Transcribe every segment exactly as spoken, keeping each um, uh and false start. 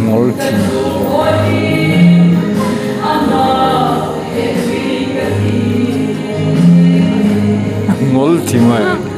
Ngol thim. Ngol thim ai.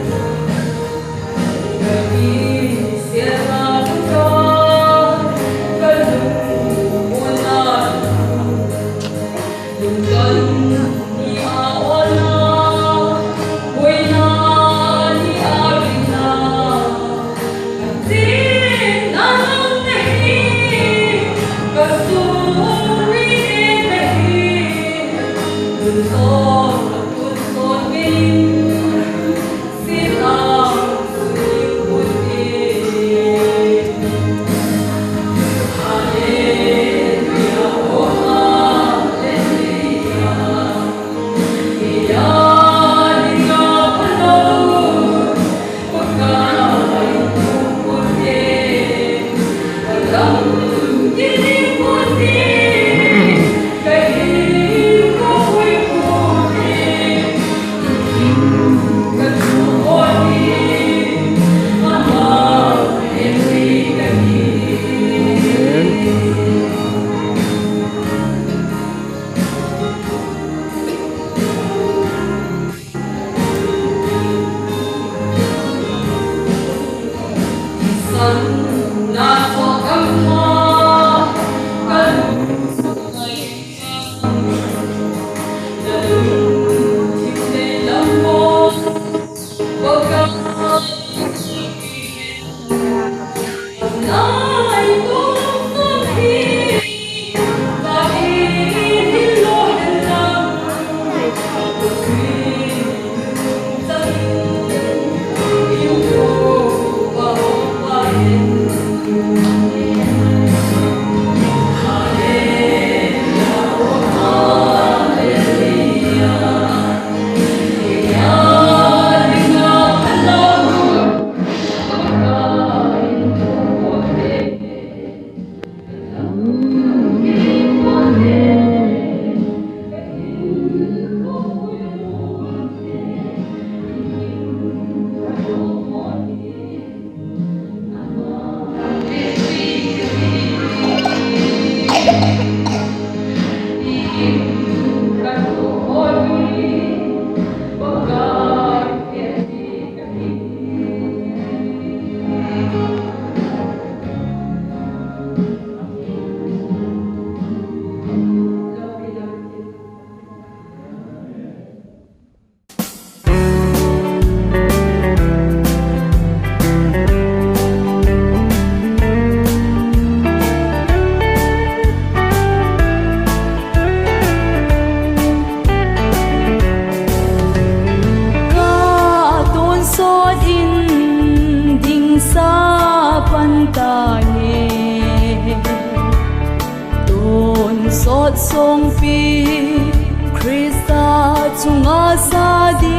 Ngasa di.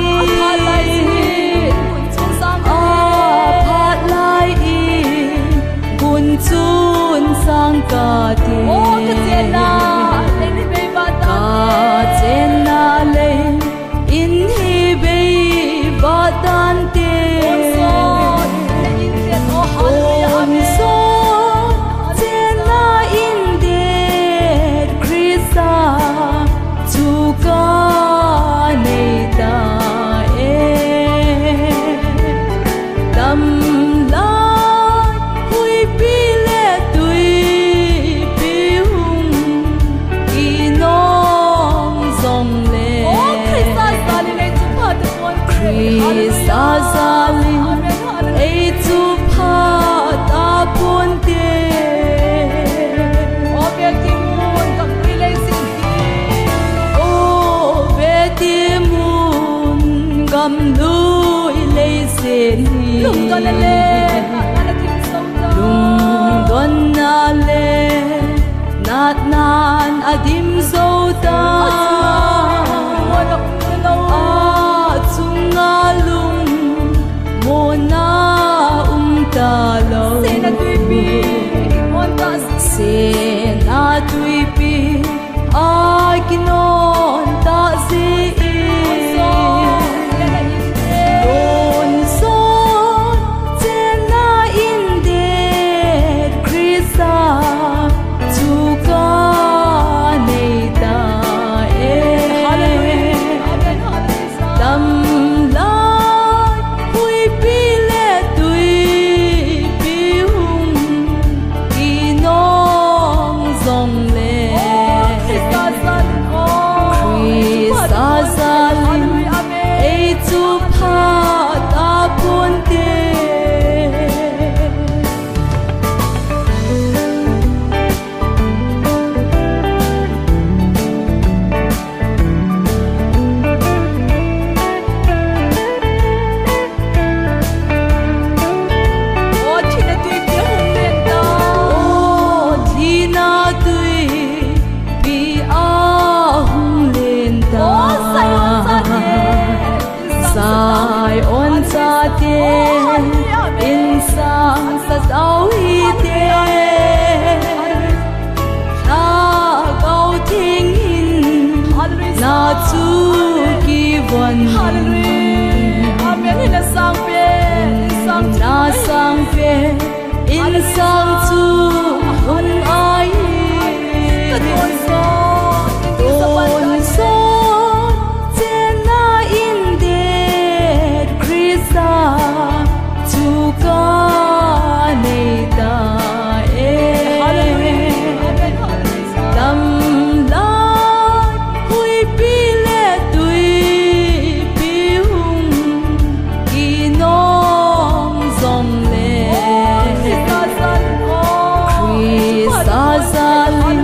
Aphat lai in gun chun sang ka ti. Ka chenna lei in hi bei vatan te. Onsot chenna in det Krista chu ka nei ta e. Tamlai huipi le tuipi hung kinong jong le. Krista jalin ei chu phat a pon te. O Beti mun gamlui lei sen hi. Lungdonna le natna in a dim jo ta. Lungdonna le natna in a dim jo ta. A chunga lungmonna um ta lou. Sen a tuipi a kinon ta jeh in. Tonsot chenna in det Krista chu ka nei ta e. Tamlai huipi le tuipi hung kinong jong le. Krista jalin ei chu phat a pon te. O thina tuipi a hung len ta. O thina tuipi a hung len ta. O Zion chate. Zion chate. O hallelujah, amen. Insang sa tau hite. Hallelujah. Lhagao Theng in. Hallelujah. Na chu kivon. Hallelujah. Amen. Hina sang pen. Insang na chu sang pen. Insang chu hung ai. Ka tonsot. Tonsot chenna in det Krista chu ka nei ta e. Hallelujah. Tamlai huipi le tuipi hung kinong jong le. Krista jalin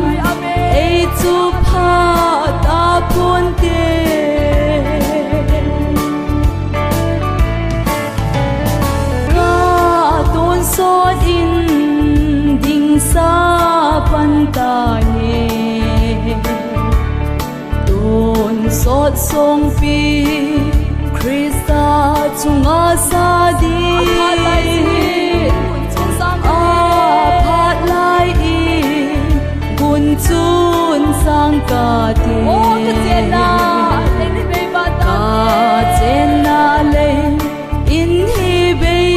ei chu phat a pon te. Ka tonsot in dingsa pan ta nge. Tonsot songpi Krista chunga sa di. Aphat lai in gun chun sang ka ti. Ka chenna lei in hi bei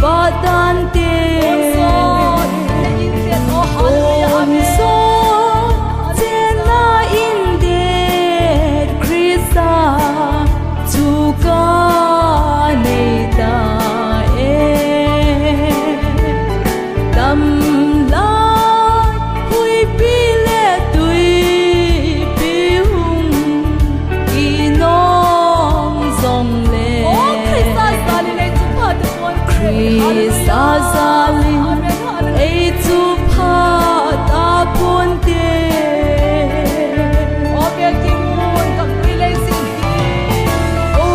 vatan te. Tonsot chenna in det Krista chu ka nei ta e. Tamlai huipi le tuipi hung kinong jong le. Krista jalin ei chu phat a pon te. Krista jalin ei chu phat a pon te. O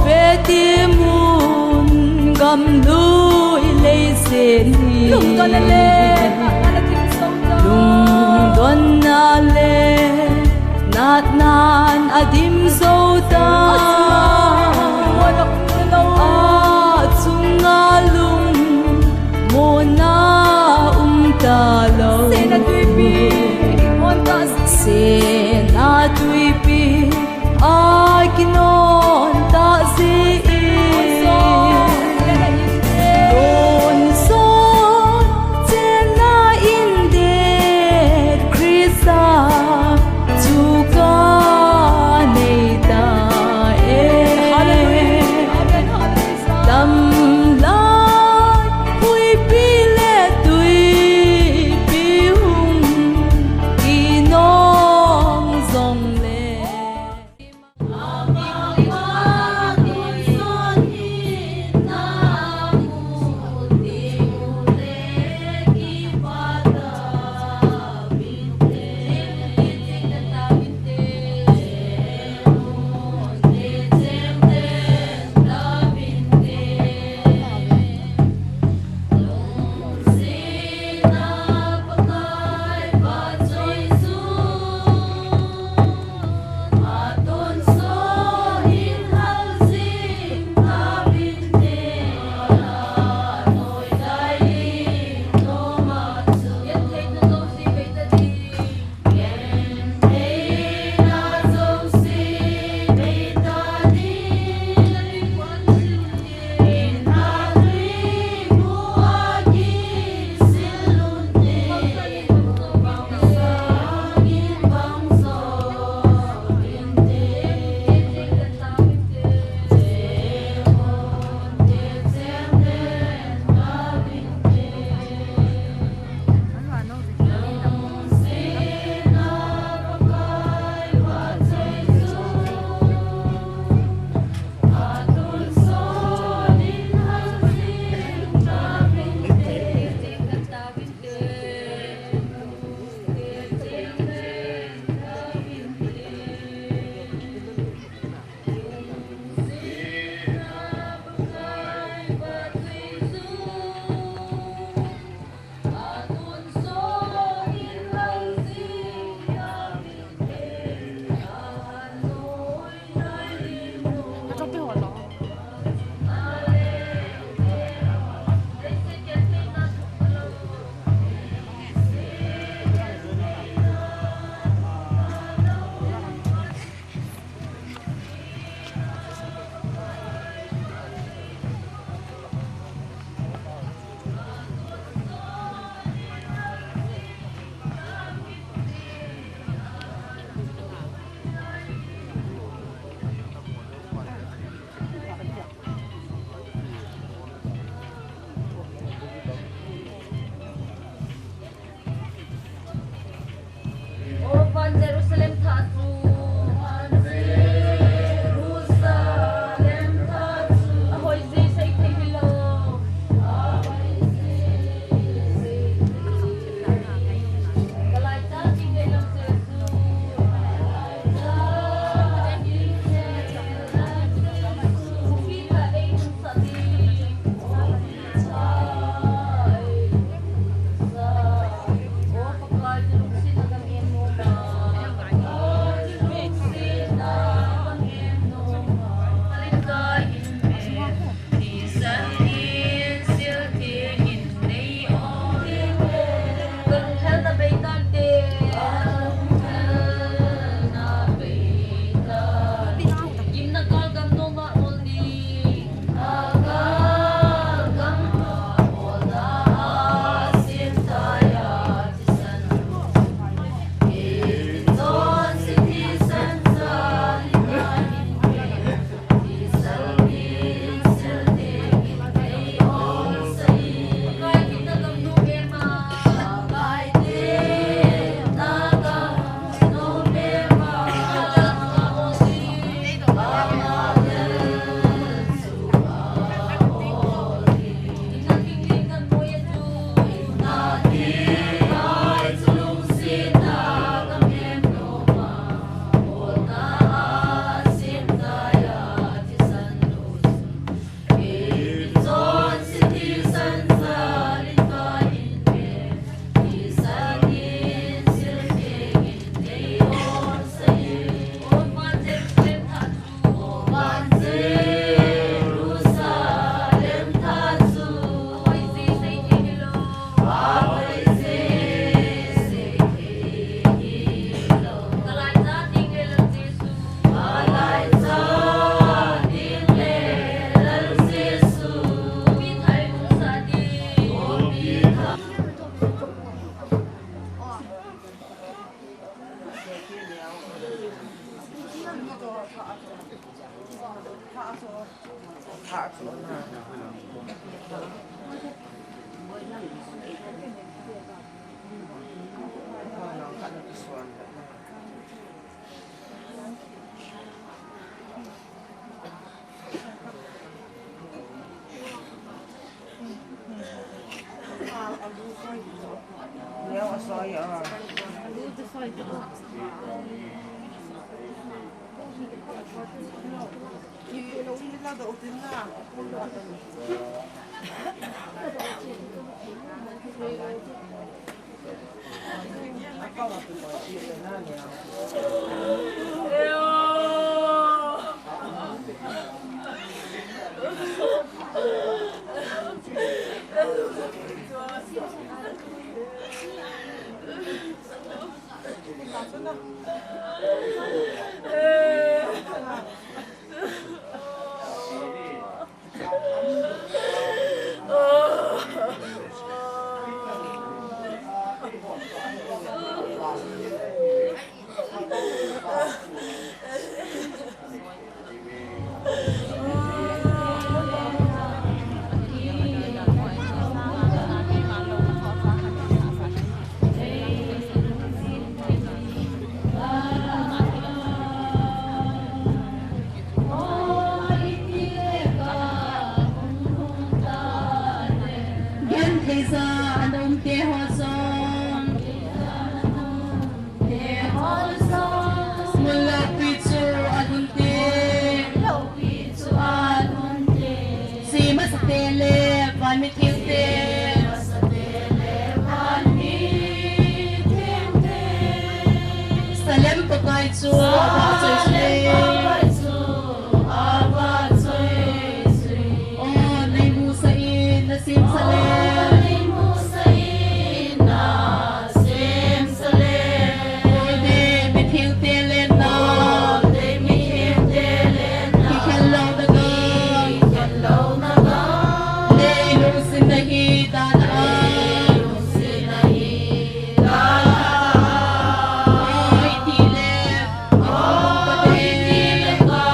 Beti mun gamlui lei sen hi. Lungdonna le natna in a dim jo Chenna tuipi a kinon tah jeh in, tonsot chenna in det Christa chu ka nei ta e. Hallelujah. Amen. Hallelujah. Damlai huipi le tuipi hung kinong Genthei ja ana um te ho jong, mun loupi chu alhun te. Sim asate le van mithiute, Salem Pakai chu avahchoi chule. O neimusah in nasemsa le. Golde mithiute lenna, kikhel louna gam, leilung sin nahi dan a. Oi, ti le, oi, ti le ka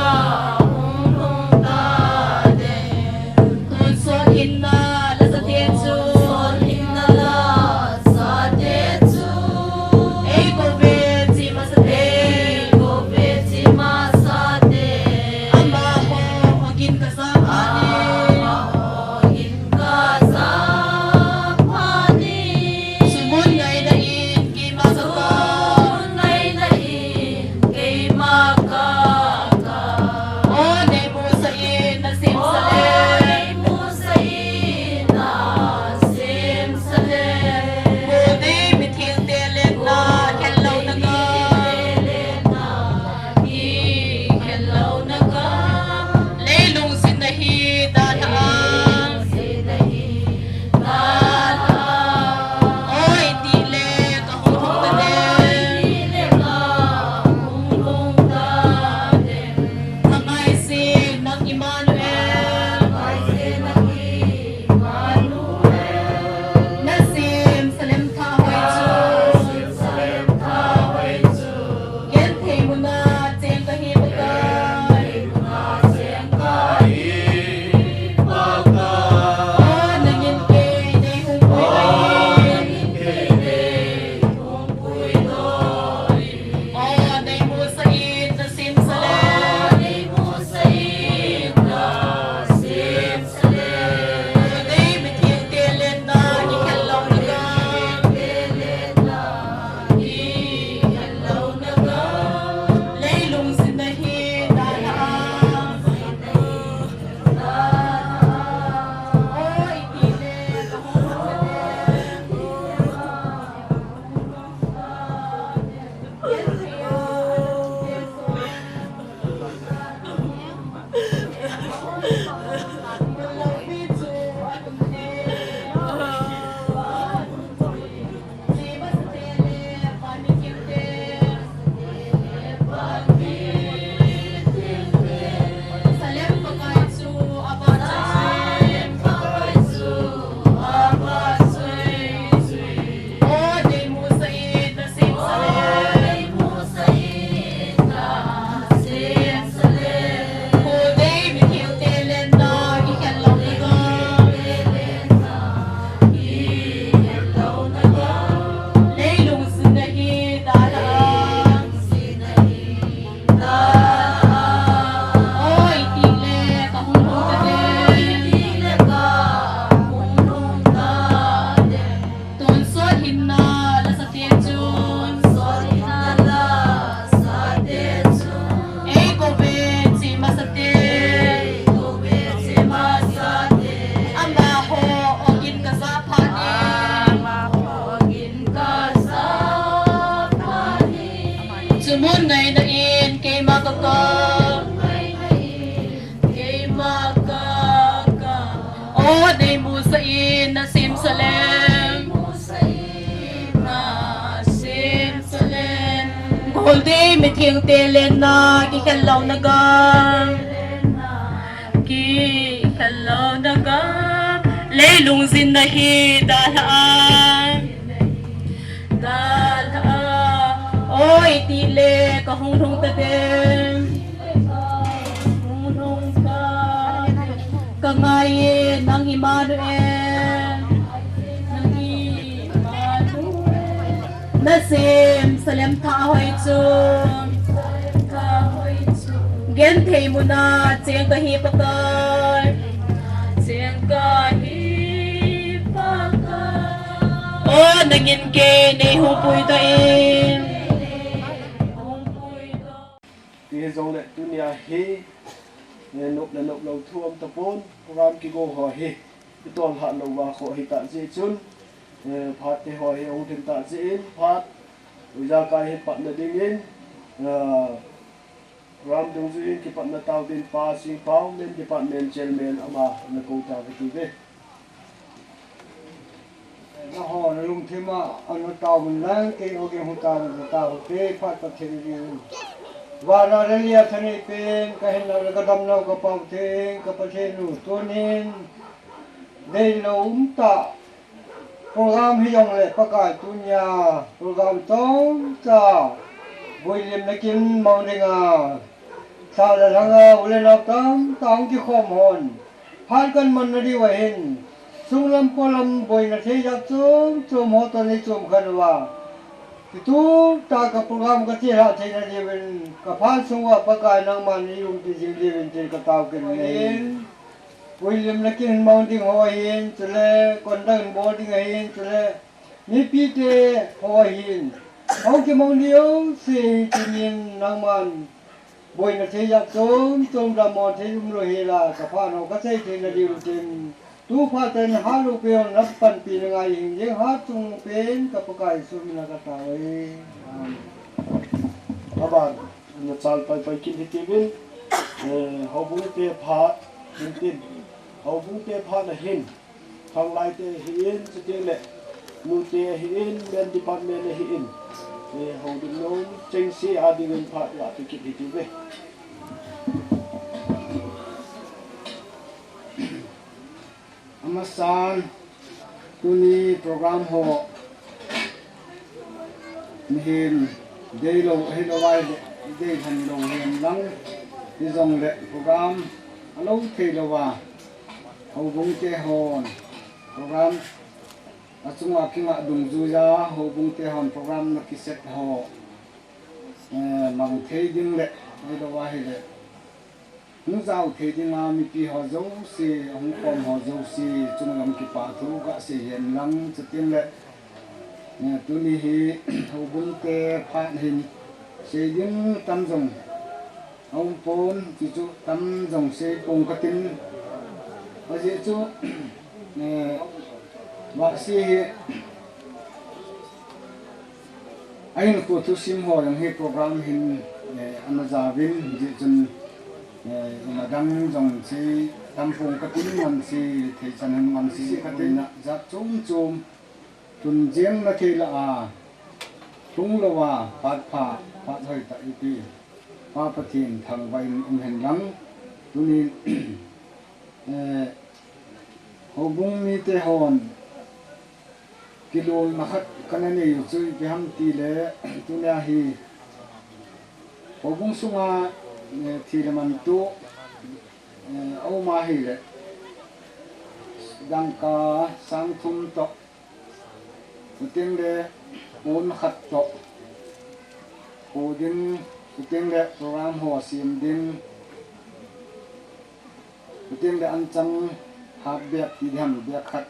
hung lhung ta de. Tonsot hinna la sate chu. Tonsot hinna la sate chu. Ei kouve chi masate. Ei kouve chi masate. Amaho houin kasa phat in. Amaho houin kasa phat in. Sum mun ngaina in keima ka ka. Sum mun ngaina in keima ka ka. O neimusah in nasemsa le. O neimusah in nasemsa le. Golde mithiute lenna, khel louna gam. Golde mithiute lenna, kikhel louna gam. Leilung sin nahi dan a. Leilung sin nahi dan a. Oi, ti le ka hung lhung ta de. Oi, ti le ka hung lhung ta de. Thangai sin nang Emmanuel. Thangai sin nang Emmanuel. Nasemsa lem thahoi chu. Nasemsa lem thahoi chu. Genthei muna cheng kahi Pakai. Genthei muna cheng kahi Pakai. O nangin kei nei hung pui doh in. O nangin kei nei hung pui doh in. O neimusah in nasemsa le. O neimusah in na O, nei musa in na sim salem. Golde mithing te lenna kikhel lou na gam. Kikhel lou na gam. Leilung zin na hi dalha a. Dalha a. Oi, ti le ka hung hung ta dem. Hung hung ta. Ka ngai e nang Immanuel. Nang Immanuel. Na sim salem tha hoi chu. Genthei muna cheng ka hi Pakai. Cheng ka hi Pakai. O, nangin kei nei hung pui ta in. Hung pui ta. Ti hijongle tunia hi, eh, nop le nop lou thu um tapon, program kigo ho hi, i tol hat lou va kho hi ta jeh chun, eh, phat te ho hi hung thim ta jeh in, phat, uja kai hi patna dingin, eh, program dungjui in kipatna tao din Pa Singpao, Main Department Chairman ama na ko ta ve ti ve. Nangho na lungthim a, ana tao un lang, kei o kei hung tao un, ka tao te, phat Pathen ding. Vana le lia thanei pen, ka hinna le ka damna ka Pau Theng, ka Pathen u, tunin, deilou um ta, program hi jong le Pakai tunia, program chomcha, builim na kin mang ding a, sa le lhang a, u le nau tamtah hung kikhom hon, phat kan man na diu ahin, sunglam polam boina thei jat chom chom ho toh nei chom khan uva. Kitup tah ka program ka chelhah theina diuvin, ka phat sung uva Pakai nangman nei umpi jing diuvin tin ka tao kit in. Puilim na kin mang ding ho ahin, chule, kondang bol ding ahin, chule, mipite ho ahin. Hung kimang diu, si, tinin nangman. Boina thei jat chom chom dammo thei umlou hela, ka phat ho ka sei theina diu tin. Tu phat tah in hat lou pen na panpi na ngai hing jeng, hat chung pen ka Pakai Jesu mina ka tao e. Amen. Aban, na chal pai pai kin hi tivin, eh, houbung te phat, tin tin. Houbung te phat na hin. Khanglai te ahin, chuteng le, nu te ahin, men department ahin, eh, houlim nom chengse a dingin phat la pe kit hi tive. Amasan, tuni program ho, mihem deilou, hilou vai le, dei lhan lou hihen lang, hijongle program alou thei louva, houbung te hon, program achunga kingah dungjuiya, houbung te hon program na kiset ho, eh, mang thei ding le, hilou va hile, hung jao thei dinga mipi ho jouse, hung khom ho jouse, chunga lam kipa thu kasei hen lang, chuteng le, eh, tuni hi, houbung te phat hin, sei ding tam jong, Aum pon, chuchu tam jong sei pong katin. Ajeh chu, eh, Vahsi hi, a hinkho thusim ho jong hi program hin, eh, ana jaovin, jeh chun, eh, ima dang jong sei tam pong katin, ngan sei thei chan hin ngan sei katin, jat chom chom. Tun jeng na thei lah a, lhung louva, phat pha, phat hoi tah ipi, Pa Pathen thangvah in um hen lang, tunin, eh, houbung mite hon, kilolna khat kana nei u chu ipi ham tile, tunia hi, houbung sunga, eh, thi le man tu, eh, aum ahile, dangka sang thum toh, Chuteng le pon khat toh, pu ding, chuteng le program ho sem ding, chuteng le anchang half bag ti diham bag khat,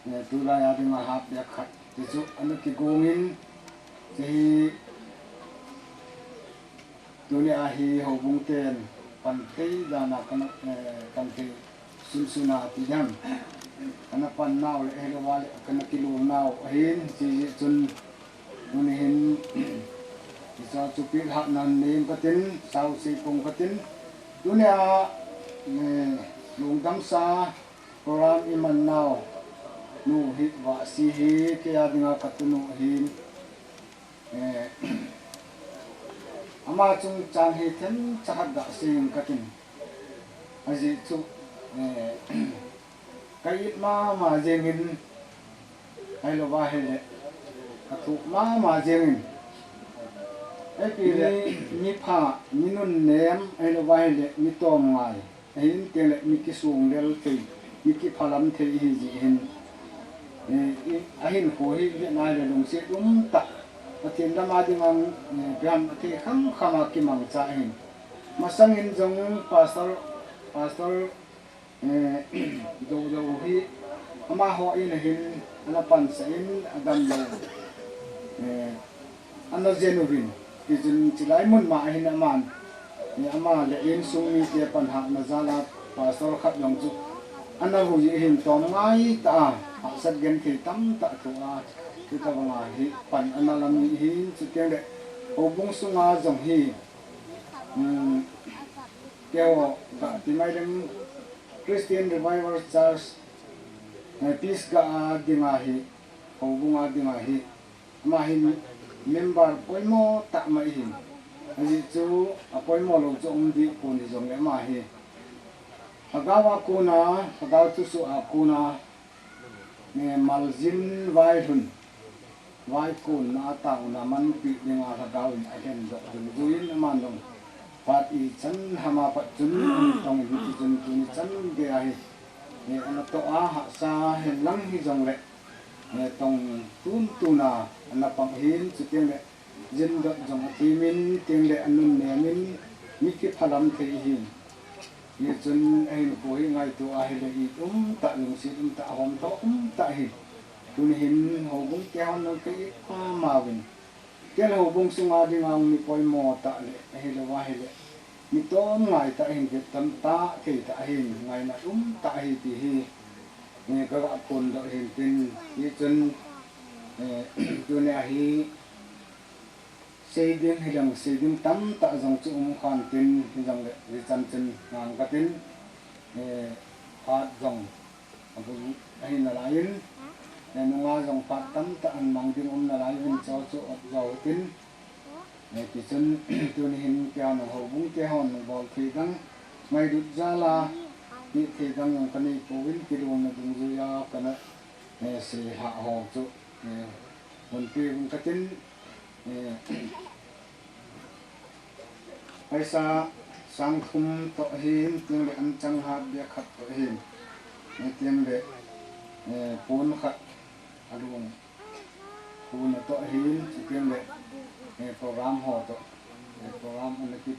eh, tulai a dinga half bag khat, ti chu ana kigong in, hiche hi Tunia hi houbung ten pan thei dan a kana, eh, pan thei sunsun a ti diham. Kana pan nau le, hilou va le, kana kilol nau ahin, hijeh chun, tuni hin, hiche chu pilhah nan neiyun katin, sao sei pong katin. Tunia, eh, lungdam sa, Program iman nau nu hi Vahsi hi kei a dinga katunu hin, eh, ama chungchang hi themcha khat gasei inge katin. Ajeh chu, eh, ka it mama jengin, ahilouva ahile, ka thuh mama jengin. Ahipoi le, mi pha, mi nunnem, ahilouva ahile, mi tomngai. Ahin teng le, mi kisonglel thei, mi kiphalam thei ihi jeh hin. Eh, i, ahinkho hi, i vet na le lungset umtah. Pathen lama dinga, eh, ipi ham athei kham kham a kimangcha ahin. Masangin jong pastor, pastor, eh, Doudou hi amaho in ahin ana pansah in adamlou, eh, ana jen uvin. Tichun chulai mun ma ahin aman, eh, ama le insung mite panhatna jal a pastor khat jong chu ana vui ahin, tomngai tah a, hahsat genthei tamtah thoh a, chuti banga hi pan ana la mi ahin, chuteng le houbung sunga jong hi, um, keiho kati mai leng Christian Revival Church, eh, Pisgah a dinga hi, houbung a dinga hi, ama hi member poimo tah mai ahin. Ajeh chu apoimo lou chu um deh pon hijongle ama hi, lhagao a kona, lhagao thusoh a kona, eh, maljin vailhun, vaikonna a taona manpi dinga lhagao in ahin doh dungjuiyin aman jong phat ichan ham a pat chun, tong in tichun tuni chan gei ahi, eh, ana toh a hahsa henlang hijongle, eh, tong tun tun a ana pang ahin, chuteng le jindot jong athemin, teng le anunnem in, mi kiphalam thei ahin. Hichun ahinkho hi ngaito ahile, it umtah, lungset umtah, ahomtho umtah ahi. Tuni hin houbung te hon jong ka it mama uvin. Kel houbung sunga dinga mi poimo tah le, ahilouva ahile, mi tomngai tah ahin, vet tamtah, thei tah ahin, ngaina umtah ahi ti hi, eh, ka ga phondoh ahin tin, hichun, eh, tunia hi, sei ding hileng, sei ding tamtah jong chu um khan tin, hijongle, hichan chun ngang katin, eh, phat jong abul ahi nalaiyin, eh, nunga jong phat tamtah an mang ding um nalaiyin, chu chu ot jo tin, eh, tichun, tuni hin keiho houbung te hon bol thei dang, ngailut jal a, it thei dang jong kanei pouvin, kilungna dungjuiya kana, eh, sei hah ho chu, eh, hon pe uvin katin, eh, paisa sang thum toh ahin, teng le anchang hat bia khat toh ahin, eh, teng le, eh, pon khat alung, pon atoh ahin, chuteng le, eh, program ho toh, eh, program ana ki,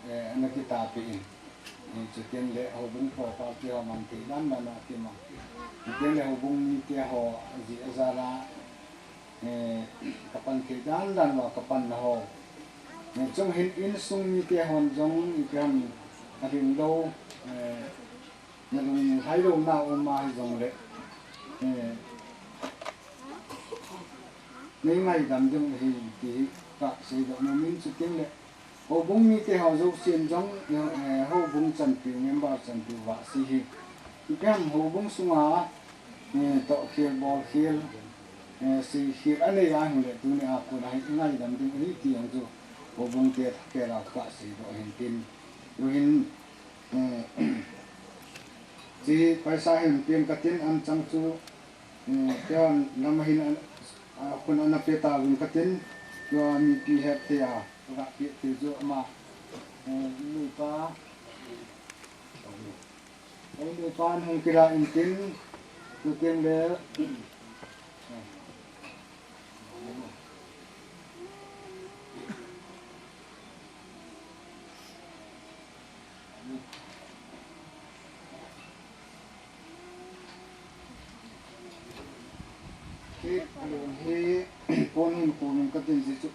eh, ana kitapi in, eh, chuteng le houbung property ho mang thei dan dan a kimang, chuteng le houbung mite ho ajeh ajal a, eh, kapan thei dan dan uva kapanna ho. Eh, chung hin insung mite hon jong ipi ham alhinglou, eh, nalung lhailouna um ahi jongle, eh, nei ngaidam ding ahi ti hi kasei doh nom in, chuteng le houbung mite ho jousen jong, eh, houbung chanpiu, member chanpiu Vahsi hi, ipi ham houbung sunga, eh, tohkhel, bolkhel, eh, seikhel anei ahile, tunia kon a hi i ngaidam ding ahi ti jong chu houbung te thakhat a kasei doh ahin tin. Tuhin, eh, hiche paisa hin peng katin, anchang chu, eh, keiho lam a hin an, a, khun ana pe tauvin katin, tua mipi het thei a, aga pe thei chu ama, eh, nupa, eh, nupa hung kila in tin, chuteng le, Kei alung hi pon hin pon in katin jeh chu,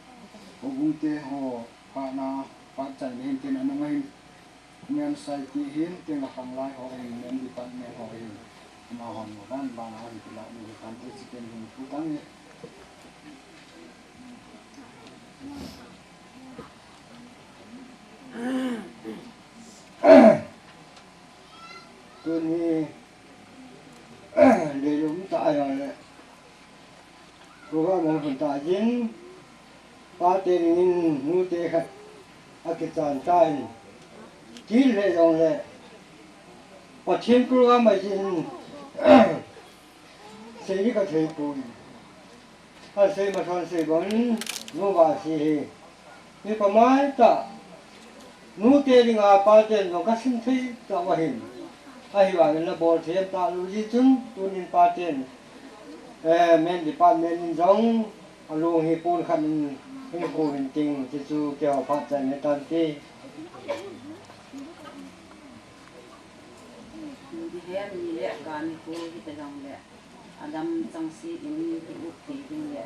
houbung te ho phatna, phat chaina hin tin, anung a hin men sai ti hin tin, akhanglai ho hin, men department ho hin, amahon mo ban ban a hin kila ni kan ti, chuteng hin pu tang e. Tuni Lei lum ta a le. Program hung ta jin. Pate dingin nute khat akichan tan. Til le jong le. Pathen program a jin. Sei ni ka thei pon. Asei masa sei bon, nu Vahsi hi. Hi pamai ta, nute dinga paten jong ka sim thei ta ahin. Ahivangin na bol thei ta lou ji chun, tunin paten, eh, men department in jong, alung hi pon khat in, in ko hin ting, ti chu keiho phat chai ne tan ti. Ni di hem ni le ka ni ko hi ta jong le. Adam changse in i up thei ding le,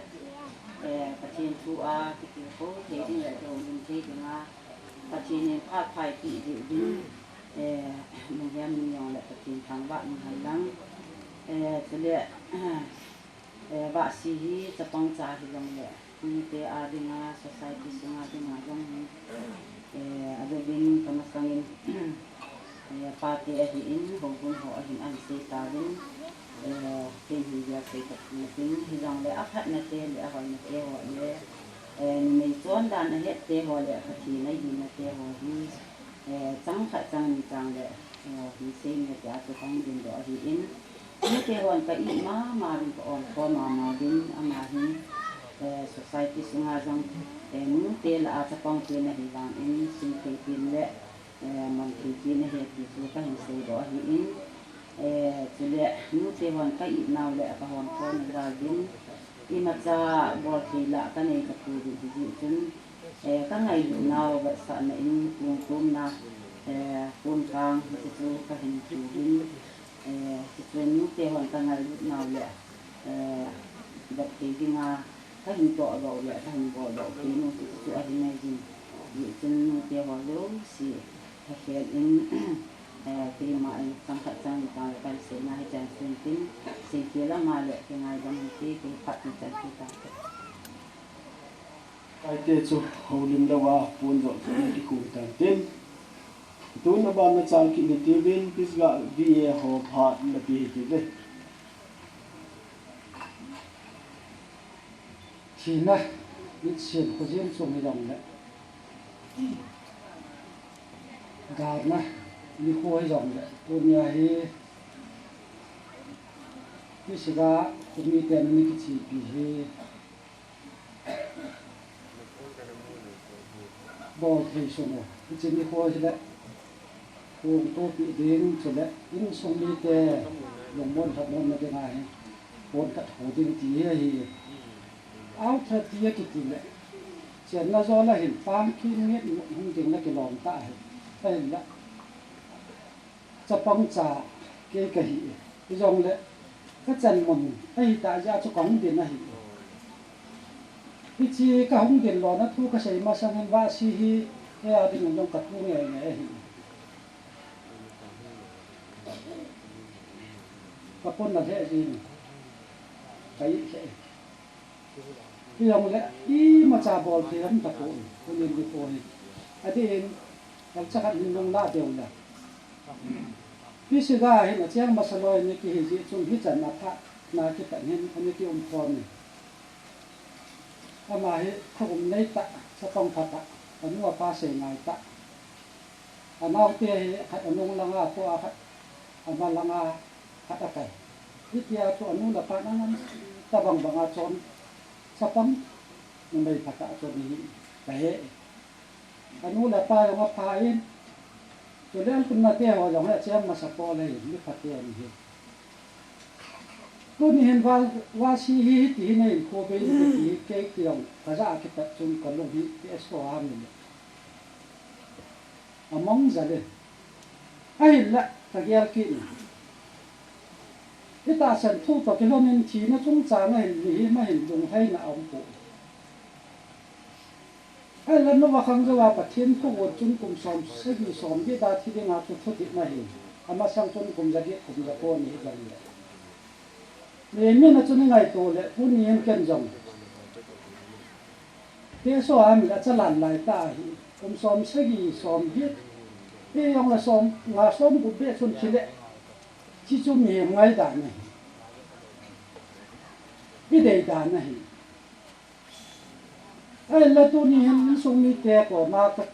eh, Pathen thu a kitilkhou thei ding le, kiholim thei ding a, Pathen in phat phai pi diu ding, eh, nunghem ni jong le Pathen thangvah ni hen lang, eh, chule, eh, Vahsi hi chapang cha hi jong le, Mite a dinga, society sunga dinga jong hi, eh, adeh ding kamasangin, eh, pate ahin, houbung ho ahin ahin sei tauvin, eh, ken hin dia sei ta pu tin, hijongle akhatna te le ahoina te ho le, eh, numei chondan ahet te ho le, Pathen a hina te ho hi, eh, chang khat chang ni chang le, eh, hin sei ne tia chu kahung dingdoh ahin, Nute hon ka it mama uvin ka omkhom mama uvin ama hi, eh, society sunga jong, eh, nute lah a chapang pen ahi vangin sum thei pen le, eh, man thei pen ahi ti chu kahin seidoh ahin, eh, chule nute hon ka it nau le ka omkhom nau uvin imacha bol thei lah kanei ka pu uvin hijeh chun, eh, ka ngailut nau vetsahna in pung tumna, eh, pun kang hiche chu kahin pu uvin, Eh, tichun nute hon ka ngailut nau le, eh, vet thei dinga, kahin tohdoh le, kahin boldoh thei nu, tichu ahi ngai jin. Tichun nute ho jouse, ka khel in, eh, keima in, chang khat chang ni tang le, kahin seina hichan chun tin, sei thei lama le, kei ngaidam in ti, kei phat ni chan ti tang. Kaite chu houlim louva pon jot chu kikhu tan tin. Tun aban na chal kit ni tiuvin Pisgah V A ho phat na pe hi ti ve. Thina, mitsen khojin chung hi jong le. Galna, nikho hi jong le. Tunia hi, Pisgah, khomi ten ni kichepi hi. Bol thei sung u, hiche nikho hi le, kong topi ding chule, insung mite, lungmon lhamonna dinga hi, pon khat ho ding ti hi ahi. Authority akiti le, chenna jol a hin, pang kit nget hung ding le kilom ta ahi. Ahinla, Chapang cha kei kahi e. Hijongle, kachan mun ahitah jeh a chu kahung din ahi. Hiche kahung din lona thu kasei masangin Vahsi hi, kei a dingin jong kathu ngei ngei ahi. Kapon na lheh jin, ka it lheh e. Hijongle, imacha bol thei ham tapoi, tunin nikho hi. Adeh in, elcha khat hin nung lah deu le. Pisgah hin acheng masa loi ni kihi jeh chun hichan aphat na kipat hin ani kium khom in. Ama hi thu um nei tah, chapang pha tah, anu apa sei ngai tah. Anaote hi khat anung langa, tua khat ama langa, khat akai. Hitia chu anu le apa nangam tabang banga chon chapang numei phatah chon hi kahe. Anu le apa jong apha in, chule alhunna te ho jong hi acheng masa pole hin, mi phate ahi. Tuni hin Vahsi hi hiti hi neihin khu bei in kiti hi kei jong kajah a kipat chun kalung hi ti aso ham in. Among jal in. Ahinla, kagel kit in. Hitahsan thu toh kilhon in thina chungchang a hin mihem a hin lunglhaina aumpoi. Ahinla Noah khang jouva Pathen thugon chun kum som sagi som get a thi dinga chu thudihna ahi. Amasang chun kum jaget, kum jako ni hi jong le. Mihem in achun ingaito le, tuni hin ken jong. Teso a mi la chalan lai ta ahi, kum som sagi, som get, hijongle som nga som gup beh chun thi le, hichu mihem ngaidan ahi. I dei dan ahi. Ahinla tuni hin insung mite koma ka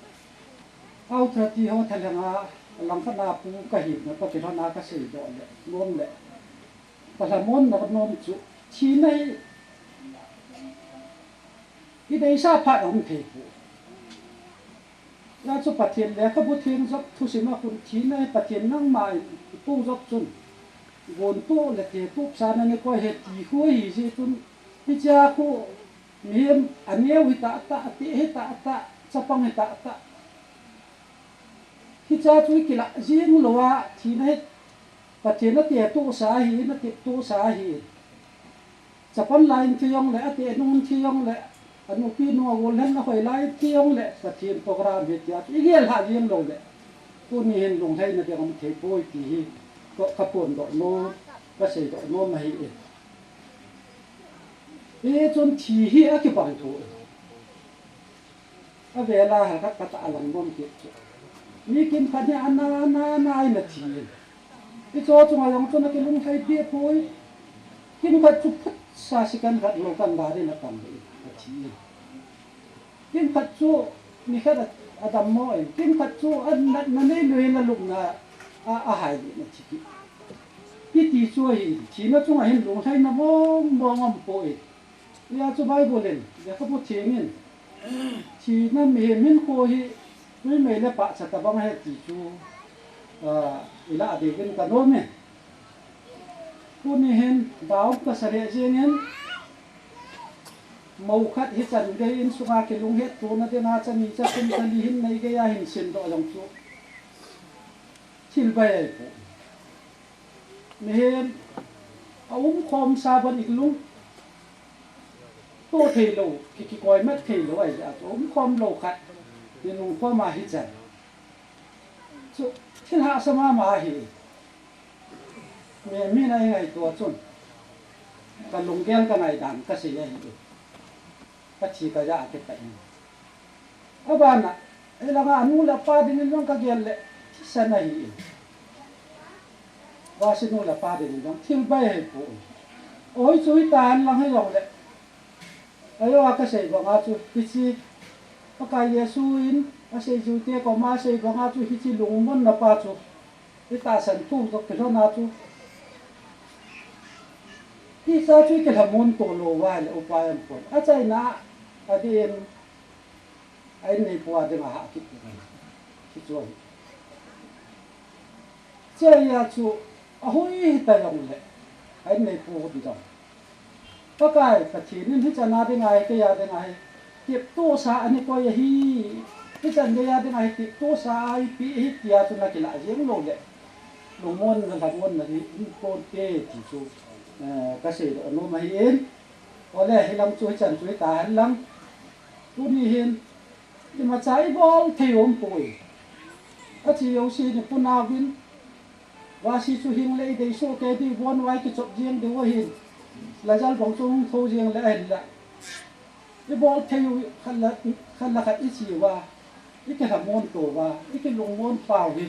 authority ho thalhenga langkhat na pu kahina ka kilhona ka seidoh le nom le ka lhamonna ka nom chu thina hi i deisah phat ahung thei poi. Hijeh chun Pathen lekhabu theng jop thusim a khun thina hi Pathen nangma in ipu jop chun gontoh le tetup sa na nei koi ahi ti khu ahi jeh chun hichea khu mihem aneo hi tahtah, ateh hi tahtah, chapang hi tahtah. Hichea chu i kilah jeng lou a thina hi Pathen atetup sa ahi, atetup sa ahi. Chapang lai in thi jong le, ateh nung in thi jong le, anupi nu agol hen ahoi lai in thi jong le, Pathen program hi tia i gel lha jeng lou le. Tuni hin lunglhaina ding um thei poi ti hi ka, ka phondoh nom, ka seidoh nom ahi e. Hichun thi hi akibang thu. Avela ha khat khat a alang nom kit chu. Mi kimkhat hi ana, ana, ana, ana thi. Hiche chunga jong chu ana kilunglhai peh poi. Kimkhat chu phutsa second khat lou kan da din atang le athi. Kimkhat chu nikhat a, adammo in. Kimkhat chu ana, ana nei lou in alupna a, ahai din athi kit. Hiti chu ahi, thina chunga hin lunglhaina mong mong um poi. Hijeh chun Bible in, lekhabu theng in, thina mihem hinkho hi, tui mei le pahcha tabang ahi ti chu, ah, ilah ding in ka nom e. Tuni hin, daum ka sa lheh jeng in, mou khat hichan gei insunga kilunghettona dinga cha ni cha thum cha li hin nei gei a hin simdoh jong chu thil bai ahi poi. Mihem aumkhom sa ban i lungto thei lou, ki, kikoi mat thei lou ahi jeh chun umkhom lou khat, i lungkhom a hichan. Chu thil hahsa mama ahi. Mi, mi na i ngaito chun ka lunggel ka ngaidan ka sei ahi. Ka thi ka ja a kipah in. Abana, hilanga anu le apa dingin jong ka gel le, thisan ahi in. Vasi nu le pa dingin jong, thil bai ahi poi. Oi chu hita hen lang hi jong le. Ajo a ka sei banga chu, hiche, Pakai Jesu in, asei jui te koma sei banga chu, hiche lungmonna pa chu. I tahsan thu toh kilhona chu. Hiche chu i kilhamon to lou va le upai um pon. Achaina a, adin a inneipu a dinga hah kit ding ahi. Hichu ahi. Hichea chu ahoi hita jong le, a inneipu hung dong. Pakai Pathen in hichan a dinga hi, kei a dinga hi, teptohsa ana koi ahi, hichan gei a dinga hi, teptohsa eipeh ahi tia chu na kilah jeng lou le, lungmonna, lhamonna hi um ponte ti chu, eh, ka seidoh nom ahi in. Ole, hilang chu hichan chu hita hen lang. Tuni hin, imacha i bol thei um poi. Ache jouse ni puna vin. Vasi chu hing le i dei soh kei diu, von vai kichop jeng diu ahin. Lajal bang chu hung tho jeng le ahin la. I bol thei u khat le, khat le khat i che uva. I kilhamon to uva. I kilungmon pau hi.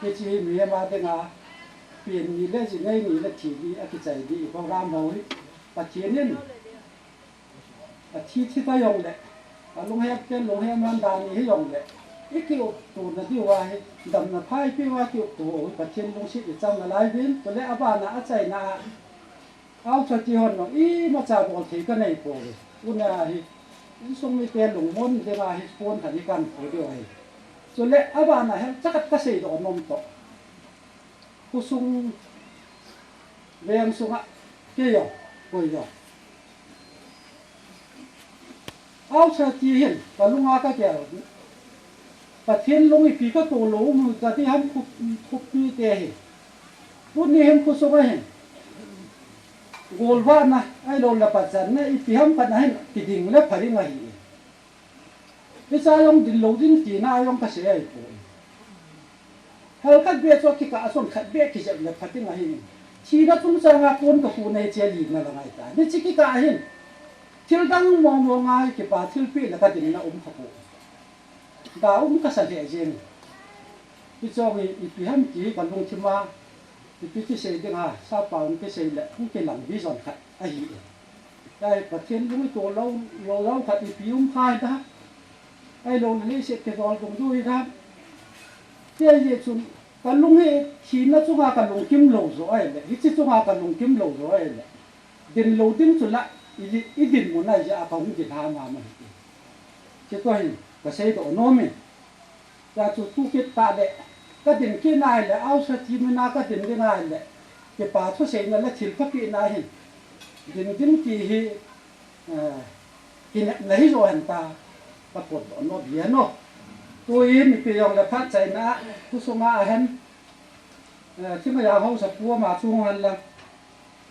Hiche hi mihem a dinga. Pen ni le jinei ni le thi ni a kichai di i program ho hi. Pathen in. Athi thi ta jong le, alunghem pen lunghem man dan hi jong le, i kiup tona diu ahi, damna pha eipeh uva kiup to u hi Pathen lungset i chang nalai uvin, chule abana achaina a, authority hon jong imacha bol thei ka nei pouve. Tuna hi, insung mite lungmon dinga hi pon khat hi kan pu diu ahi. Chule abana hi chakhat ka seidoh nom toh. Khosung veng sunga kei jong, koi jong. Authority hin, ka lunga ka gel. Pathen lung ipi ka to lou um u ta ti ham khup, khuppi te hi. Tuni hin khosunga hin. Golvahna, ahilou le pachanna, ipi ham khat na hin, kiding le pha ding ahi. Hiche a jong ding lou ding tina a jong ka sei ahi poi. Hal khat beh chu kikah chun khat beh kijep le pha ding ahi. Thina chungchang a kon ka khu nei che lina la ngai ta. Hiche kikah hin. Thil dang mong mong a kipa thilpeh le ka dinna um kha poi. Da um ka sa lheh jeng. Hiche hi ipi ham ti ka lungthim a. Ipi ti sei ding a, sapa um ti sei le, um kilang vision khat ahi. Ai, Pathen lung ito lou, lou lou khat ipi um khai ta. Ai, lou le se ke dol dong du i ta. Te ye chun, ka lung hi, thina chunga ka lungkim lou jo ai le, hiche chunga ka lungkim lou jo ai le. Din lou ding chu la, i di, i dinmun a ja ka hung din ha ma ma hi. Che to hi, ka sei doh nom e. Tua chu tu kit ta le, ka din kit na le, ausa thi mi na ka din ding a le, kipa thuseina le thil pha kit na hin. Din ding ti hi, eh, kinepna hi jo hen ta, ka pot doh nom bia no. Tu in pi jong le phat chaina, tu sunga a hen, eh, thima ja hausa pu ama chung hen la.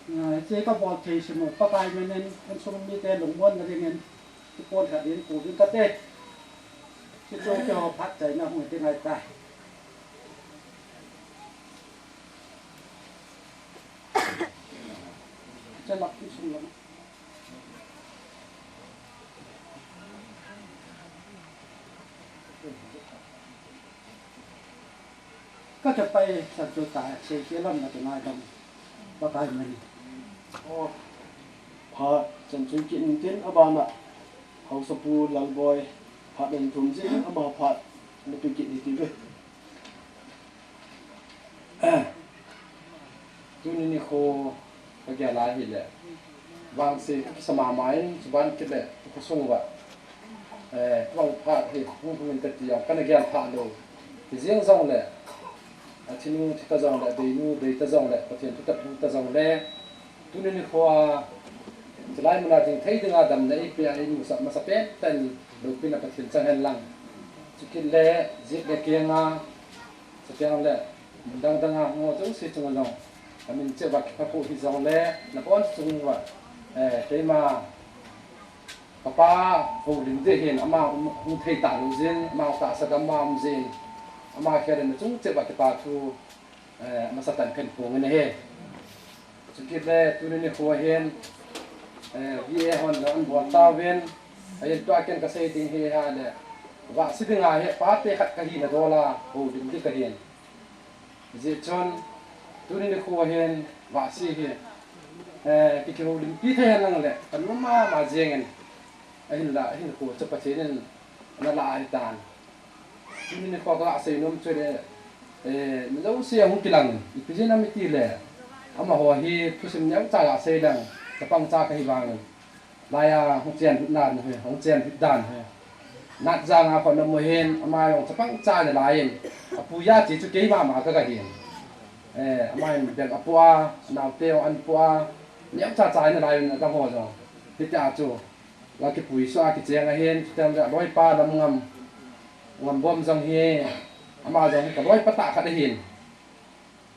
Hiche ka bol thei sim u, Pakai min in, insung mite lungmonna dingin, kipon khat in, pu ding kate. Hiche chu keiho phat chaina hung ding ahitai. Hiche lak insung lam. Ka chapai sa chu ta, sei ke lam na tu nai dam. Pakai min. O, phat chan chu kit in tin, abana Hausapu Lalboi, phat in thum jin, ama phat na pi kit ni ti ve. Tuni nikho ka gel a hile, vangse ka kisa mama in, chuban kit le, ka khosung uva, eh, vang phat hi hung hung in ka ti a, kana gel pha lou. Ti jeng jong le, a thinu thi ta jong le, a beinu bei ta jong le, Pathen thu ta thu ta jong le, tuni nikho a, chulai mun a ding thei dinga damna eipeh a, eimusah masa pen tan, loupina Pathen chang hen lang. Chukit le, jit le kenga, Chuteng le, mun dang dang a hung ho jouse chunga jong, ka min cheh uva kipah pou hi jong le, nabon chung uva, eh, keima, kapa houlim ding hin, ama um, hung thei talou jin, ama tahsa gam a um jin, ama khel in nachung cheh uva kipa thu, eh, masa tan kahin phong in ahi. Chukit le, tuni nikho hin, eh, V A hon jong ana bol tauvin, ahin tua ken ka sei ding hi ahile, vahsi dinga hi, pate khat ka hina dol a, houlim ding ka hin. Hijeh chun, tuni nikho hin, vahsi hi, eh, ki, kihoulimpi thei hen lang le, ka nom mama jeng in, ahinla, hinkho chu Pathen in ana la ahitan. Tuni nikho ka seinom chu le, eh, mi jouse ahung kilang in, ipi jeh ham iti le, amaho hi thusim neocha ga sei leng, chapang cha kahi vangin, laiya hung chen dan hi, hung chen dan hi. Natjang a kon amu hin, ama jong chapang cha ana lai in, apuiya che chu keima ma ka ga hin. Eh, ama in bel apu a, naote jong ana pu a, neocha cha ana lai in, adang ho jong. Hitia chu, la kipui suh a kicheng ahin, chuteng le aloipa Lamngam, Ngambom jong hi, ama jong hi ka loipa tah khat ahin.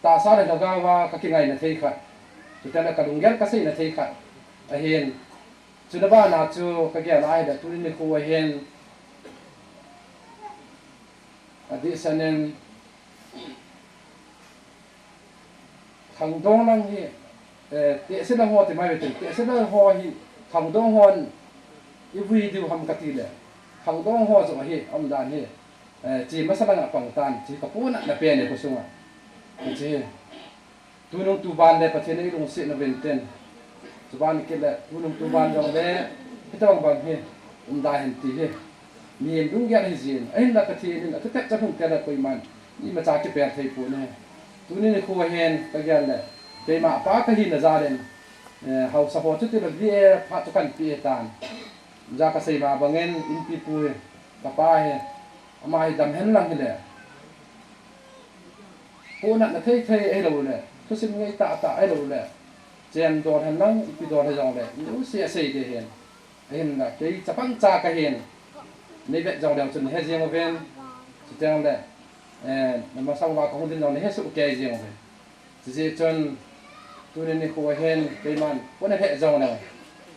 Tahsa le lhagao a ka kingaina thei khat, chuteng le ka lunggel ka seina thei khat ahin. Chuna bana chu ka gel a ahile tuni nikho ahin, adehset in, khangdong lang hi, eh, tehse lang ho ti mai utin, tehse lang ho hi, khangdong hon ivui diu ham kati le, khangdong ho jong hi, aumdan hi, eh, che masa lang a pang tan, che ka ponatna pen e khosunga. Hiche hi. Tunung tuban le Pathen in eilungset nauvin tin. Chuban kit le, tunung tuban jong le, hitobang bang hi, um da hen ti hi. Mihem lunggel ahi jin, ahinla Pathen in, athutep chan hung te le koiman, imacha kipel thei pon ahi. Tuni nikho hin, ka gel le, keima apa ka hina jal in, eh, haosa ho chuti le V A phat chu kahin pe tan. Ja ka sei ma bangin, inpipu hi, kapa hi, ama hi dam hen lang hile. Ponatna thei thei ahilou le, thusim ngei tah tah ahilou le, chen dol hen lang, ipi dol hi jong le, mi jouse asei ding ahin. Ahinla, kei chapang cha ka hin, nei vet jong leu chun he jeng uvin, chuteng le, eh, na masang uva ka hung din jong le he soh kei jeng uvin. Hijeh chun, tuni nikho hin, keiman, kona he jong leu,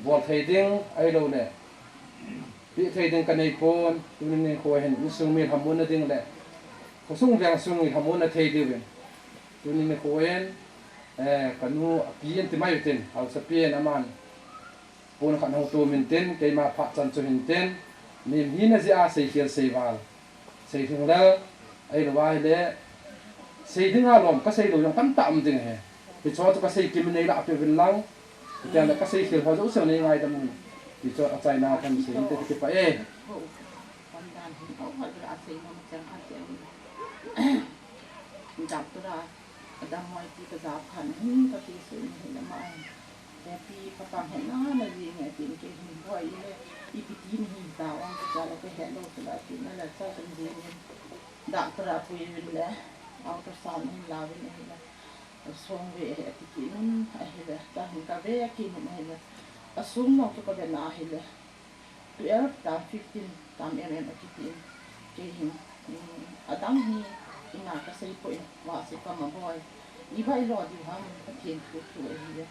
bol thei ding ahilou le, pe thei ding ka nei pon, tuni nikho hin, insung mi lhamonna ding le, khosung veng sung mi lhamonna thei diuvin. Tuni nikho hin, eh, ka nu api in ti mai utin, haosapi in aman, pon khat hung tum in tin, keima phat chan chu hin tin, mihem hina jeh a seikhel seival, seilhing le, ahilou ahile, sei dinga lom, ka seilou jong tamtah um ding ahi. Hicho chu ka sei kim in nei lah peh uvin lang, Tia le ka sei khel ho jouse nei ngaidam un. Ti chu achaina kan sei inte ti pa e. Ho. Kan dan hin ho ho a sei nom chang kan ti. Doctor a, adang hoi ti ka ja phan hin ka ti su ni hin ama hin. Te pi ka pang hin na na ji nge tin ke hin hoi le. Ipi ti ni hin ta wang ka ja le ka he lo ka la ti na la cha kan ji ni. Doctor a pui vin le. Ultrasound hin la vin hin le. Song ve ahi ati kit un ahile, ta hin ka ve kit un ahile, asung jong chu ka ve na ahile, twelve tam fifteen tam mm akiti in, kei hin, um, adang hi, ina ka sei poi, Vahsi kama boi, i vai lo diu ham, Pathen thu thu ahi le,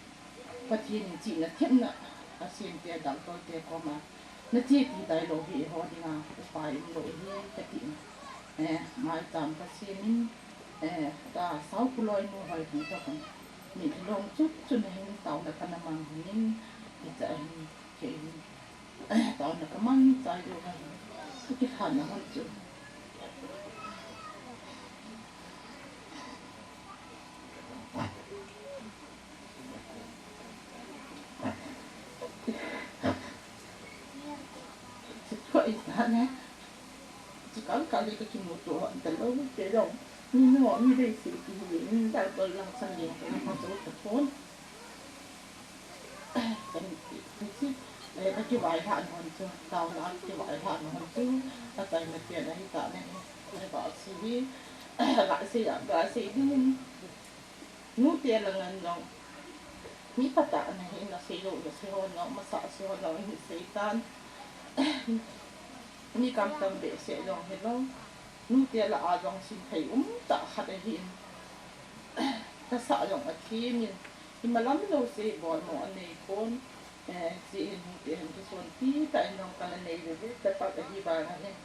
Pathen in chihna themna, asem te, doctor te koma, na che ti tai lou hi, ho dinga, upai um lou hi, kati in, eh, maicham ka sem in, Eh, ta sau kuloi nu hoi hung ta hung. Ni long chu chu na hin tau na ka na mang hung in, ni cha hin, ke hin. Eh, tau na ka mang cha yo ha hin. Chu ki khan na hung chu. Chu ko i ta ne. Chu kal kal le ka kimu to hon ta lou te jong. Ni no, ni dei si ki hi, ni dal bol lang sang le ka ma zo ta pon. Kan ti, ti si, eh, ka kivai ha non chu, tau la kivai ha non chu, ka tai na pia na hi ta ne. Ka ba si hi, ka sei ya, ka sei ding. Nute lang an jong. Mi phatah na hi na sei lou, na sei ho na, masa sei ho na, hi sei tan. Mi kam tam behseh jong hilou. Nute lah a jong simthei um tah khat ahin. Ka sa jong a thimin. Ima lam lou sei bol mo a nei pon. Eh, chi hin nute hin kisonpi tah in jong ka la nei ve ve tah tah ahi vang ahin.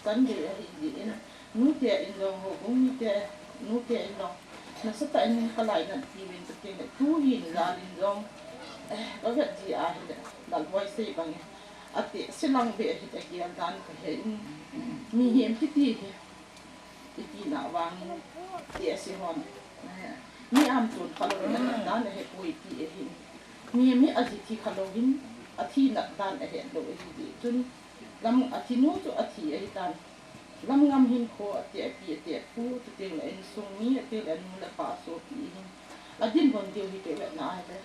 Sunday ahi jeh in, nute in jong, houbung mite, nute in jong, nasatah in ka lainat piuvin ka ti le, tuhin jal in jong, eh, ka vet ji ahile, Lalboi sei bangin, atehse lang beh ahi ta gel dan ka he in, mihem kiti hi, iti na vangin, tehse hon, eh, mi am tun khalou in, dan ahe poi ti ahin, mihem hi aji thi khalou hin, athi nat dan ahe lou ahi jeh chun, Lam, athi nu chu athi ahi tan. Lam ngam hin kho ati api ati apu, chuteng le insung mi, ati le anu le pa sopi hin. Adin bon diu hi kei le na ahi le.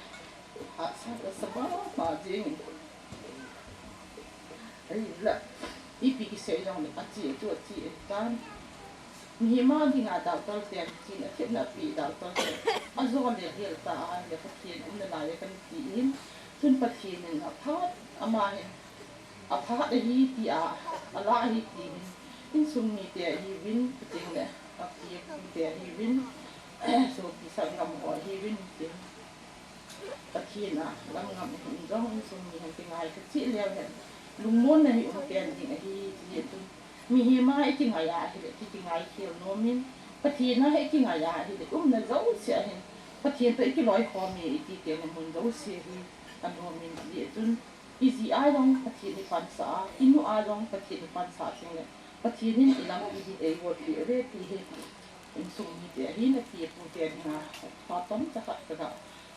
Hahsa ka sa ba, ba jing. Ahi la, ipi kisei jong le achi chu achi ahi tan. Mihem a dinga doctor ten chin a thepna pi doctor ten. Ajo le hel ta ahi le Pathen umna lai le kan ti in. Chun Pathen in aphat ama hin. Aphat ahi ti a, ala ahi ti hin, insung mite ahiuvin, chuteng le, api apute ahiuvin, sopi sanggam ho ahiuvin, tin. Pathen a, lam ngam ahin jong, insung mi hin kingai kacheh leu hen, lungmonna hi um pen ding ahi, ti jeh chun. Mihem a i kingai a ahile, ki kingai khel nom in, Pathen a i kingai a ahile, umna jouse a hin, Pathen toh i kiloikhom e, i ti teng le mun jouse hi, anom in, ti jeh chun. I ji a jong Pathen i pansah a, i nu a jong Pathen i pansah teng le, Pathen in i lampi hi ei got pi ve ti hi, insung mite ahin api apute dinga, phat tamtah khat ka ga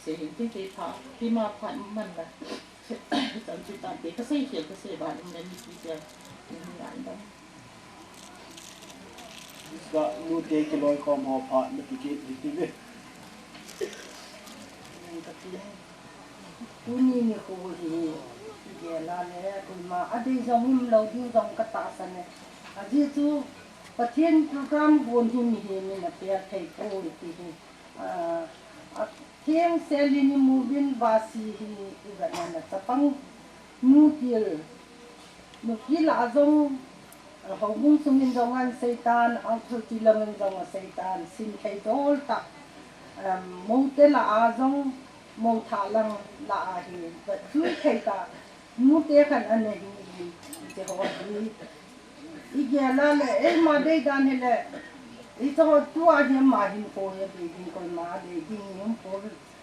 sei hin tin kei pha, keima phat man la, chan chu tan te ka sei khel ka sei ban um le mipi te, in ngai dam. Sa nute kiloikhom ho phat na ti kit hi ti ve. Ka ti. Tuni nikho hi, i gel a le, koima, adei jong um lou diu jong ka tahsan e. Ajeh chu, Pathen program gon hi mihem in apel thei poi ti hi. Ah, atheng sel in imu uvin Vahsi hi, i vet na na chapang nu til. Nupi lah a jong, houbung sung in jong an sei tan, authority lang in jong asei tan, simthei dol tah, um, moute lah a jong, mou thah lang lah a hi, vet jui thei tah, nute khat ana hi, hi, ti ho hi. I gel a le, eima dei dan hi le, i cha ho tua hi ama hin ko hi, dei ding koima dei ding hi um ko,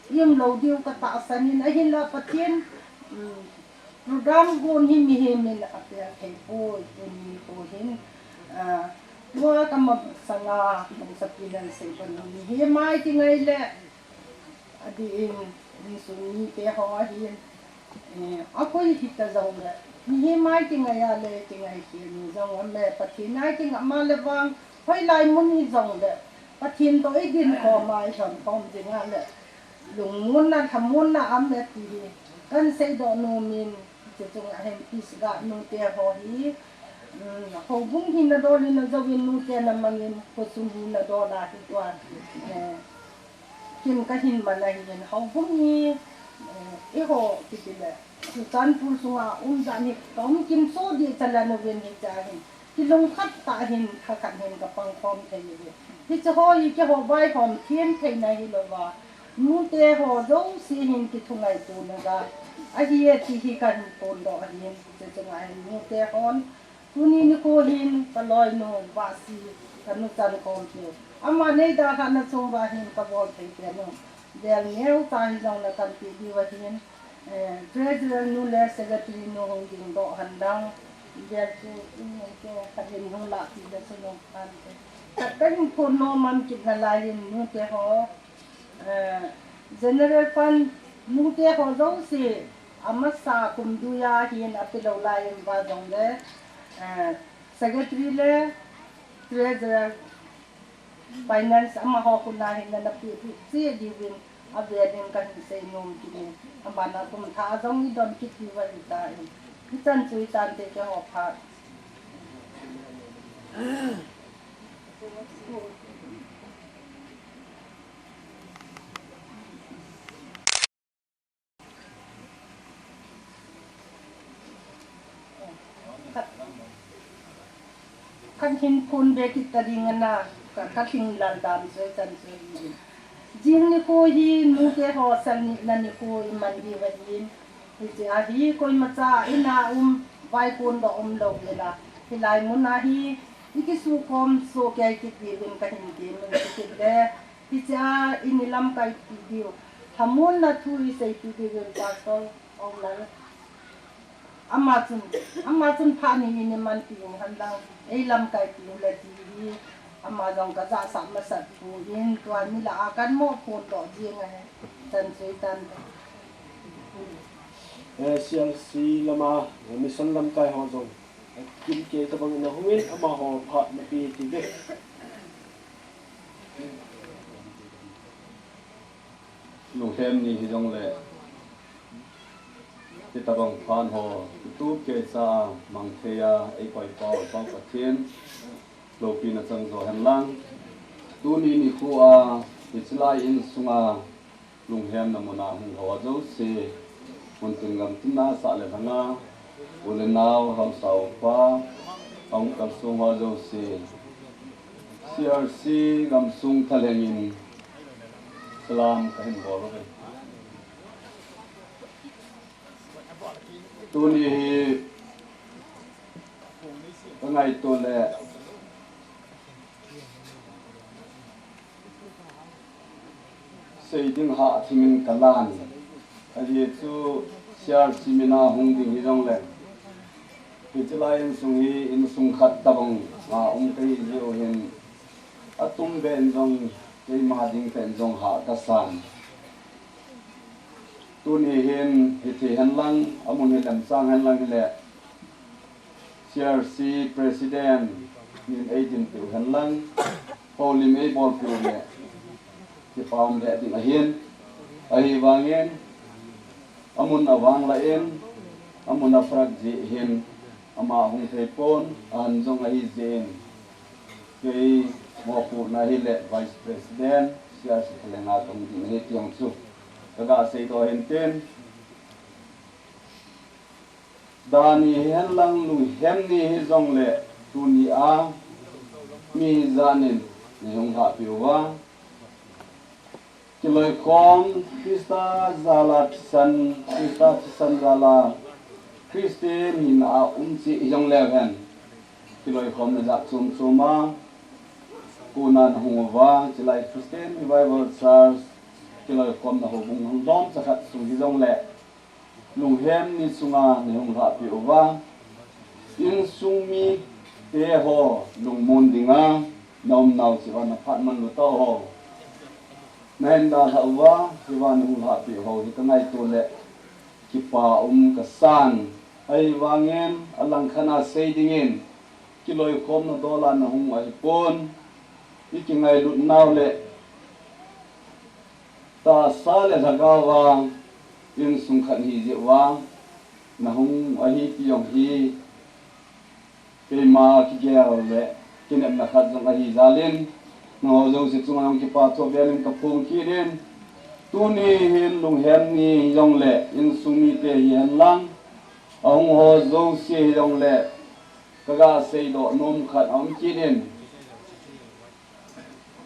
i um lou diu ka tahsan in, ahin la Pathen, um, Program gon hi mihem in apel thei poi, tuni nikho hin, ah, Tua kamasanga, kamasapina sei pan ni hi mai ti ngai le. Adi in, insung mite ho ahin. Eh, akoi hita jong le. Ni hi mai ti ngai a le, ti ngai hi ni jong am le, Pathen nai ti ngai ma le vang. Hoilai mun hi jong le. Pathen toh i din khom a i lhon khom ding a le. Lungmonna, lhamonna um e ti hi. Kan seidoh nom in, hiche chunga hin Peace Guard nute ho hi, um, houbung hina dol in ajouvin nute na mangin, khosung hina dol a hi tua, eh, kin kahin man ahin, houbung hi, eh, eiho kiti le, Churachandpur sunga um jat hi, ka um kim so ding chala nouvin hiche a hin. Kilungkhat tah hin, thakhat hin kapang khom thei uve. Hiche ho hi keiho vaihom them theina hilouva. Nute ho jouse hin kithungaitona jal ahi e ti hi kahin phondoh ahin. Hiche chunga hin nute hon. Tuni nikho hin kaloinu Vahsi kanu chan khompiu. Ama nei dalhahna chung uva hin kabol thei penu. Vel neo tah hijongle kanti diu ahin. Eh, Treasurer nu le Secretary nu hung dingdoh henlang, vel chu, um, ke, khat in hung lahpeh le chun um khan te. Khat kahin phondoh man kit nalai in nute ho, eh, General Fund nute ho jouse, amasa kum duiya hin apelou lai in va jongle, eh, Secretary le Treasurer Finance amaho khut a hin nana peh peh cheh diuvin, avel in kahin seinom kit in, abana kum thah a jong idon kit diu ahi tan. Hichan chu hitante keiho phat. Khat, khat hin phon be kit ta ding ana, ka, ka lhinglel dan chu, chan chu. Jing nikho hi nute ho sal nina nikho iman diu ahin. Hiche a hi koimacha ina um, vaikon doh umlou vela. Hilai mun a hi, ikisukhom soh kei kit diuvin kahin temin, chukit le. Hiche a in ilamkai peh diu. Lhamonna thu iseipeh diuvin Pastor Aunglal. Ama chun, ama chun phat ni in imanpi u henlang. Eilamkai peh u le ti hi. Ama jong kajahsah masat poi, tua ni lah a kahin mo phondoh jing ahi. Chan chu hitan. Eh, C R C lama, eh, mission lamkai ho jong. Kim kei tabang in ahung in, amaho phat napeh tive. Lunghem ni hijongle, hitabang phat ho, tutu keicha mang thei a, eikoi pau, pau Pathen, loupina chang jo henlang. Tuni nikho a, hiche lai insunga, lunghemna muna hung ho jouse, mun tin gam tin a sah le lhanga, u le nao, haosa upa, ahung kalsong ho jouse, C R C gamsung thalheng in salam kahin bol uve. Tuni hi kangaito le sei ding hah thim in kalan. Ajeh chu C R C mina hung ding hijongle, hiche lai insung hi insung khat tabang a um kahi jeh u hin, atumbeh in jong keima ding tah in jong hah kasan. Tuni hin hithei henlang, amun hi lemchang henlang hile, C R C President min eidinpeh u henlang, houlim eibolpeh u le, kipa um lheh ding ahin, ahivangin, amun avang lah in, amun aphak jeh hin, ama hung thei pon, ahin jong ahi jeh in, kei mopohna hile Vice President, C R C thalheng a kahung ding ahi ti jong chu kaga seidoh hin tin. Dan ni hihenlang lunghem ni hijongle tuni a mi hijat in neihung lhahpeh uva, kiloikhom Christa jal a thisan, Christa thisan jal a Christian hina a um cheh hijongleu hen, kiloikhomna jat chom chom a kona nahung uva, chulai Christian Revival Church kiloikhomna houbung hung lom chakhat sung hijongle, lunghem ni sunga neihung lhahpeh uva, insung mi Eiho lungmon dinga na umnau cheh uva na phat manlu tauho, na hin dalhah uva, hiva na hung lhahpeh ho hi ka ngaito le kipa um kasan. Ahivangin alangkhat a sei dingin kiloikhomna dola na hung ahipon, i kingailut nau le tahsa le lhagao a insung khat hi jeh uva na hung ahi ti jong hi keima kigel le kinepna khat jong ahi jal in, nangho jouse chunga jong kipa thu avel in ka phong kit in, tuni hin lunghem ni hijongle insung mite hihen lang, ahung ho jouse hijongle ka ga seidoh nom khat aum kit in,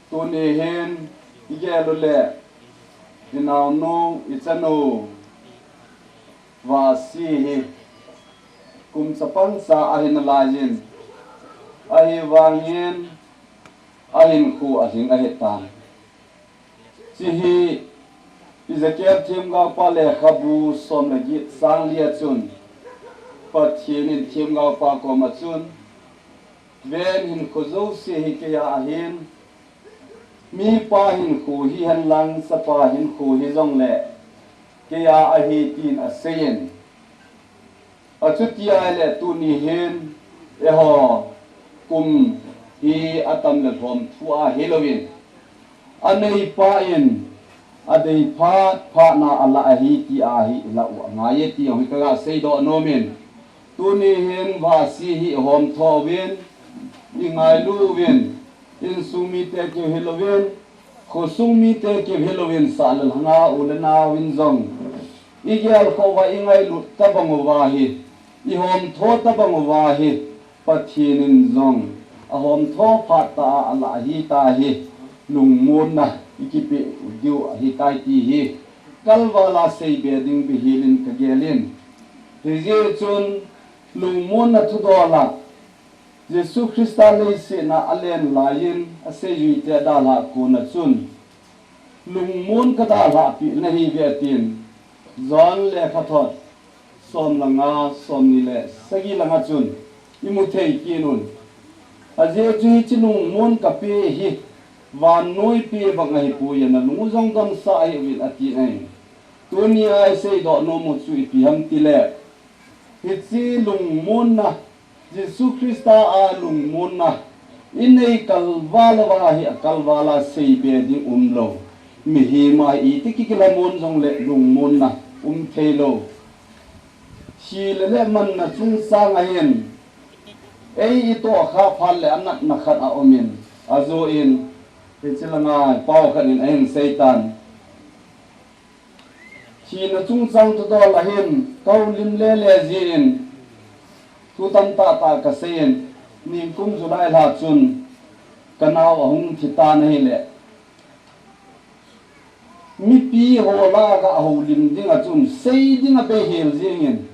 tuni hin i gel u le i naonu, i chanu Vahsi hi kum chapang cha ahi nalai in, ahivangin ahinkho alhing ahitan. Hiche hi Ezekiel themgaopa lekhabu som le get chang li a chun, Pathen in themgaopa koma chun, ven, hinkho jouse hi keiya ahin, mipa hinkho hihen lang chapa hinkho hijongle keiya ahi tin asei in, achuti ahile tuni hin eiho kum hi atam le lhom thu ahilouvin, aneipa in adei phat phat na alah ahi ti ahi ilah u angai e ti jong hi ka ga seidoh nom in, tuni hin Vahsi hi i homtho uvin, i ngailu uvin, insung mite keu hilouvin, khosung mite keu hilouvin, sah le lhanga u le nao in jong i gelkhoh uva, i ngailut tabang uva hi, i homtho tabang uva hi, Pathen in jong ahomtho phat tah a alah ahi tahi, lungmonna i kipeh diu ahitai ti hi kalval a seibe ding bihil in ka gel in, hijeh chun lungmonna thudol a Jesu Christa leiset a alen lai in aseijuite dalhah kon a chun, lungmon ka dalhah peh nahiuve atin, John lekhathot som le nga, som ni le sagi langa chun i mu thei kit un. Ajeh chu hiche lungmon ka pe hi vannoi pe bang ahipoi, nalung u jong damsah hih uvin atin ahi. Tuni a i seidoh nom u chu ipi ham tile, hiche lungmonna, Jesu Christa a lungmonna i nei kalval uva hi akalval a seibe ding umlou. Mihem a iti kikilhamon jongle lungmonna um theilou. Thi le le manna chungchang a hin ei i tohkhah phat le anatna khat aum in, ajo in, hiche langa pao khat in ahin seitan. Thina chungchang thudol a hin ka houlim lele jeh in, thu tamtah tah ka sei in, nikum July lha chun ka nao ahung thi tan ahile, mipi ho lah a ka houlim ding a chun sei ding abei hel jeng in,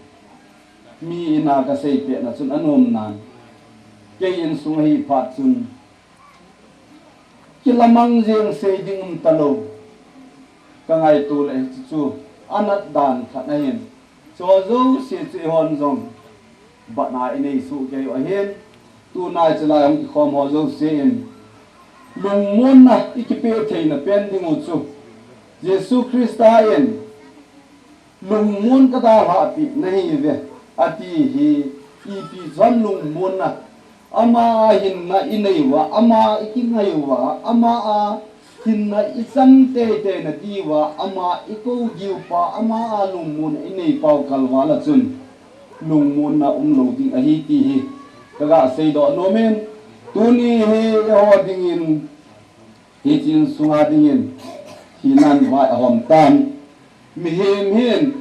mi in a ka seipeh na chun anom nan, kei insung ahi phat chun kilamang jeng, sei ding um talou. Ka ngaito le hiche chu anat dan khat ahin, chu jouse chu eihon jong batna i nei soh kei u ahin, tuna hiche lai hung kikhom ho jouse in lungmonna i kipe theina pen ding u chu Jesu Christa in lungmon ka dalhah peh nahiuve ati hi, ipi jeh a lungmonna, ama a hinna i nei uva, ama a i kingai uva, ama a hinna i chan teitei na diuva, ama i kou diu pa, ama a lungmon i nei pau kalval a chun lungmonna umlou ding ahi ti hi ka ga seidoh nom in, tuni hi eiho dingin, hiche insunga dingin thinan vai ahom tan. Mihem hin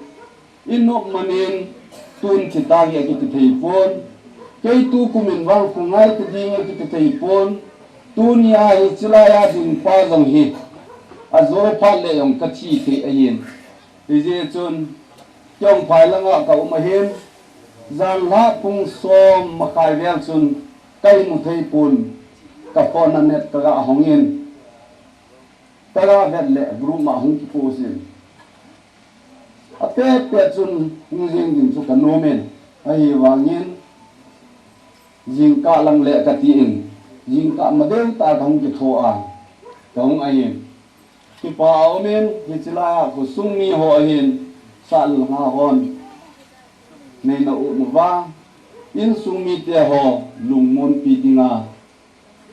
i nop man in tun thi tange akiti thei pon. Kei tukum in vang khu ngai ta ding akiti thei pon. Tuni a hiche lai a ding pa jong hi ajo phat le jong ka thi thei ahin. Hijeh chun kei jong phai langa ka um ahin, janhi pung som makhai vel chun ka imu thei pon, ka phone a net ka ga hong in, ka ga vet le group ma hung kipost in, apet pet chun hung jeng ding chu ka nom in, ahivangin Jingkah lang le kati in, jingkah ma deu tah kahung kitho a, kahung ahin. Kipa aumin, hiche laiya khosung mi ho ahin, sah le lhang a hon, neina um uva, insung mite ho lungmonpi dinga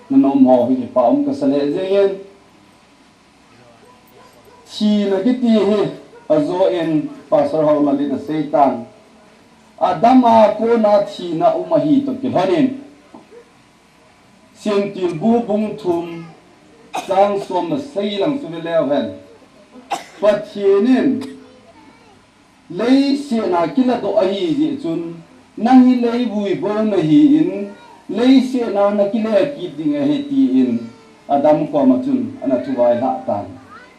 nanom ho hi kipa um kasa lheh jengin. Thina kiti hi ajo in Pastor Haolal in aseitan, Adam a kona thina um ahi toh kilhonin, Semtilbu bung thum chang som le sagi lang chu ve leu hen, Pathen in leiset a kiladoh ahi jeh chun, nang hi leivui bou nahin, leiset a nakile kit ding ahi, tin Adam koma chun ana thuvailhah tan.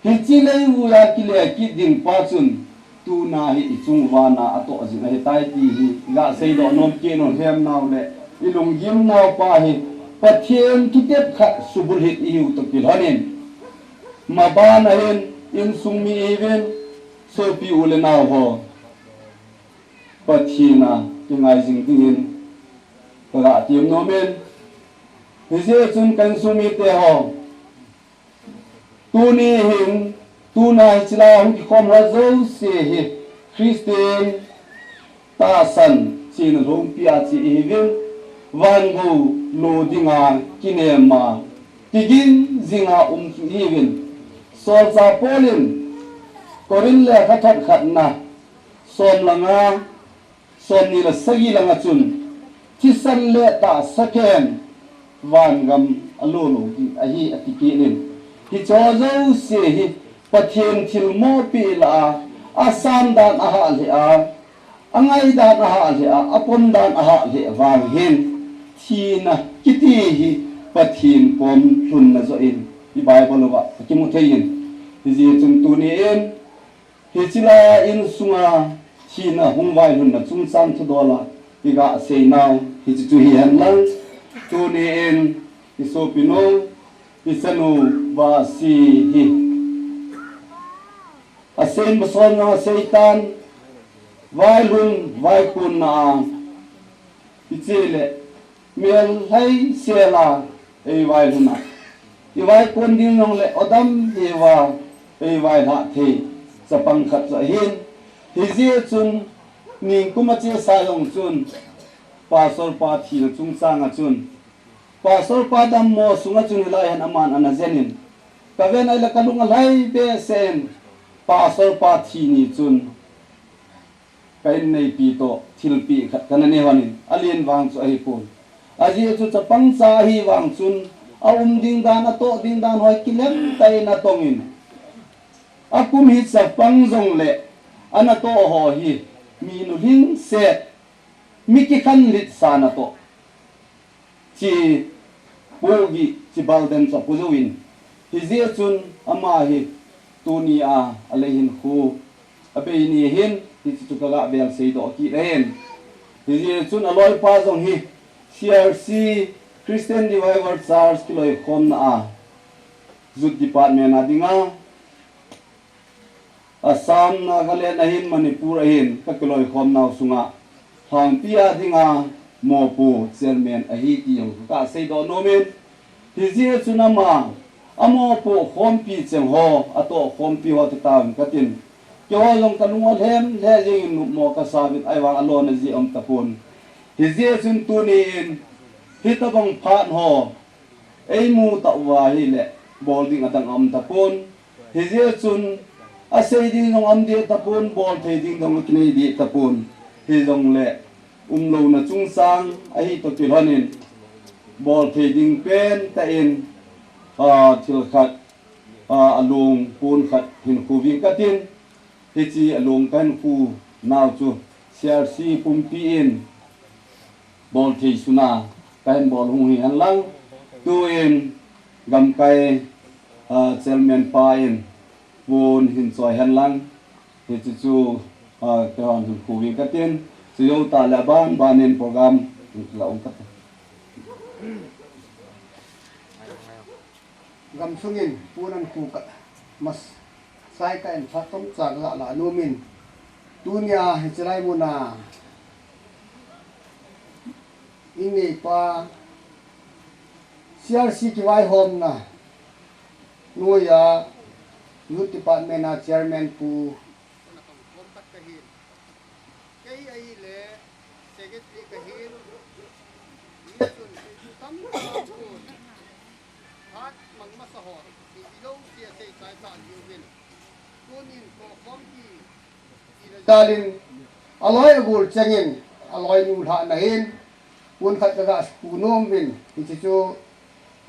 Hiche leivui a kile kit ding pa chun, tuna hi ichung vana atoh jing ahitai ti hi iga seidoh nom kit un, hemnau le ilunggimnau pa hi Pathen thutep khat subulhit ihiu toh kilhonin, maban ahin, insung mi ihiuvin, sopi u le nao ho, Pathen a kingai jing dingin kaga tem nomin, hijeh chun ka insung mite ho, tuni hin, tuna hiche laiya hung kikhom ho jouse hi Christian tahsan chena lhompi a che ihiuvin, vangou lo dinga kinema, kigin jinga um chu ihiuvin. Solchah Paul in Corinth lekhathot khatna, som le nga, somni le sagi langa chun, thisan le tahsa pen vangam alo lou ding ahi, ati kit in. Hicheho jouse hi Pathen thilmopi lah a, asan dan ahah lheh a, angai dan ahah lheh a, apom dan ahah lheh vang hin, thina kiti hi Pathen kom lhunna joh in i Bible uva akimu thei in. Hijeh chun tuni in, hiche laiya insunga thina hung vailhunna chungchang thudol a iga seinau hiche chu hihen lang, tuni in i sopinu, i chanu Vasi hi asei masot jong aseitan, vailhun vaikonna a, hiche le mel lhaisel a eivailhun a, ivaikon ding jongle odam hiuva eivailhah thei chapang khat chu ahin. Hijeh chun ningkum achesa jong chun Pastor pa thina chungchang a chun, Pastor pa dammo sunga chun hilai hin aman ana jen in, kaven ahile kalung alhai behseh in, Pastor pa thi ni chun ka inneipi toh thilpeh khat kana nei lhonin, alen vang chu ahipon. Ajeh chu chapang cha ahi vang chun, aum ding dan, atoh ding dan ho kilem tah in atongin, akum hi chapang jongle anatoh ho hi mi nulhingset, mi kikhanlitsa natoh, chi pohgih, chi balden chu apo jouvin, hijeh chun ama hi tunia alei hinkho abei ni hin hiche chu kaga vel seidoh kit ahin. Hijeh chun aloipa jong hi C R C, Christian Revival Church kiloikhomna a Youth Department a dinga Assam, Nagaland ahin Manipur ahin kakiloikhomnau sunga lhangpi a dinga mopo chairman ahi ti jong kaga seidoh nomin, hijeh chun ama amopo khompi chengho, atoh khompi ho titauvin katin, keiho jong kalung alhem lheh jengin nopmo kasauvin, ahivang alona jeh aum tapon. Hijeh chun tunin hitobang phat ho eimu tauva ahile bol ding adang aum tapon. Hijeh chun asei ding jong aum deh tapon, bol thei ding jong akinei deh tapon. Hijongle umlouna chungchang ahi toh kilhonin, bol thei ding pentah in, a, thil khat, a, alungpon khat hin khu ving katin, hiche alung kahin khu nau chu C R C pumpi in bol thei suna kahin bol hung hihen lang, tuin gamkai, a, chairman pa in pon hin choi hen lang, hiche chu, a, keihon hin khu ving katin, chujou tah le aban ban in program la um kate. Gamsungin pon ahin khu kah masai tah in phat chomcha kaga la nomin, tunia hiche lai muna Inei pa, C R C kivaihomna noiya Youth Department a Chairman Pu Kei ahile secretary kahin, mi chun kei chu tamtah a kon phat mang masa ho, kei ilou sia sei chai ta liu vin. Tunin ko khompi ina jalin, aloi agol chengin, aloi nu lhahna hin, pon khat kaga khu nom vin, hiche chu,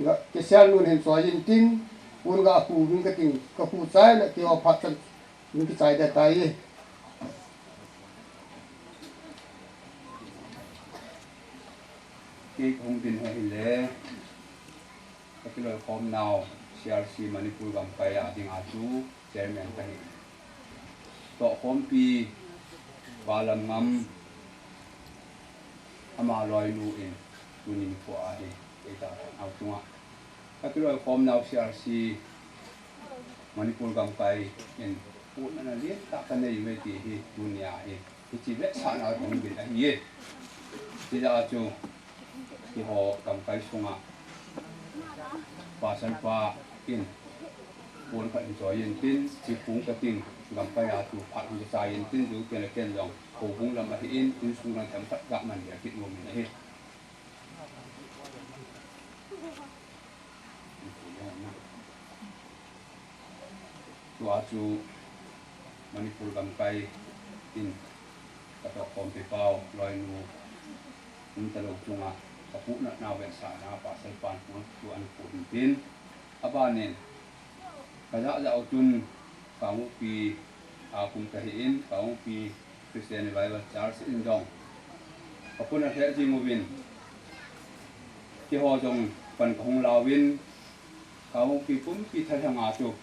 ga, kisel nun hin choi in tin, pon ga khu vin kating, kakhu chai le, kei ho phat chan, Min kichai dia tai. Kei kahung din hi ahile, kakiloikhom nau C R C Manipur gamkai a dinga chu chairman kahi. Tohkhompi Valamngam ama loinu in tuni nikho a hi, kei tah nau chunga kakiloikhom nau C R C Manipur gamkai in puhnatna lentah kanei uve ti hi tunia hi, hiche vetsahna kahung din ahi e. Hijeh a chu, keiho gamkai sunga Pastor pa in pon khat in choi in tin, hiche pung kating gamkai a chu phat hung kichai in tin, ju ken le ken jong houbung lam ahin, insung lam themkhat ga man dia kit nom in ahi. Tua chu Manipur gamkai in katohkhompi pau loinu umtalou chunga kapuhnatna vetsahna Pastor pan pon chu ana puh in tin, abanin kajah jah u chun Kangpokpi a kum kahin, Kangpokpi Christian Revival Church in jong kapuna lheh jing uvin, keiho jong pan kahung lauvin, Kangpokpi pumpi thalheng a chu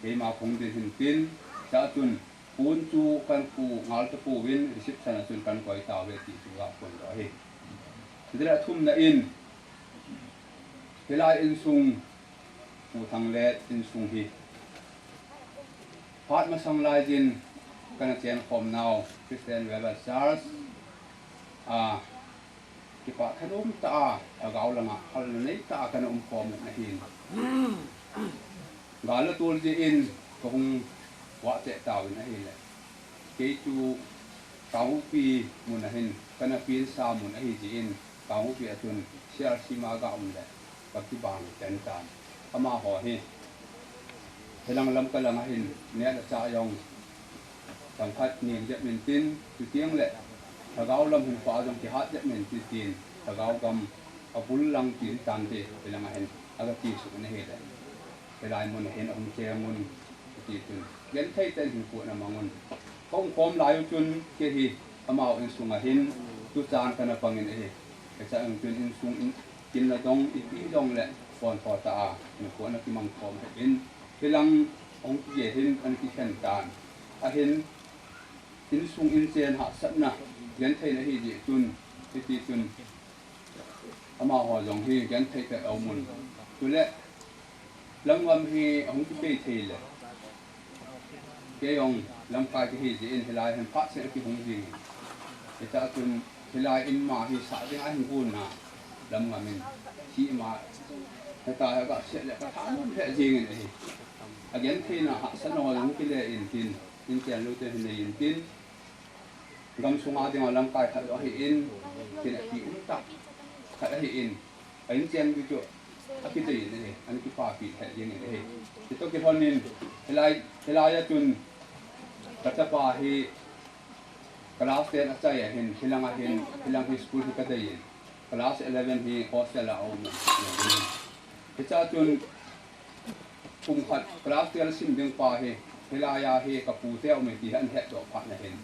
keima kahung din hin tin, chua chun pon chu kana khu ngal tapouvin, reception a chun kana koi tauve ti chu ga phondoh ahi. Chutile athumna in, hilai insung Pu Thanglet insung hi phat masang laijin kana chenkhom nau Christian Revival Church a kipah thanom tah a, lhagao langa halna neitah a kana umkhom u ahin, gal le tol jeh in kahung vah cheh tauvin ahile, kei chu Kangpokpi mun a hin kana pensa mun ahi jeh in, Kangpokpi a chun C R C ma ga um le kakibang pen tan. Amaho hi hilang Lamka langa hin neh le chah jong themkhat nem jep in tin, chuteng le lhagao lam hin pha jong kihat jep in tin, tin lhagao gam abul lang tin tante hilanga hin aga ti suh in ahile, hilai mun a hin ahung cheng un, ati chun genthei tah in hinkho ana mang un. Kaumkhom lai u chun kei hi amau insunga hin tuchan kana pangin ahi. Hichea chun insung in, kin nadong ipi jongle pontho tah a hinkho ana kimangkhom hih in, hilang hung kigel hin ana kikhen tan. Ahin, insung inchen hahsatna gentheina hijeh chun, hiti chun amaho jong hi genthei tah a aum un. Chule lamgam hi ahung kipei thei le, kei jong lamkai kahi jeh in hilai hin phat seh a kihung jing in. Hichea chun hilai in ma hi sah ding ahin gonna, lamgam in, hima heta hi aga seh le kathanom lheh jeng in ahi. Agentheina hahsatna jong kile in tin, inchen lou te hin nei in tin, gamsunga dinga lamkai khat jong ahin, tin api um tah khat ahin, a inchen ding chu akidei in ahi, ana kipapi lheh jeng in ahi. Chutoh kilhon in, hilai, hilai a chun kachapa hi class ten achai ahin, hilanga hin, hilang hi school hi kadei in, class eleven hi hostel a aum in. Hichea chun kum khat class twelve sim ding pa hi, hilai a hi kapute aume ti hi ana hetdoh phat na hin,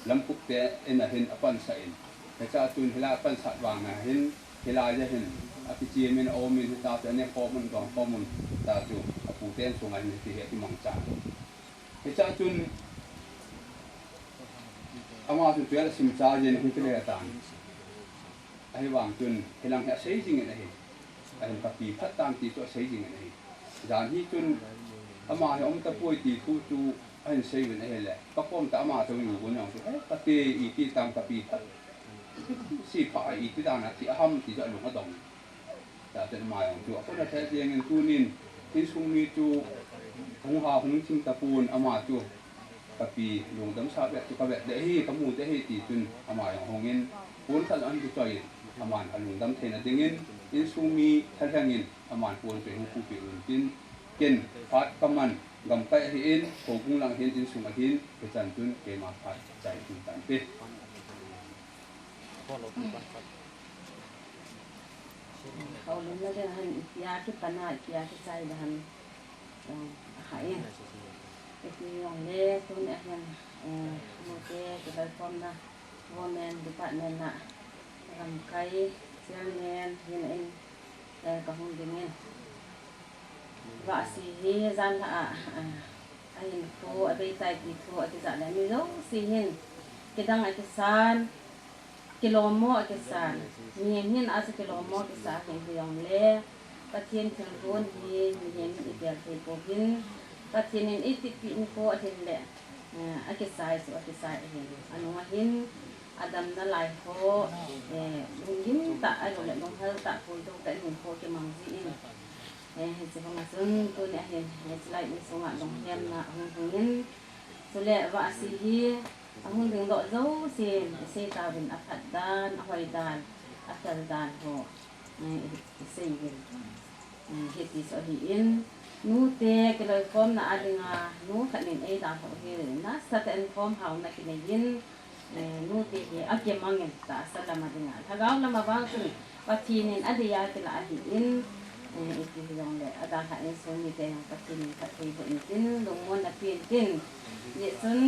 Lamkupte in a hin apansah in. Hichea chun hilai apansat vang a hin, hilai a hin akichem in aum in, hita chu anekhom un, dongkhom un, hita chu apute insunga hin hiti hi akimangchan. Hichea chun ama chu twelve asim chai jin hung kile tan. Ahivang chun hilang hi asei jing in ahi. Ahin kapi phat tan ti chu asei jing in ahi. Jan hi chun ama hi aum tapoi ti thu chu ahin sei uvin ahile, kakom tah ama chunga gon jong chu, he, kate iti tam kapi phat. Sipha a iti dan a thi aham ti chu alung adong. Tate ama jong chu akona thei jeng in tunin insung mi chu hung ha hung thim tapon ama chu kapi lungdam sa vet chu kavet de hi kamu de hi ti chun ama jong hung in pon khat an chu choi in aman alungdam theina dingin insung mi thalheng in aman pon chu hung pupi un tin ken phat kaman gamkai ahi in, houbung lang hin, insung ahin, hichan chun keima phat chai hin tante. Houbung lang hin, ipia kipana, ipia kichai dan. Ahin. Ipi jongle, tuni ahin, eh, mute, kibai khomna, women department na, gamkai, chairman, hin in, eh, kahung dingin. Vahsi hi jan a, a, a hinkho, abeitai ti thu, akijah le mi jouse hin, kidang akisan, kilommo akisan, mihem hin achu kilommo kisa hin hijongle, Pathen thilgon hi mihem in ibel thei pouvin, Pathen in eitipi nikho ahin le, eh, akisai chu akisai ahin. Anung ahin, adamna lai ho, eh, lunggim tah, ahilouleh lunghel tah, puidoh tah in hinkho kimang jin. Eh, hiche banga chun tuni ahin, eh, chulai insunga lunghemna ahung hung in, chule Vahsi hi ahung dingdoh jousen, isei tauvin aphat dan, ahoi dan, aphel dan ho, eh, isei uvin. Eh, hiti chu ahin, nute kiloikhomna a dinga, nu khat in eidalhah u hi, nasatah in khomhaona kinei in, Eh, nute hi akimangin tahsa lama dinga, lhagao lama vang chun Pathen in adeiya kilah ahin, eh, ipi hijongle adalhah insung mite jong Pathen in phatthei boh intin, lungmonna pe intin, hijeh chun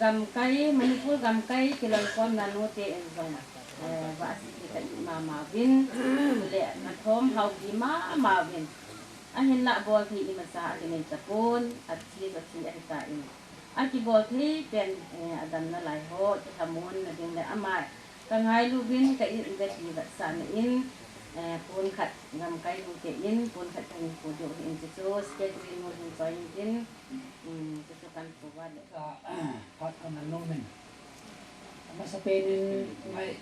gamkai, Manipur gamkai kiloikhomna nute in jong, eh, Vahsi hi ka it mama uvin, chule ka thom haupi mama uvin, ahinlah bolthei imacha akinei tapon, athi chu athi ahitan. Akibol thei pen, eh, adamna lai ho, kilhamon na ding le ama, ka ngailu uvin, ka in veti vetsahna in, eh, pon khat gamkai nute in, pon khat kahin po diu ahin chuchu, secretary nu hin choi intin, um, chuchu kan po uva le. Ka, phat kaman nom in. Amasapen in ngai,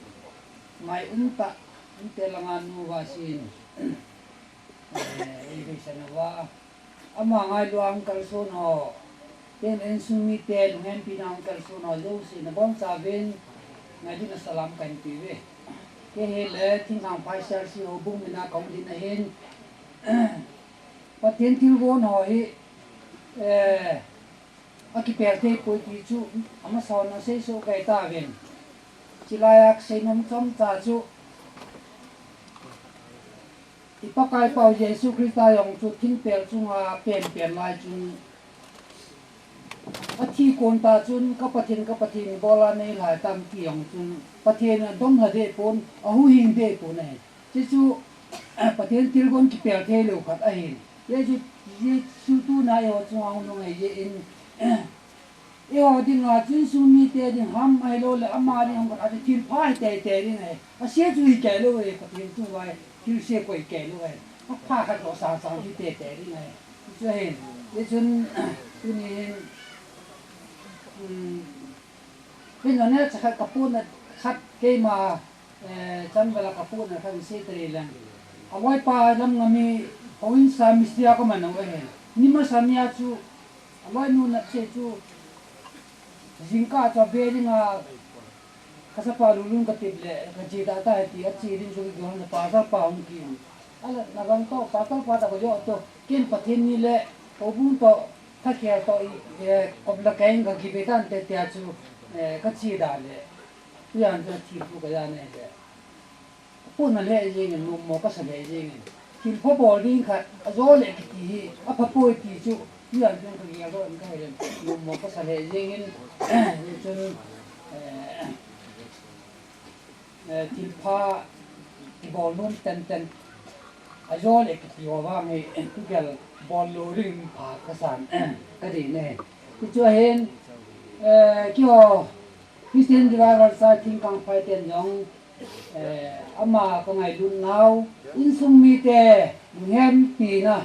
ngai umtah, umtah langa nu Vahsi in. Eh, eivetsahna uva. Ama ngailu a hung kalson ho, ken insung mite lunghempina hung kalson ho jouse nabonchauvin ngailutna salam kahin peuve. Kei hile Thingkangphai C R C houbung mina kahung ding ahin, Pathen thilgon ho hi, eh, akipel thei poi ti chu amasa hon asei soh kei tauvin. Chulai a kasei nom chomcha chu, i Pakaipa u Jesu Christa jong chu thingpel chunga penpen lai chun, athi kon ta chun, ka Pathen, ka Pathen, ibola neilhai tam ti jong chun, Pathen in adom lha deh pon, ahuhhing deh pon ahi. Hichu, Pathen thilgon kipel thei lou khat ahin. Jesu, Jesu tuna eiho chunga hung nung ahi jeh in, eiho dinga chun insung mite ding ham ahilouleh ama ding ham khat a chu thilpha hi teitei ding ahi. Ase chu hi kei lou ahi, Pathen chunga hi thilse koi kei lou ahi. Apha khat lou sang sang hi teitei ding ahi. Chu ahin, hichun, tuni hin, um, Kei jong neocha khat kapohna khat keima, eh, changvel a kapohna khat in sei taleng. Aloipa Lamngam hi houin sa mistri a kaman u ahi. Ni masa nia chu, aloinu natse chu, jingkah chu ave dinga, kachapa lulun katep le, kache tah tah e ti, ache ding chu kigel hon le, pastor pa hung kiin. Ala, navang toh, pastor pa toh kajoh toh, ken Pathen ni le, houbung toh, Khakhel toh i, eh, kop la keng ka kive tante tia chu, eh, kache da le. Tujan chu thilpha kaja nei le. Kapohna lheh jengin, nommo kasa lheh jengin. Thilpha bol ding khat, ajo le kiti hi, apha poi ti chu, tujan chu kagel doh in kahi le, nommo kasa lheh jengin, hichun, eh, eh, thilpha kibol nom tenten. Ajo le kiti ho vang hi, eh, kigel bol lou ding pha kasan, eh, kadei ne. Hichu ahin, eh, keiho Christian Revival Church Thingkangphai ten jong, eh, ama kangailut nau, insung mite, lunghempina,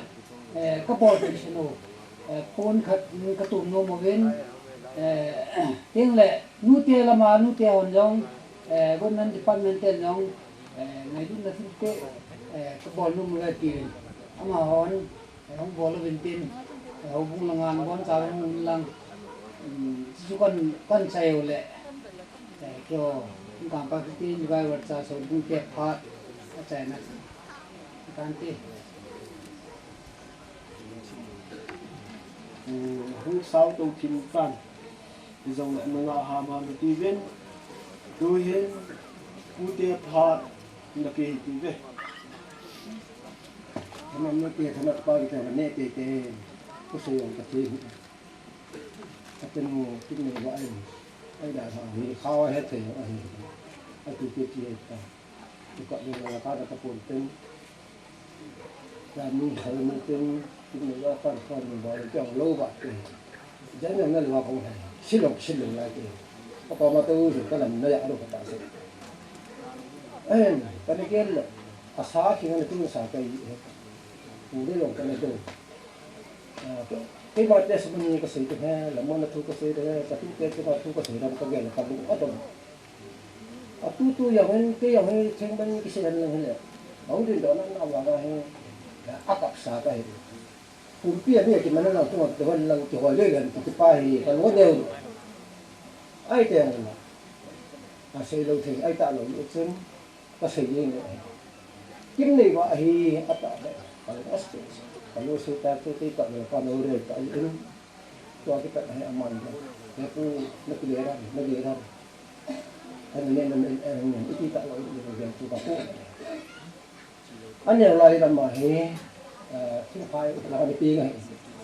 eh, kabol pi sinu, eh, pon khat, mm, katum nom uvin, eh, tin le, nute lama, nute hon jong, Eh, government department te jong, eh, ngailutna thil te, eh, kabol nom uve tin, amahon, eh, hung bol uvin tin, eh, houbung langa boncha hung un lang, um, chu kan, kan chai u le, eh, keiho, hung kangpa Christian Revival Church houbung te phat, achaina, kan ti. Um, hung sao to thim tan. Hijongle nanga ham ham nati uvin. Tuhin, pute phat naki hi ti uve. Thanom nate, thanom pa kite, nate te, kusei jong kati. Apen mu, tin ne ba ai. Ai da ha, ni khawa he te, ai. Ai tu te ti he ta. Tukah le la ka da ka pon ten. Kami hal ni tin, tin ni la kan kan ni ba le kyang lo ba te. Jan na na lo ko hai. Silong silong la te. Apa ma tu ka lam na ya lo ka ta se. Em, ka ni ken le. Asa ki na tu sa ka i. U de lo ka na tu. Ah, ke, ke ma te se ni ka se te he, la mo na tu ka se te he, ka tu te te ka tu ka se ram ka ge la ka lu. Ato. Atutu jong hin, kei jong hi, theng ban kisei hen lang hile. Ahung dingdoh na, na vang a hi, akapsa kahi. Pumpi a mi kiman lang tung, kihol lang, kihol le lang, kiti pa hi, kalung aneo. Ai te ang na. Asei lou thei, ai talou, chun, kasei jeng le. Kimneiva hi, ata le. Kalung asei, kalung asei ta, tu, tu, ta, le, pa, no, re, ta, in. Tua kipat hi aman le. He pu, na kile ram, na kile ram. Ani ne, na, na, na, iti ta lo, iti lo, iti lo, iti lo. Ani lai ram ma hi, eh, thil phai, la ni pi ngai.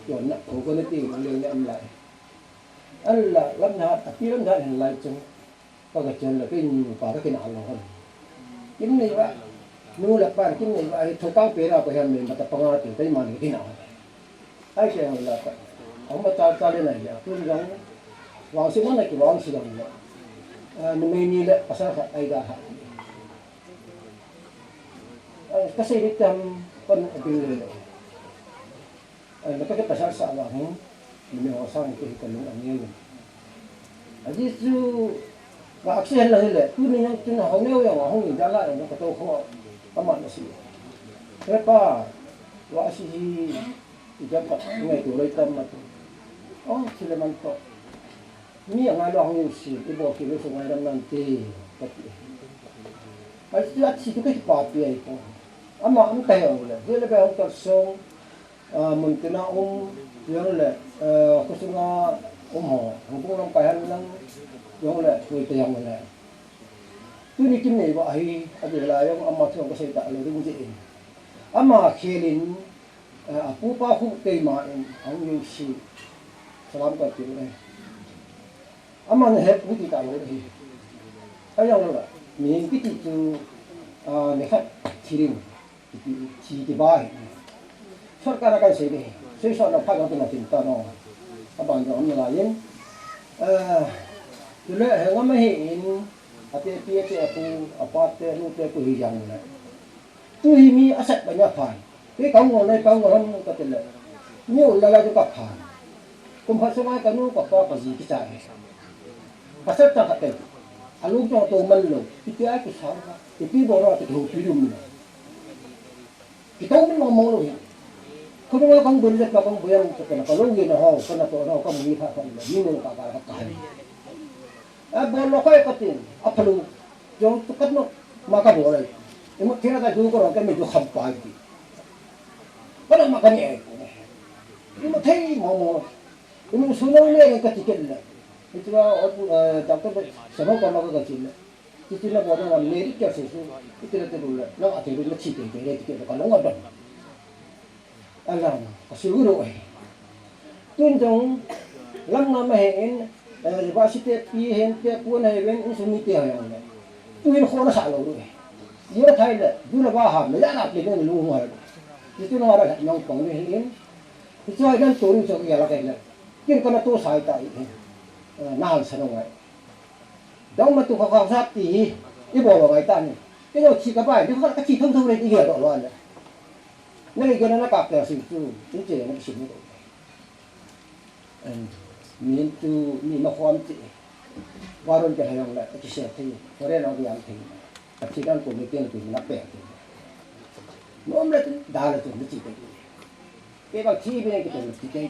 Yon na, ko ko ni pi, le ne am lai. An la, lam na, a pi lam na, lai chung. Ka ka chen le, kei nu pa ka kina lo hon. Kimneiva, nu le pa kimneiva, ai thokang pe ra pa hian me mata panga te, kei man kina. Ai ke la ta. Ang mata ta le na ya, kun jang. Wang si mana ki wang si jang le. Ah, numei ni le, pasal khat ai da ha. Ai, ka sei ni tam, kon abing le le. Ai, na ka ke pasal sa vang hin, mi ho sang ke hi ka lung aneo. Ajeh chu, ka aksi hen la hile, tuni jong tun ho neo jong ahung in jala jong ka to kho, ka man asi. He pa, wa asi hi, i jam ka ngai tu lai tam ma tu. Oh, sile man to. Mi angai lo hung si, i bo ki lo so ngai ram nan ti, ka ti. Ai, ti a ti tu ka ki pa pi ai ko. Ama am ta he ong le, hile ka hung ta song, Ah, mun tina um, jong le, eh, khusunga um ho, hung kung lam kai han lang, jong le, tui te jong le. Tuni kimneiva hi, a ve la jong ama thu ka sei ta lo ding je in. Ama khelin, eh, a pu pa khu keima in, hung yu si, salam ka ti le. Ama na he pu ti ta lo hi. Ka jong le, mi kiti chu, ah, ne khat, thi ding. Kiti, thi kibai. Sorkar a kan sei ding. Sei sot na phat na tin ta no. Aban jong um lai in. Eh, tule he ngam ahi in. Ate pi ate apu, apa te nu te pu hi jang le. Tu hi mi asat ba nya phan. Ke ka ngol nai ka ngol ham ka te le. Mi ul la la ju ka phan. Kum phat sunga ka nu ka pa ka ji kicha e. Pasal ta ka te. Alu jong to man lo. Kiti a kisa. Kiti bo ro te ho pi dum. Kitou min mong mong lou hi. Khonung a kang bun le pa kang buyang ka kana ka lou hi na ho, kana to na ho, ka mui pha pha le, mi mong ka ka ka ka. A bol lo kai ka tin, a phalu, jong tu kat no, ma ka bol ai. Imu thina ka ju ko ro ka mi ju kham pa ki. Kana ma ka ni ai ko. Imu thei mong mong. Imu sunau le ka ti ken le. Itu a, eh, doctor le, sama ka ma ka ka ti le. Titi na bo na wan le ri kya se su. Titi na te ru le. Na a te ru na chi te te le titi na ka long a dam. Alam, ka si ru ro e. Tun jong, lam na ma he in, eh, ba si te pi hen te pu na he ven in su mi te ha yang le. Tu hin kho na sa lo ru e. Yo thai le, du na ba ha, me ya na te ne lu ha. Titi na ra nong pong ne he in. Titi ha dan to ru so ya la ke le. Kin ka na to sai ta i. Eh, na han sa no ngai. Dong ma tu kha kha sap ti hi, i bol lo ngai ta ni. Kei lo thi ka bai, di kha ka thi thong thong le i gel lo lo le. Na le gel na ka ka si tu, in che na si ni. Em, min tu, mi ma khom ti. Warrant kihei jongle, akisel thei, foreign a kiam thei. Pathen in committee le pin na pe thei. Nom le tin, da le tin, na chi thei. Kei bang thi beh kei tin, na chi thei.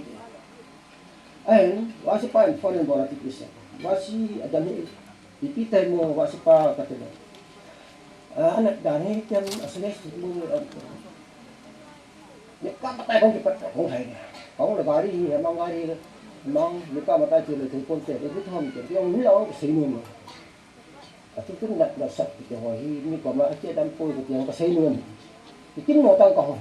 Ahin, vasipa in phone in bol a ti kisa. Vasi, adam hi, ipi tai mo, vasipa kati le. Ah, ana dan hi tiang, asal hi mo, ah, Ni ka matai kong kipat kong hai ni. Kong le gari hi, amang gari hi, amang ni ka matai chu le thei pon te, le thum te, tiang ni lo ka sei nu ni. Ka tu tun na, na sat ti ho hi, ni ko ma a che dam poi ko tiang ka sei nu ni. Ti kin mo tang ka ho.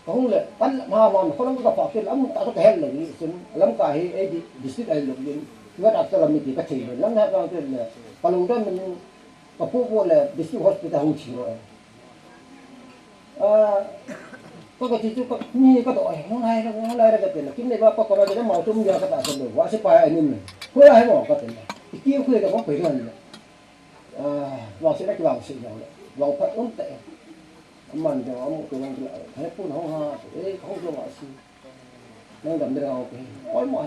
Ka hung le, pan ma ma, ko lam ka pa ke lam ta ka hel le ni, sun, lam ka hi, eh, di, district ai lo ni. Nga ta ka lam ni ti ka thei le, lam na ka le, ka long dan ni, ka pu ko le, district hospital hung chi lo. Ah, ka, ka ti chu ka, mi ka do, eh, nung hai, nung hai ka ti na, kin nei ba pa ka ba de, ma tum ya ka ta sa do, vasipa hai ni. Ko la hai mo ka ti na. Iki ko ka ko pe na. Ah, vasi na ki vasi na. Vau pa un te. Man de, amu ko nang la. Hai pu na ha, eh, ko lo vasi. Nang dam de rang ke. Oi mo.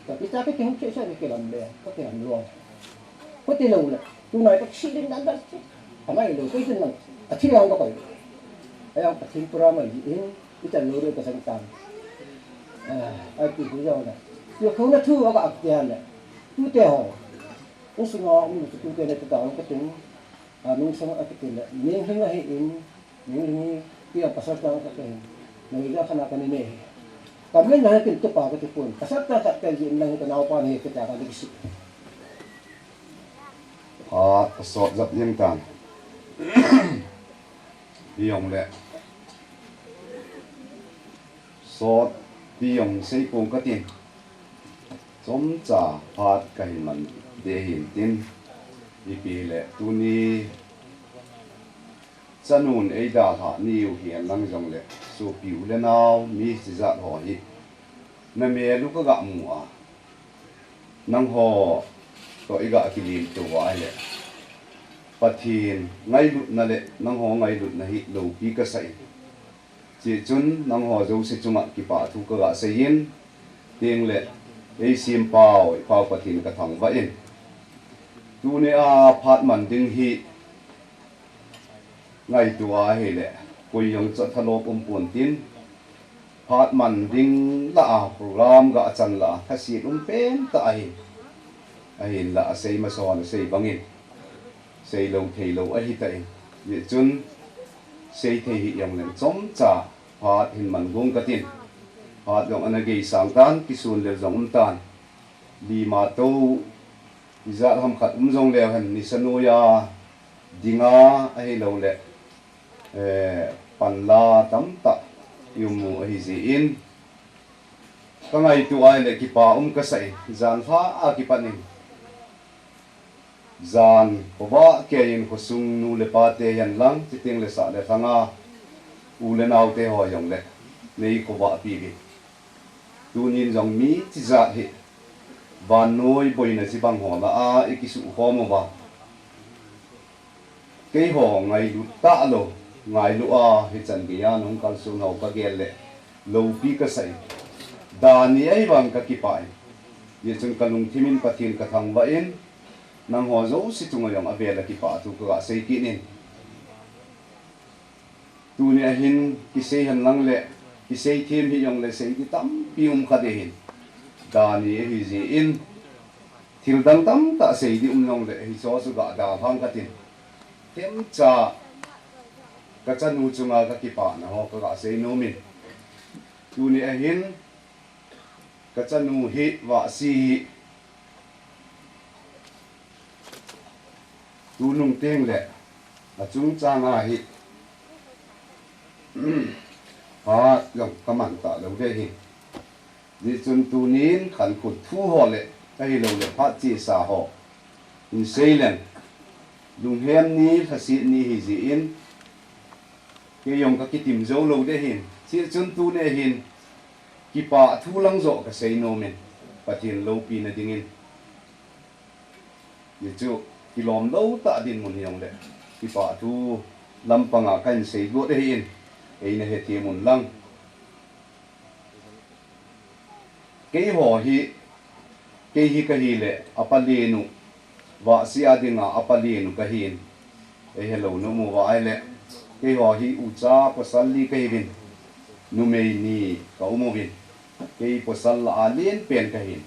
Ka pi ta ke ke hung ke sa ke lam le. Ka ke lam lo. Ko te lo le. Tu nai ka si ding dan dan. Ka nai lo ke tin nang. A thi rang ka pai. Ai ang pa thin pura mai ji in. I tan lo re ka sang tan. Ah, ai ti ku jong le. Yo ko na thu a ka ak te le. Tu te ho. U su no, um tu te le ta ka tin. A nung sang a ke te le. Ning hing a hi in. Ni, ni, tia pasal ta ka te. Na ida kana ka ni ne. Ka men na kin te pa ka te pun. Pasal ta ka te ji na ka nau pa ni ka ta ka ni si. A, ka sot jap jeng tan. Pi jong le. Sot pi jong sei pung ka tin. Chomcha phat ka hin man de hin tin. Ipi le tuni Chanun ei dalhah niu hi an lang jong le, sopi u le nau, mi chijat ho hi. Na mel u ka ga mu a. Nangho toh i ga kilim tou a le. Pathen ngailutna le, nangho ngailutna hi lopi ka sa in. Chuchun nangho jouse chunga kipah thu ka ga sei in. Teng le, ei sim pau, i pau Pathen ka thangvah in. Tuni a phat man ding hi, Ngaitua ahile, koi jong chu thalop um pon tin, phat man ding lah a, program ga chan lah a, thasit um pen tah ahi. Ahinlah, asei masa hon asei bangin, sei lou thei lou ahi tan. Hichun, sei thei hih jongleng chomcha, phat hin man gong katin. Phat jong ana gei sang tan, kisun lel jong um tan. Lima to, ijat ham khat um jong leu hen, nisa noiya dinga ahilouleh, eh, panla tamtah i um u ahi jeh in, ka ngaito ahile kipa um kasa in, jan lha a kipat in, jan khovah keiyin khosung nu le pa te hihen lang, chuteng le sah le lhanga u le nao te ho jong le nei khovah pi uvin. Tunin jong mi chijat hi vannoi boina chibang ho lah a i kisuh khom uva. Keiho ngailut talou, ngailu a hichan geiya nahung kalson ho ka gel le loupi kasa in. Dani ahivang ka kipah in. Hichun ka lungthim in Pathen ka thangvah in, nangho jouse chunga jong avel a kipah thu ka ga sei kit in. Tuni ahin kisei hen lang le, kisei them hih jongle sei ding tampi um kha ding ahin. Dani ahi jeh in, thil dang tamtah sei ding um jongle, hicho chu ga dalhang katin. Themcha ka chanu chunga ka kipana ho ka ga sei nom in. Tuni ahin, ka chanu hi Vahsi hi. Tunung teng le, achung chang a hi, phat jong ka man talou ding ahi. Hichun tunin khankut thu ho le, ahilouleh phat chesa ho. Hin sei leng, lunghem ni, lhaset ni ahi jeh in, kei jong ka kitim jou lou ding ahin. Hichun tuni ahin, kipah thu lang joh ka sei nom in, Pathen loupina dingin. Hichu, kilom lou tah dinmun hi jongle, kipah thu lampanga kahin sei got ahin, eina hethem un lang. Keiho hi, Kei hi kahile, apalenu, Vahsi a dinga apalenu kahin. Eihelou na mu va ahile, keiho hi ucha pasal li kahiuvin. Numei ni kaumuvin. Kei pasal lah a lenpen kahin.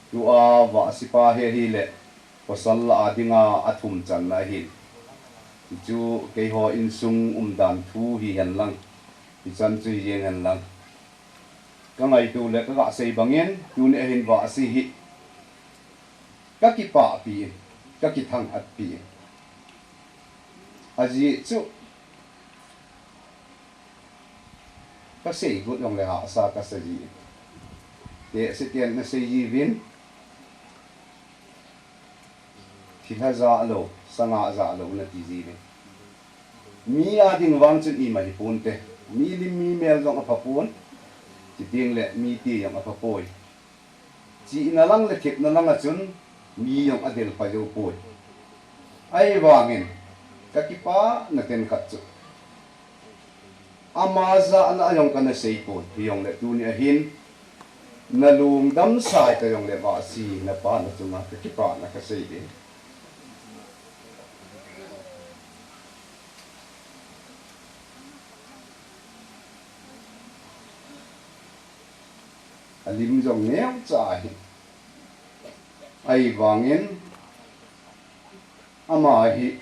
Tua Vahsi pa hi ahile, pasal lah a dinga athum channa ahin. Hichu keiho insung umdan thu hihen lang, hichan chu hijeng hen lang, kangaito le kagasei bangin, tuni ahin Vahsi hi kakipahpi in, kakithangatpi in. Ajeh chu kasei got jongle hahsa kasa ji in. Tehse ten nasei jiuvin, thilha jahlou, sangah jahlou nati jiuvin. Mi a ding vang chun ima hiponte. Mi lim mi mel jong aphapon. Chuteng le mite jong aphapoi. Chihna lang le thepna langa chun mi jong adelpa joupoi. Ahivangin kakipana ten khat chu, ama jahna jong kana seipon, hijongle tuni ahin nalungdam sai ta jongle Vahsi napa nachunga kakipana kasei e. Alim jong neocha ahi. Ahivangin ama hi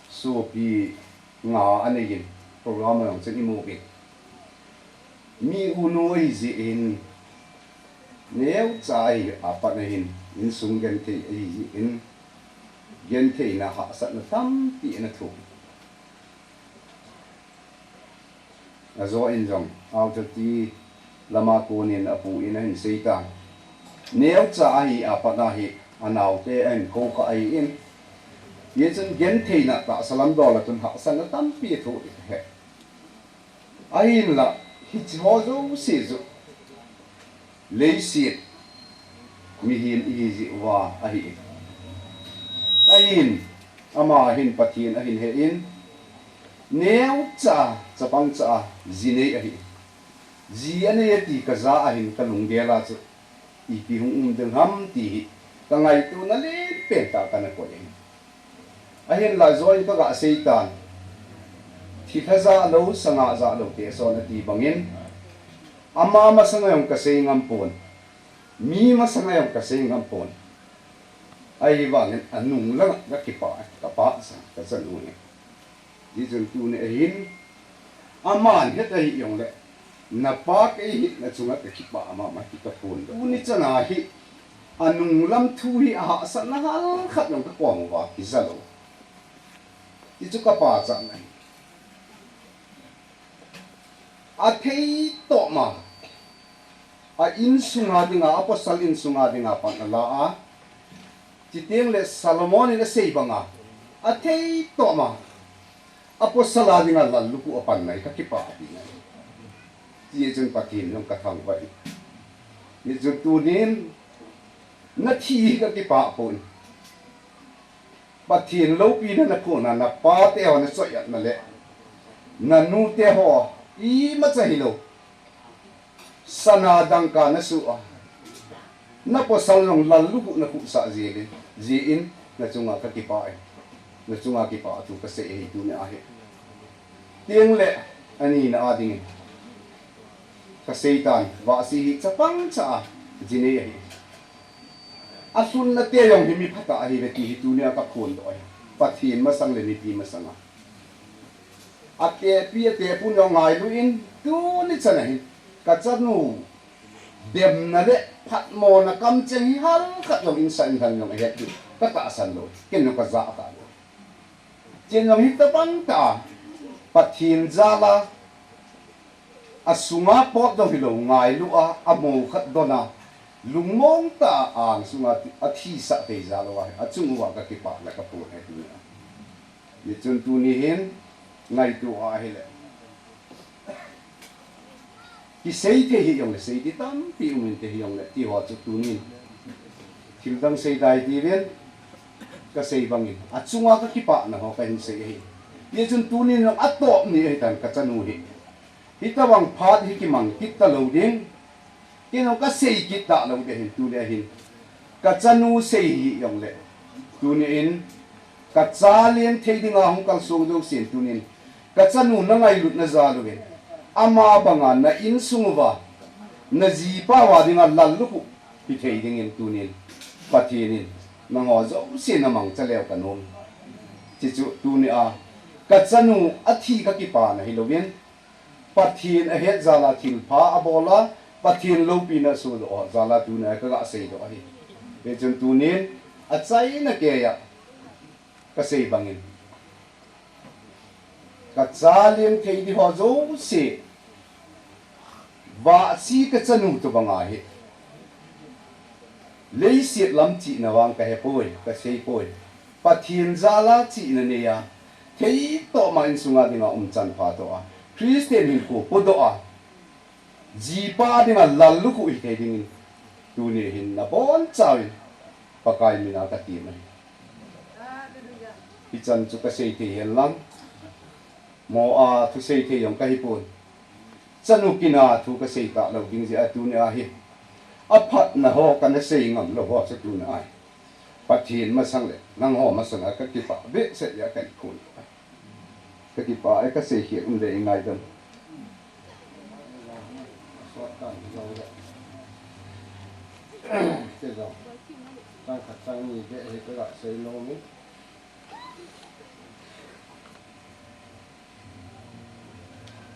sopi nga aneiyin, program a jong chun imu uvin. Mi unu ahijeh in, neocha ahi apat ahin, insung genthei ahijeh in, gentheina hahsatna tampi ana thoh. Ajo in jong, authority lama konin apu in ahin seitan. Neocha ahi apat ahi, anaote ahin koukhah ahin. Hichun gentheina tahsa lamdol a chun hahsatna tampi athoh ding ahi. Ahinla, hicheho jouse chu leiset mihem ihi jeh uva ahi. Ahin, ama hin Pathen ahin he in, neocha, chapangcha ji nei ahi. Ji anei ati kaja ahin kalunggel a chu ipi hung um ding ham ti hi kangaitona lenpen tah kana koi ahi. Ahinla join kagasei tan. Thilha jahlou, sangah jahlou te son ati bangin, ama masanga jong kasei ngam pon. Mi masanga jong kasei ngam pon. Ahivangin anung langa kakipah, kapah sa, kachanu hi. Hichun tuni ahin, aman het ahi jongle, napa kei hi nachunga kakipah mama hi kaphon. Tuni chana hi, anung lam thu hi ahahsatna halkhat jong kakom uva kijalou. Hichu kapa chan ahi. Athei toh ma. A insunga dinga, apasal insunga dinga pan ala a. Chuteng le Solomon in asei banga, athei toh ma, apasal a dinga lallukhuh apan nai kakipahpi nai. Hichun Pathen jong kathangvah e. Hichun tunin nathi hi kakipah pon. Pathen loupina nakhuhna, napate ho nachoiatna le nanute ho imacha hilou, sana dangka nasuh a, napasal jong lallukhuh nakhuhsah jeh in, jeh in nachunga kakipah e. Nachunga kipah thu kasei ahi tunia hi. Chuteng le anina a dingin kasei tan, Vahsi hi chapangcha a ji nei ahi. Alhunna te jong hi mi phatah ahiuve ti hi tunia kaphondoh ahi. Pathen masang le mipi masanga. Atehpi atehpu jong ngailu in, tuni chana hin kachanu demna le phatmona kamcheng hi halkhat jong insa inlhan jong ahet diu katahsan lou. Ken jong kajah talou. Chen jong hi tabang tah a, Pathen jal a, asunga pot jong hilou ngailu a, amo khat don a, lungmong tah a angsunga athisah thei jal uva, achung uva kakipah le kaphon ahi tunia. Hichun tuni hin ngaito ahile, kisei thei hijongle, sei ding tampi um inte hijongle, tiho chu tunin thildang sei dai tivin, kasei bangin achunga kakipahna ho kahin sei ahi. Hichun tunin jong atop ni ahitan kachanu hi. Hitabang phat hi kimang kit talou ding. Kei jong kasei kit talou ding ahin tuni ahin. Kachanu sei hi jongle. Tuni in kacha leng thei dinga hung kalsong jousen tuni in. Kachanu nangailutna jal uvin. Ama banga na insung uva. Najipa uva dinga lallukhuh hithei dingin tuni in. Pathen in. Nangho jouse namangcha leu kanom. Chuchu tuni a. Kachanu athi kakipana hilouvin. Pathen ahet jal a thilpha abol a, Pathen loupina asodoh jal a tuni a kaga seidoh ahi. Hichun tuni in, achaina keiya kasei bangin. Kacha leng thei ding ho jouse, vahsi kachanu tobang ahi. Leiset lam chihna vang kahepoi, kaseipoi. Pathen jal a chihna neiya, theitoma insunga dinga umchan phatoh a, Christian hinkho podoh a, jipa dinga lallukhuh hithei dingin, tuni hin nabonchauvin, Pakai mina katem ahi. Hichan chu kasei thei henlang, mo a thusei thei jong kahipon. Chanu kina thu kasei talou ding jeh a tuni ahi. Aphatna ho kana sei ngamlou ho chu tuni ahi. Pathen masang le nangho masanga kakipah behseh jeh a kahin phon. Kakipah e, kasei khel um le ingaidam. Chang khat chang ni beh hi kaga sei nom in.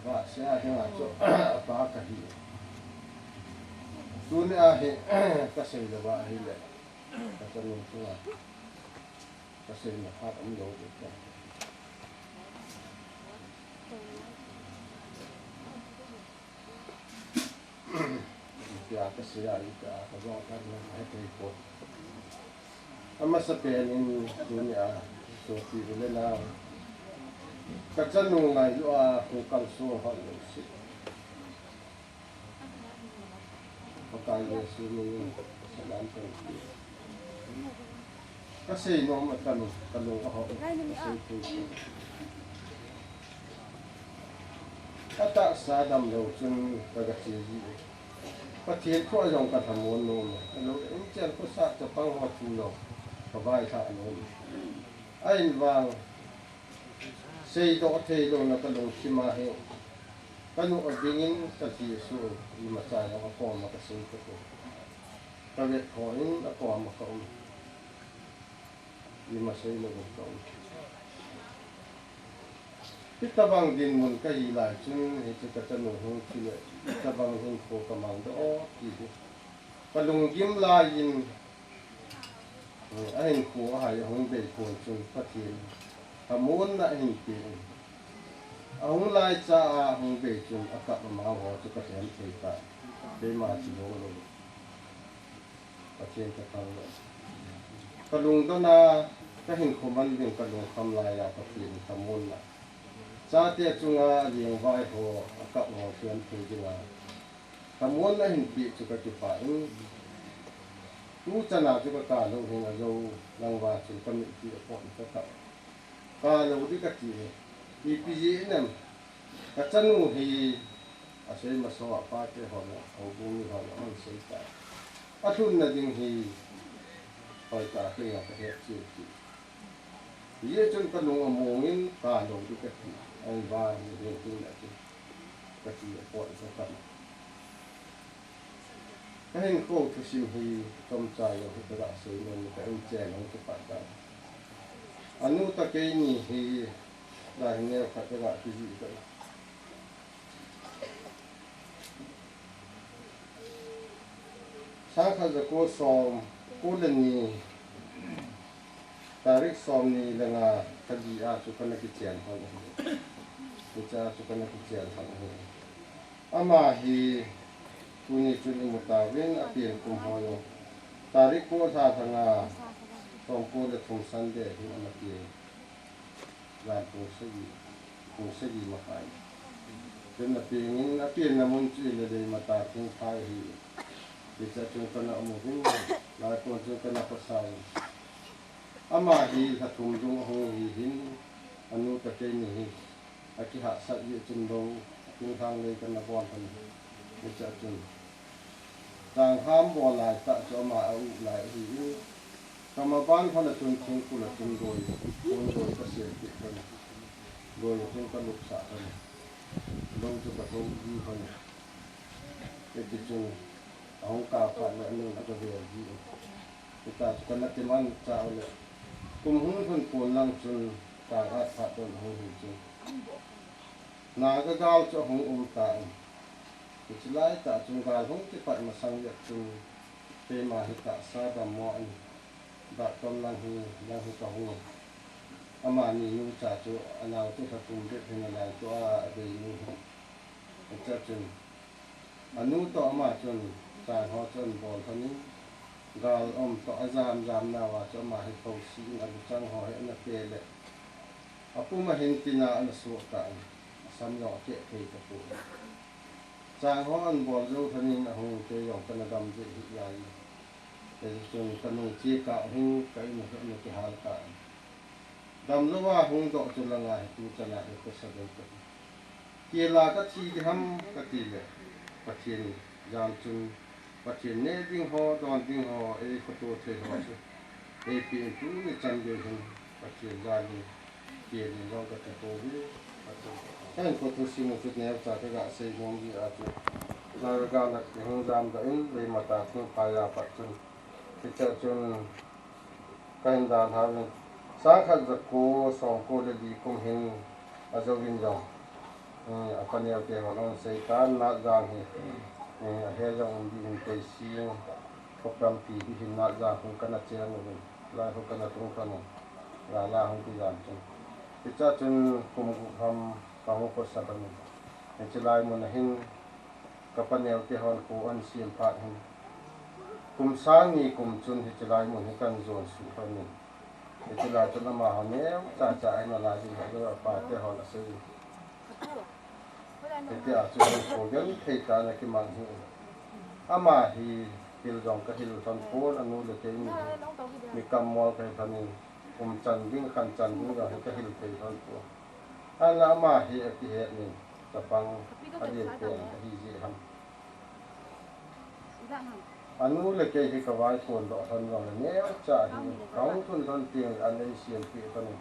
Vahsia dinga chu apa kahi. Tuni ahi kasei louva ahile. Kachanu chunga. Kaseina phat umlou ding. Itia kasei a, itia kajong khat na, hethei poi. Amasapen in tuni a, sopi u le nao. Kachanu ngailu a, hung kalsong ho jouse. Pakai Jesu min in, salam kati. Kasei nom atam, kalung aho, kasei thei. Atahsa damlou chun kaga che ji. Pathen thu a jong kalhamon nom. Alou in chen khosah chapang ho thu jong kavailhah nom. Ahin vang seidoh theilouna kalungthim ahi. Kanu a dingin kaji asu, imacha jong akoma kasei tapoi. Kavet ho in akoma kaum. Ima seilouvin kaum. Hitabang dinmun kahi lai chun, hiche kachanu hung thi le, hitabang hinkho kamangdoh o, ti hi. Kalunggim laiyin, eh, ahinkho ahai ahung bei pon chun Pathen, lhamonna ahin pe in. Ahung laicha a ahung bei chun akap amaho chu kathemthei tai. Keima chu jonglou. Pathen kathangvah. Kalungdon a, kahinkho man ding kalungkham laiya Pathen lhamonna. Chate chunga alengvai ho, akap ho themthei dinga lhamonna ahin pe chu kakipah in. Tuchana chu kakap lou hing ajou, nangvah chun kamitlhi apot in kakap. Kalou ding kati e. Ipi jeh inem. Kachanu hi asei masa a pate hon, houbung mi hon, ahung sei tai. Alhunna ding hi hoitah a kei a kahet cheh ti. Hijeh chun kalung among in kalou ding kati. Ahivang hi ding tin a chu kati apot in kakap. Kahinkho thusim hi chomcha jong hi kaga sei nom in ka inchen hung kipat tai. Anu toh keini hi, la hi neo khat kaga kijih tai. Sangkhat jako som ko le ni, tarik somni le nga kajih a chu kana kichen lhon ahi. Hiche a chu kana kichen lhon ahi. Ama hi tuni chun imu tauvin, apen kum ho jong. Tarik ko lha lha nga, somko le thum Sunday hin ana pen. Jan pung sagi, pung sagi makhai. Chun ana pengin, apenna mun chu Lelei Mata Thingphai ahi. Hiche a chun kana um uvin, lai kon chun kana khosa uvin. Ama hi lha thum dung ahung hi hin, anu toh keini hi akihahsat jeh chun lou Thingthang lei kana bol lhon. Hichea chun, changham bol lai tah chu ama a-u lai ahi in, kamaban lhon a chun thingkul a chun doi, thingdoi kasem peh lhon. Doi a chun kalupsah lhon. Lou chu kathou ji lhon. Hiti chun, ahung kap phat le anun aga vel ji in. Hitia chu kana timan cha u le, kum hung lhun pon lang chun, kal at phat don ahung hi chun, Naga gal chu ahung um tan. Hiche lai tah chun gal hung kipat masang jep chun, keima hi tahsa dammo in, dak tom lang hi, lang hi kahung. Amani nucha chu, anao chu lha thum bep hin alai tua, abei nu hi. Hichea chun, anu toh ama chun, chang ho chu anbol lhon in, gal um toh ajam jam nauva chu ama hi thousi in, aluchang ho hi ana pe le, apum a hin tina ana soh tan, asam jong akeh thei tapon. Chang ho anbol jou lhon in ahung, kei jong kana dam jeh hih lai. Hichun kanung che kah hin ka in a hin ana kihal tan. Damlouva hung doh chu langa hi tuchan a hi khosa deu kahi. Kila kathi ding ham kati le, Pathen jal chun, Pathen neh ding ho, don ding ho, eikhoto thei ho chu, eipeh in tuni chan gei hin Pathen jal in, kei in jong kati pouve. Kahinkho thusim u chu neocha kaga sei nom jeh a chu, Naga gal a kihung jamdoh in, Leimacha thingphai a pat chun, hichea chun, kahin dalha uvin, sangkhat jako somko le li kum hin ajouvin jong, eh, apa neo te hon ahung sei tan, Natjang hi, eh, ahe jong um ding hin Teising, Khoplampi ding hin Natjang hung kana cheng uvin, lai hung kana tung lhon in, gal a hung kijam chun. Hichea chun kum gup ham kahung khosa lhon in. Hiche lai mun a hin, kapa neo te hon kho ahin sem phat hin, kum sang ni kum chun hiche lai mun hi kahin jon suh lhon in. Hiche lai chun amaho neocha cha ahin alai jin, aloi apa te hon asei in. Hitia chu hinkho genthei tah in akimang hi. Ama hi hil jong kahil lhon pon, anu le kei ni hi mi kamol kahi lhon in, kum chan ding, khan chan ding jong hi kahil thei lhon pon. Ahinla ama hi akihet in, chapang alen pen ahi jeh ham. Anu le kei hi kavaipondoh lhon jongle neocha hi, kahung lhun lhon teng le an eisem peh lhon in.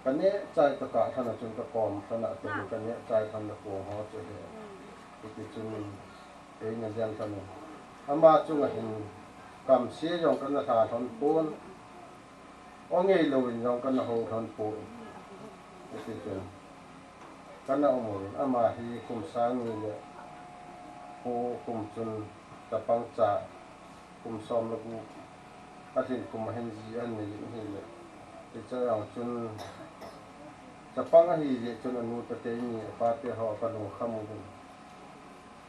Kaneh chai tokah lhon a chun kakom lhon a, tua hi kaneh chai lhon le kong ho chu hi. Hiti chun eina jen lhon in. Ama chunga hin kamse jong kana lha lhon pon. O ngei louvin jong kana hou lhon pon. Hiti chun kana um uvin, ama hi kum sang ni le ko kum chun chapang cha, kum som le gup alhin kum a hin ji ahin nei in ahile. Hichea jong chun chapang ahi jeh chun anu te kei ni apa te ho kalungkham uvin.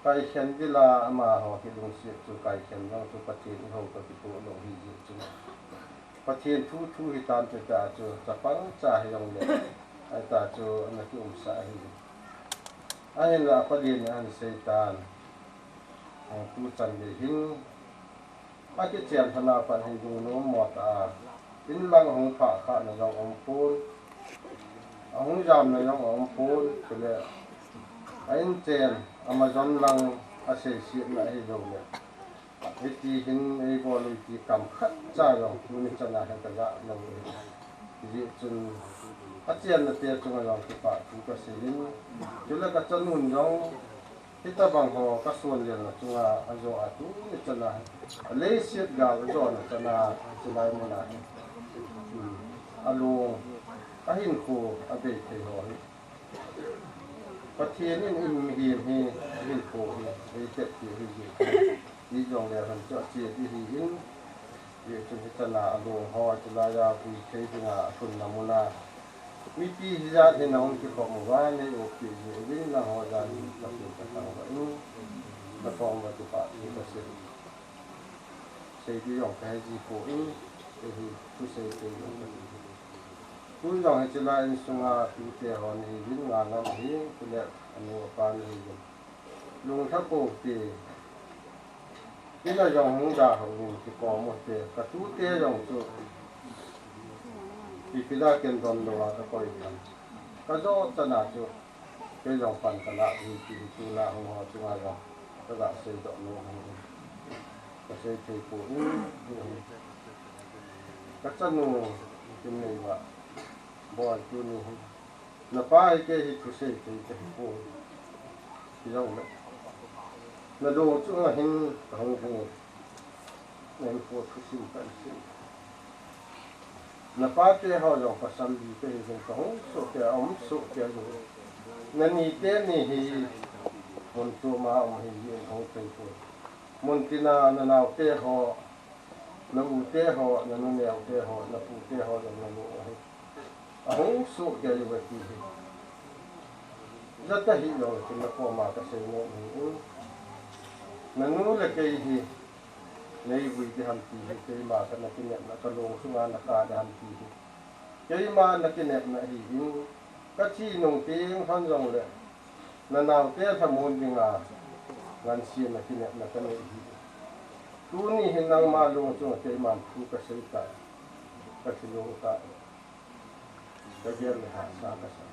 Kaikhen ding la amaho kilungset chu, kaikhen jong chu Pathen ihou toh kitoh lou ahi jeh chun, Pathen thu thu hitante tia chu chapang cha hijongle, ahita chu ana kiumsah ahi. Ahinla apa din ahin sei tan, tuchan gei hin, akichen lhon a pat hin lungnom mo tah a, in lang ahung phah khahna jong aumpon, ahung jamna jong aumpon, chule a inchen, amajon lang aseisetna ahiloule, hiti hin eibol u ti kam khatcha jong tuni chana hi kaga lou u ahi. Hijeh chun achenna te chunga jong kipah thu kasei in, chule kachanun jong hitobang ho kasunlelna chunga ajo a tuni chana, aleiset gal ajona chana, chulai muna hi, alung, ahinkho abei thei ho hi, Pathen in mihem hi ahinkho hi eitep peh u ahi jeh, hijongle lhon chu ache ding ahin, hijeh chun hichana alung ho chulai a vui thei dinga alhunna muna mipi hijat hin nahung kikhom uva, nei oppeh jeh uvin, nangho jal in Pathen kathangvah in, nakom uva kipah thu kasei. Sei ding jong kahe ji poi, kei hi thusei sei jong kahi. Tun jong hiche lai insunga tute ho nahiuvin, nga ngam ahi, chule anu apa nahiuvin, lunglha pou hite. Ina jong hung dalha uvin, kikom u hite. Katute jong chu ipi dia ken donlouva kakoi tan. Kajo chana chu Kei jong pan kalah hi ti hi tuna hung ho chunga jong kaga seidoh nom ahi. Kasei thei poi. Kachanu Kimneivah, boi, tuni hi napa hi kei hi thusei thei kahipoi. Hijongle nalung chunga hin kahung hung. Nahinkho thusim kahin sei. Napate ho jong pasal li kahi jong kahung sohkei a, aum sohkei a jong. Nanite ni hi mun choma um ahi jeh in ahung theipoi. Muntina nanaote ho, na-ute ho, nanuneote ho, napute ho jong nanu ahi. Ahung sohkei uve ti hi. Jat a hijong chun nakoma kasei nom ahi. Nanu le kei hi neivui ding ham ti hi, keima kana kinepna, kalung sunga naka ding ham ti hi. Keima nakinepna ahin, kathi nung teng lhon jongle nanaote lhamon dinga ngansena kinepna kanei ahi. Tuni hin nangma lung chunga keiman thu kasei tai. Kathi lung tai. Kagel le hahsa kasa.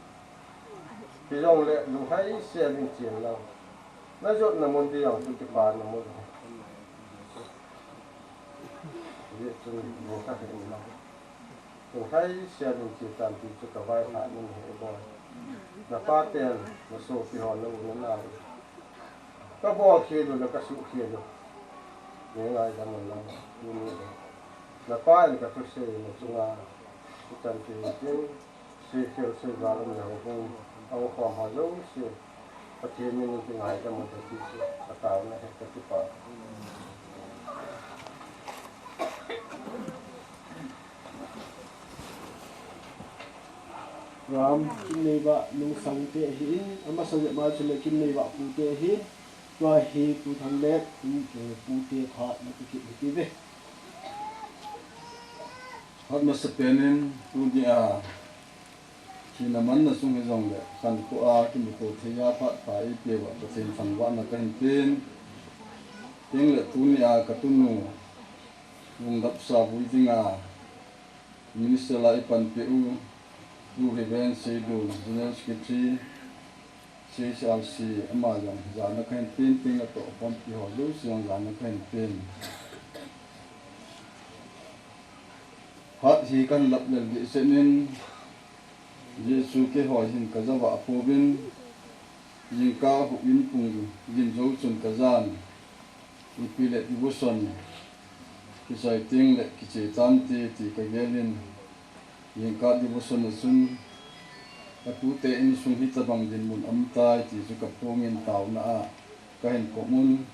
Hijongle lunghei sel in chen lang. Najotna mun ding jong chu kipana mun. Hijeh chun lungkha hel in lang. Lunghei sel in che tan ti chu kavaihahna ahi boi. Napaten, nasopi ho, nau nanao. Kabol khel u le kasuh khel u. Nei ngaidam un lang, tuni le. Napa in kathusei na chunga, ichan tin tin, seikhel seival um le hung, ahung khom ho jouse, Pathen min in kingaidam un kati chu, kataona ahi, kakipah. Ram, Kimneivah Nungsang te ahin, amasa jep ma chule Kimneivah pu te ahin, tua hi Pu Thanglet, Pu, Pu te khat na kikit hiti ve. Khat masapen in, tunia, thina manna sung hijongle, khankho a kimuto thei a phat pha eipeuva, Pathen thangvahna kahin pen. Tengle tunia katunu, lungdapsa vui dinga, Minister la ipanpeh u, Pu Reverend Seidun, General Secretary, C H R C, ama jong jana kahin pen, tengle atoh khompi ho jouse jong jana kahin pen. Phat hi kahin lap lel dehset in, Jesu keiho hin kajah vah pouvin, jingkah huhhing pung gin jou chun kajan. Ipi le devotion kichai tengle kiche tante ti kagel in, jingkah devotion a chun, katute insung hitobang dinmun aum tai ti chu kaphongin taona a kahin kom un,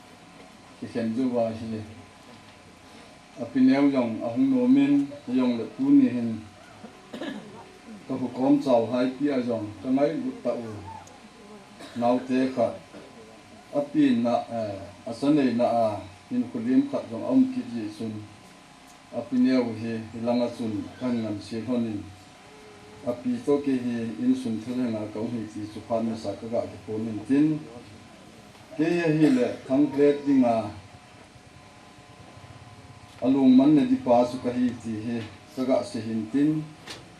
kikhen jouva ahile. Api neo jong ahung nom in, hijongle tuni hin kahukom chauhaipi a jong kangailut tah u naote khat, api in na, eh, acha neina a hinkho lim khat jong aum kit jeh chun, api neo hi hilanga chun kahin nganse lhon in, api toh kei hi insung thalhenga kaum hi ti chu phat masa kaga kiphon in tin, kei ahile Thanglet dinga alungmanna dipa chu kahi ti hi kaga sei hin tin,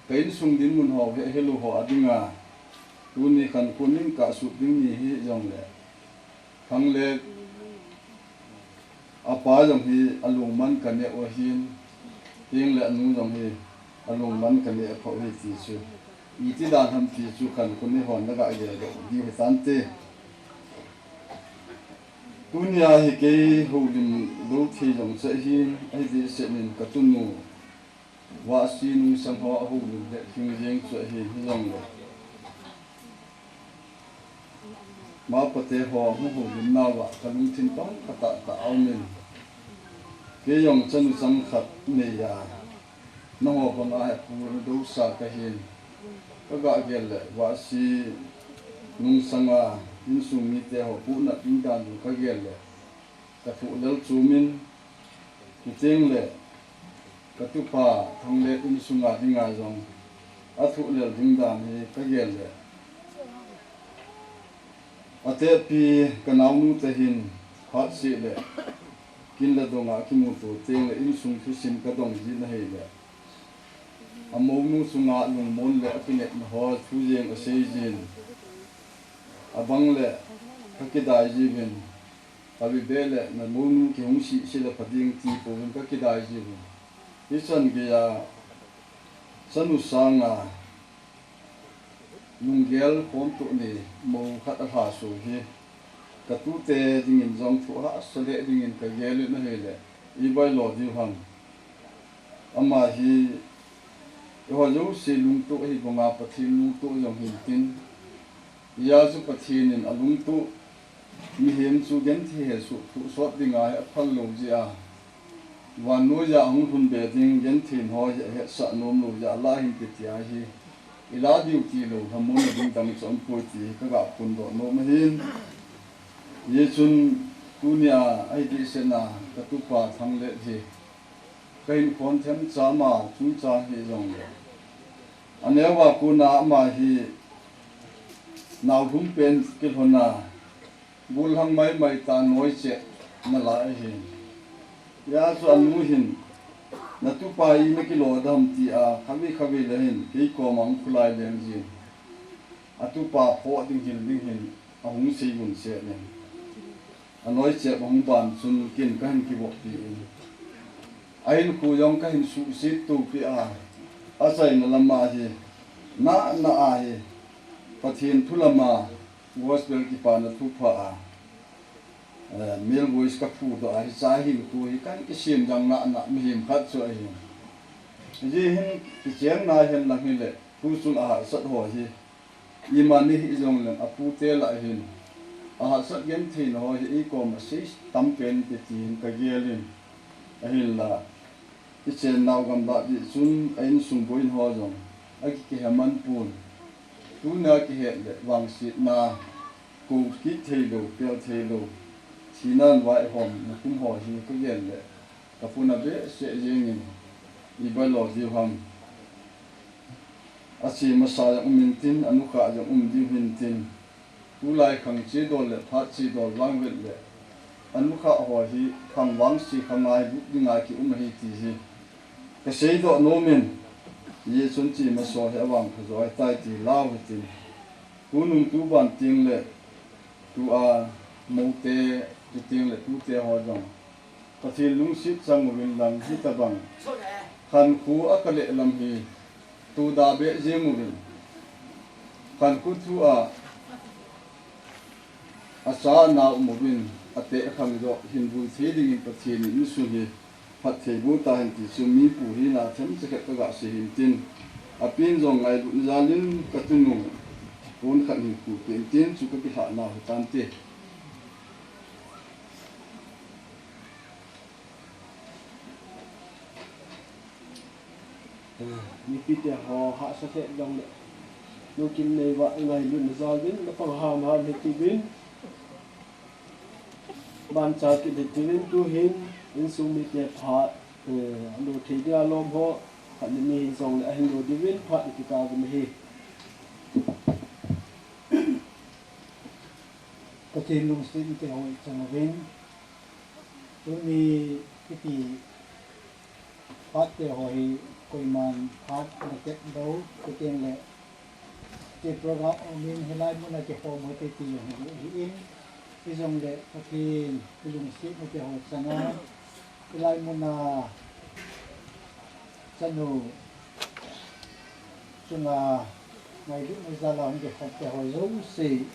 ka insung dinmun ho hi ahelou ho a dinga tuni khankho ning kasut ding ni hijongle, Thanglet apa jong hi alungman kaneh u ahin, tengle anu jong hi alungman kaneh pha u ahi ti chu, iti dan ham ti chu khankho ni hon naga geldoh diu hitante. Tunia hi kei houlim lou thei jong chu ahin, ahi behseh in katunu Vahsi Nungsang ho ahoulim le lhing jeng chu ahin, hijongle mapate ho hung houlim nauva kalungthim pang katahtah aumin, kei jong chanu chang khat neiya, nangho banga hi pu nadousa kahin, kaga gel le Vahsi Nungsanga insung mite ho puhnat ding dan jong kagel le kathuh lel chumin, chutengle katupa Thanglet insunga dinga jong athuh lel ding dan hi kagel le, atehpi kanaonu te hin phatseh le kin le donga kimuto tengle insung thusim kadong jin ahile, amounu chunga lungmon le akinepna ho thu jeng asei jin, Abang le kakidai jiuvin, avi be le na monu kihung sisi le pha ding ti pouvin kakidai jiuvin. Hichan geiya chanu sanga lunggel khom toh ni mou khat alha so hi, katute dingin jong thu hahsa lheh dingin kagel in ahile, ibai lo diu ham. Ama hi, eiho jouse lungtoh hi banga Pathen lungtoh jong hintin, hijeh chun Pathen in alungtoh mihem chu genthei hesoh, thu sot dinga hi aphal lou jeh a, vannoiya hung lhun be ding genthei ho hi ahetsah nom lou jeh a la hin ti tia hi, ila diu tilou, lhamon a ding dang chu umpoi ti hi kaga phondoh nom ahin. Hijeh chun tunia ahi tisena katupa Thanglet hi kahin khon themcha ama chungchang hijongle, aneo a kona ama hi naolhum pen kilhona, gollhang maimai tah noichepna la ahin. Hijeh chun anu hin, natupa hi nakilo dem tia khatvei khatvei le hin kei koma hung khulai leng jin, atupa phoh ding hil ding hin ahung sei gunse in, anoichep ahung ban chun ken kahin kivoppi in, ahinkho jong kahin suhset topi a, achaina lama hi, nana a hi, Pathen thu lama gospel kipana thupha a, eh, male voice kaphudoh a, hiche hinkho hi kahin kisem jang nana mihem khat chu ahin. Hijeh hin kichenna hen lang hile, thu chunga hahsat ho hi, imani hijongleng apute lah hin ahahsat gentheina ho hi eikoma sei tam pen te tin kagel in, ahinla ichennau gamlah jeh chun a insung boina ho jong akikihe man pon. Tuna kihet le vangsetna, kou kit theilou, pel theilou, thinan vaihomna kum ho hi kagel le kapuna behseh jengin, ibai lo diu ham. Ache masa jong um intin, anukhah jong um diu hintin, tulai khang chedol le phat chedol vangvet le anukhah ho hi khang vangse khang ngailut dinga kium ahi ti hi kaseidoh nomin, hijeh chun che masa ho hi avang phajo ahitai ti lau hitin, tunung tuban tengle tua moute, chuteng le tute ho jong Pathen lungset chang uvin lang hitobang khankho akaleh lam hi toda beh jeng uvin, khankho thua acha ana um uvin, ateh khang joh hin vui thei dingin Pathen in insung hi phattheiboh tahen ti chu mipu hina themcha khat kaga sei hintin, apen jong ngailutna jalin katunu pon khat hin khuhpeh intin chu kakilhahnau hitante. Mipite ho hahsa lheh jongle, nu Kimneiva ngailutna jalin napang hamham hitiuvin, manchah kit hitiuvin, tuhin insung mite phat, eh, alo thei dia lom ho khat le ni hijongle ahin lo diuvin phat ikitauvin ahi. Pathen lungsetna te ho ichang uvin, tuni hiti phatte ho hi koiman phat ana tep lou, chuteng le hiche program umin hilai muna kikhom u hite ti jong hi ahin, hijongle Pathen lungsetna te ho changa hilai muna chanu chunga ngailutna jala hung kikhomte ho jouse,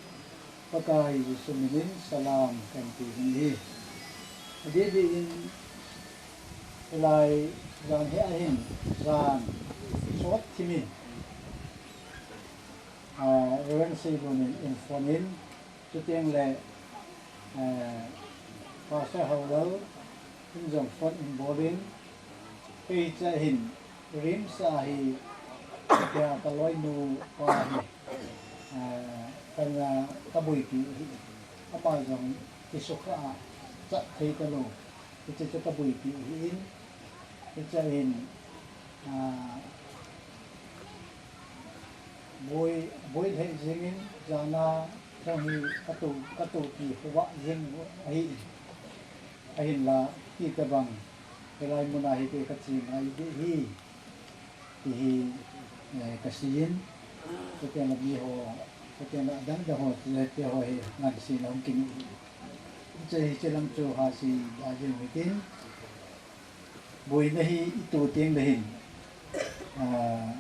Pakai Jesu minin salam kahin pe uvin ahi. Adeh deh in hilai jan hi ahin, jan sot thimin, ah, Reverend Seilun in in phone in, chuteng le, eh, Pastor Haolal in jong phone in bol in, kei cha hin RIMS a hi, kei a kaloinu pa hi, eh, kana kaboipi ahi. Ama jong kisukha a chat thei talou, hiche chu kaboipi ahin, hiche hin, ah, boi, boi lheh jengin, jana jong hi katou, katoupi khovah jeng ahi. Ahinla, hitobang hilai muna hi kei kache ngai ding ahi, ti hi, eh, kaseiyin, chuteng le miho Kati na dang dang ho, te ho hi ngan si na hung kini. Che hi che lam chu ha si da jin mi tin. Boina hi i tu tiang le hin. Ah,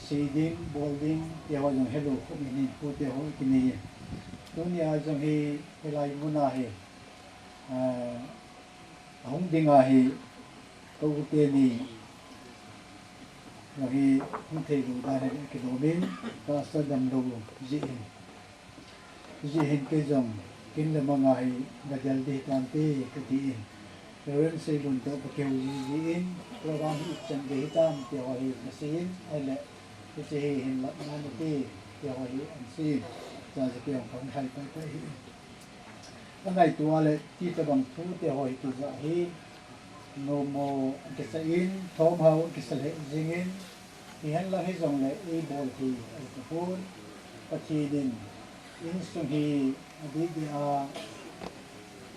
si ding, bol ding, te ho jong hello, khu ni ni, khu te ho kini. Tunia jong hi, helai muna hi. Ah, Ahung ding ahi, ka u teni, ahi, hung thei lou dan ahi, kilom in, ka sa damlou jeh in. Jeh hin kei jong, kin le mang ahi, ka del ding tante, kati in. Reverend Seilun toh ka kihou jiji in, program hi ichan gei hitam, ti ho hi, ka sei in, ahile, hiche hi hin lat na nati, ti ho hi, an sei in. Cha jeh kei jong ka hung hai pai pai hi. Angaito a le, ti tabang thu te ho hi kija hi, nomo kisa in, thom hao kisa le jing in, hihen lang hijongle, ei bol hi, ei tapon, Pathen in, insung hi, adih dih a,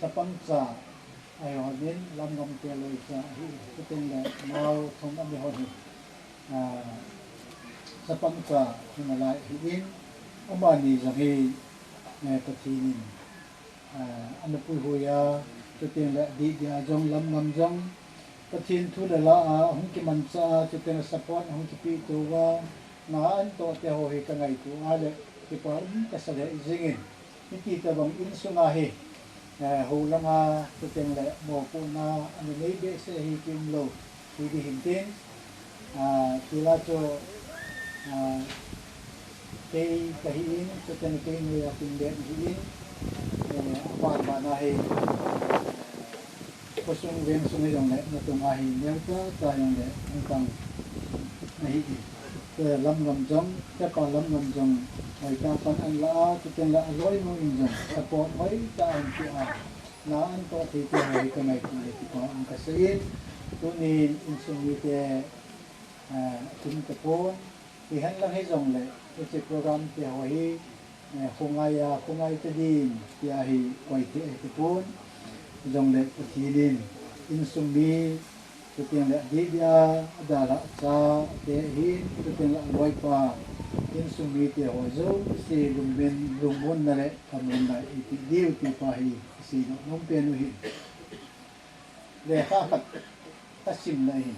chapang cha, ahi hon in, lam ngam te loi cha, ahi, chuteng le, nao thum ami hon hi, ah, chapang cha, hina lai hi in, amani jong hi, eh, Pathen in, ah, ana puihuai a, chuteng le adih dih a jong lam ngam jong, Pathen thu le la a, hung kimanchah a, chuteng le support hung kipe tou a, na an toh te ho hi ka ngaito a le, kipa um kasa le jing in, hiti tabang insung a hi, eh, ho lang a, chuteng le mopohna, ana nei behseh hi ki um lou. Ti ding hin tin, ah, ti la chu, ah, kei ka hi in, chuteng kei noiya kin den hi in, eh, aban ban a hi, khosung vengsung hi jongle, natung a hi, neo cha cha jongle, hung tang na hi in. Te lam ngam jong, te pa lam ngam jong, hoitah pan an la a, chuteng le aloi nu in jong, support hoitah an pe a, na an toh thei te ho hi ka ngaito le kipa um ka sei in, tuni in insung mite, eh, atum tapon, hihen lang hijongle, hiche program te ho hi, eh, khongai a, khongai ta din, tia hi koi thei ahi tapon, jongle Pathen in, insung mi, chuteng le adih dih a, adalhah cha te ahin, chuteng le aloipa, insung mite ho jouse lungmon, lungmonna le phamonna eipeh diu ti pa hi, isei nom pen u ahi. Lekha khat kasim na ahin.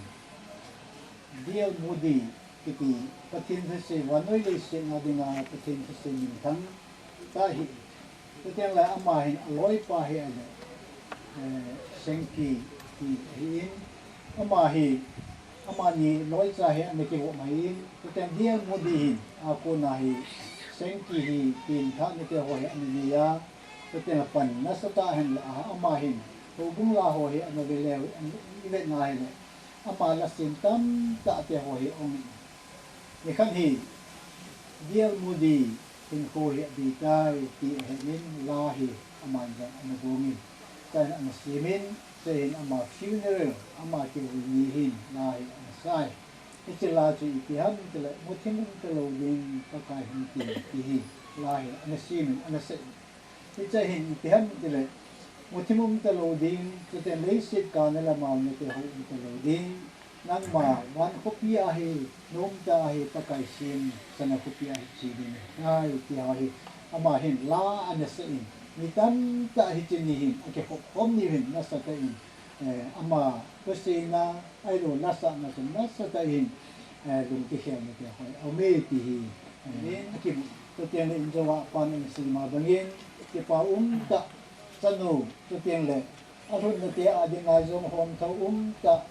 D L Moody kiti Pathen thusei, vannoi leiset a dinga Pathen thusei minthang tah ahi. Chuteng le ama hin aloipa hi ahile, eh, Sankey ti ahi in, ama hi, amani loicha hi ana kivop ahi in, chuteng D L Moody hin, akona hi, Sankey hi, pengthahna te ho hi ana nei a, chuteng le pan nasatah ahin la a, ama hin, houbung la ho hi ana ve leu, ana, i vet na ahile, ama la sem tamtah te ho hi um in. Nikhat hi, D L Moody hinkho hi abe tai ti ahet in la hi aman jong ana gong in, chuin ana sem in, chuin ama funeral, ama kihou ni hin la hi ana sa e. Hiche la chu ipi ham tile, muthim um talou ding Pakai hung tin ti hi la hi ana sem in, ana sa in. Hiche hin ipi ham tile, muthim um talou ding, chuteng leiset kana le maona te hou um talou ding, nangma van khopi a hi, nom tah a hi, Pakai semchanna khopi a hi che ding ahi, ti ho hi, ama hin la ana sa in, mi tamtah hiche ni hin, akikhop khom ni hin, nasatah in, eh, ama thuseina, ahilou lasahna chun nasatah in, eh, lung kikhelna te ho hi, aume ti hi, eh, akimu. Chuteng le injou a pan ana sei ma bangin, kipa um tah, chanu, chuteng le, alhunna te a dinga jong hom thou um tah,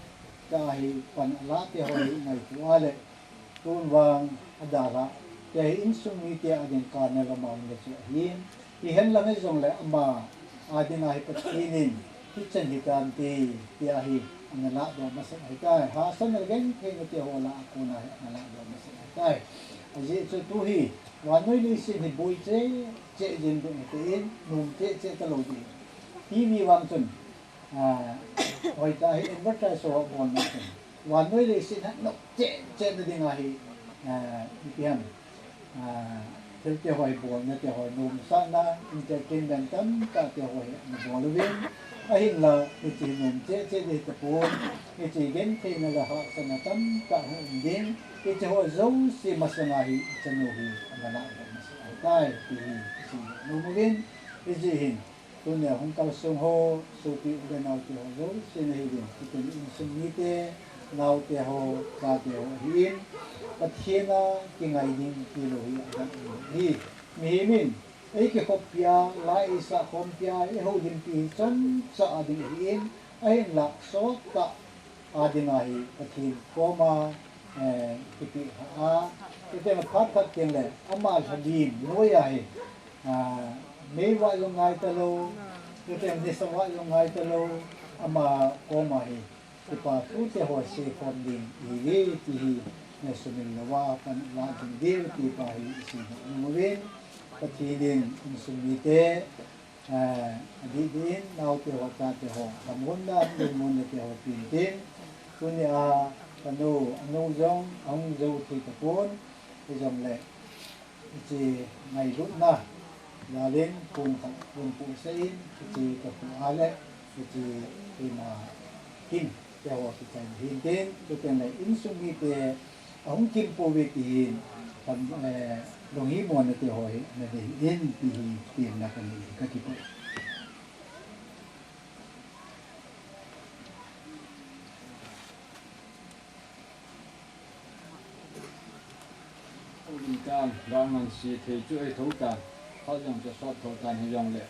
tah hi pan ala te ho hi ngaito a le, tun vang adalhah, te hi insung mite a ding kana le maona chu ahin, hihen lang hijongle ama a dinga hi Pathen in, hichan hitante, tia hi ana ladoh masat ahitai, hahsatna le gentheina te ho la a kona hi ana ladoh masat ahitai. Ajeh chu tu hi, vannoi leiset hi boi cheh cheh jing ding ahi in, nom cheh cheh talou ding. T V vang chun, ah, hoitah hi advertise ho bol na chun, vannoi leiset hi nom cheh cheh na dinga hi, ah, ipi ham, ah, Te ho hi bolna te ho hi nomsahna, entertainment tamtah te ho hi ana bol uvin, ahinla hiche hi nom cheh cheh ding tapon, hiche hi gentheina le hahsatna tamtah hung um ding, hiche ho jouse masanga hi chanu hi ana lah lou masang ahitai ti hi ihin nom uvin, hijeh hin Tunia hung kalsong ho, sopi u le nao te ho jouse nahiuvin, hitin insung mite, nao te ho, cha te ho ahin, Pathen a kingai ding tilou hi agang ahi. Mihem in, eikikhoppi a, la eisah khompi a, eihoulimpi hi chomcha a ding ahin, ahinla sottah a dinga hi Pathen koma, eh, kipehkha a, chuteng phat khat teng le, ama lhalim noiya hi, ah, meivah jong ngai talou, chuteng nisa vah jong ngai talou, ama koma hi, kipa thu te ho seikhom ding ihiuve ti hi, eh, sumil louva, pan la ding diu ti pa hi iseinom uvin, Pathen in insung mite, eh, adih dih in, nao te ho, cha te ho, lhamonna, lungmonna te ho, peh in tin, tunia, kanu, anu jong, ahung jou thei tapon, hijongle, hiche ngailutna, jal in, pon khat, pon pohsah in, hiche kapu a le, hiche keima kin, te ho kichai hin tin, chuteng le insung mite, ahung kim pouve ti hin, tam, eh, lunghimona te ho hi, nadei in ti hi, temna kanei, kakipah. Uvin tan, vang ngansi thei chu ei tho tan, khat jong chu sot tho tan hijongle.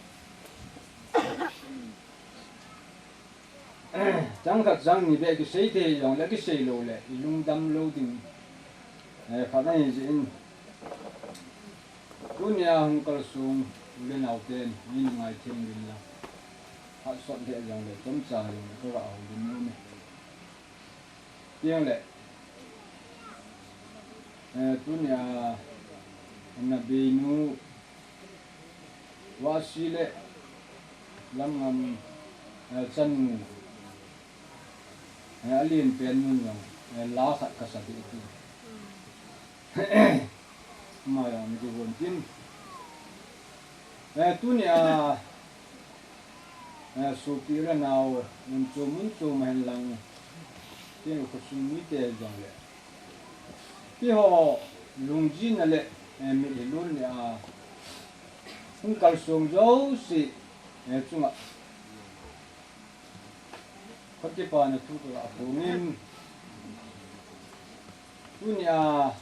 Chang khat chang ni beh kisei thei jongle kisei lou le, ilungdam lou ding. Eh, khat ahi jeh in. Tunia hung kalsong u le nao ten, mi nungai theng uvin lang. Khat sot lheh jongle, chomcha jongle, kaga houlim nom e. Tiang le, eh, tunia, ana beinu, Vahsi le Lamngam, eh, chanu, eh, alen pen nun jong, eh, la khat kasa ding ti. Ama jong kivon tin. Eh, tunia, eh, sopi le nao, mun chom, mun chom a hin lang, tin khosung mite jong le. Keiho lungjinna le, eh, mitlhi lon nia, hung kalsong jouse, eh, chunga. Kakipana thu kaga phongin. Tunia,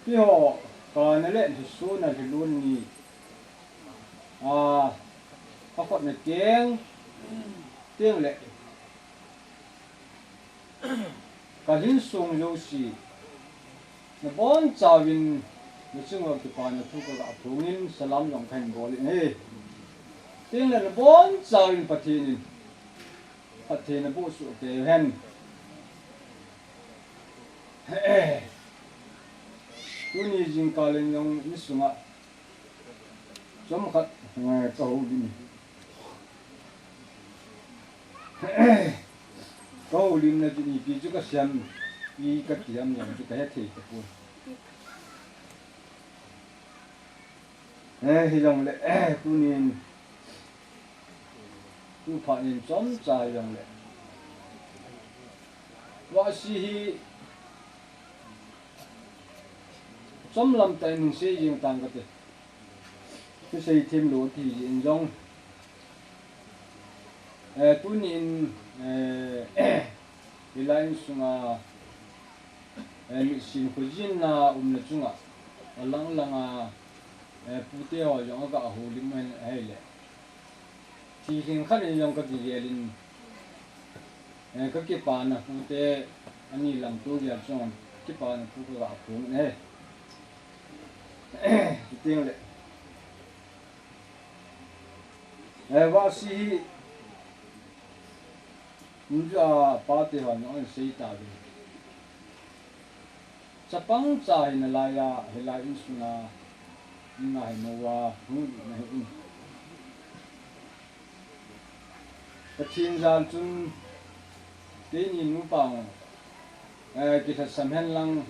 keiho kana le lhisona lhilon ni. A, akhotna keng, teng le. Ka hinsung jouse, nabonchauvin, nachunga kipana thu kaga phongin, salam jong kahin bol in ahi. Teng le nabonchauvin Pathen in, Pathen naboh soh kei hen. Tuni jingkah in jong insunga, chomkhat, eh, kahoulim. Kahoulimna chu ipi chu kasem, ipi kati ham jong chu kahethei tapon. Eh, hijongle, eh, tunin, tu phat in chomcha jongle. Vahsi hi, chomlam tah in sei jing tang kate. Chu seithem lou ti jeh in jong. Eh, tunin, eh, hilai insunga, eh, mitsin khojinna umna chunga, alang langa, eh, pute ho jong aga houlim in ahile. Thilhing khat in jong kakigel in, eh, kakipana pute ani lamto gel chun, kipana thu kaga phong in ahi. Chuteng le. Eh, Vahsi hi, nja pate hon ahin sei tauvin. Chapang cha hi nalai a, hilai insunga, ina hi mouva, hung na hi in. Pathen jal chun, keini nupa, eh, kilhasam hen lang,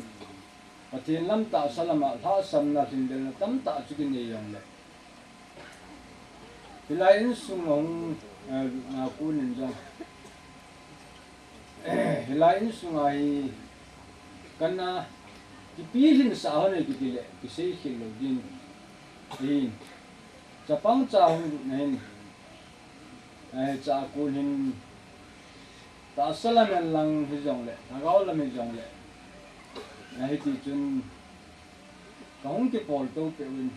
Pathen lam tahsa lama lhahsamna lhinglelna tamtah chu kinei jongle, hilai insung a hung, eh, lutna kon in jong, hilai insung a hi kana kipilhinsah hon e kiti le kiseikhel lou ding ahin, chapang cha hung lutna hin, eh, cha kon hin tahsa lam hen lang hijongle, lhagao lam hijongle, eh, hiti chun kahung kipoltou peh uvin,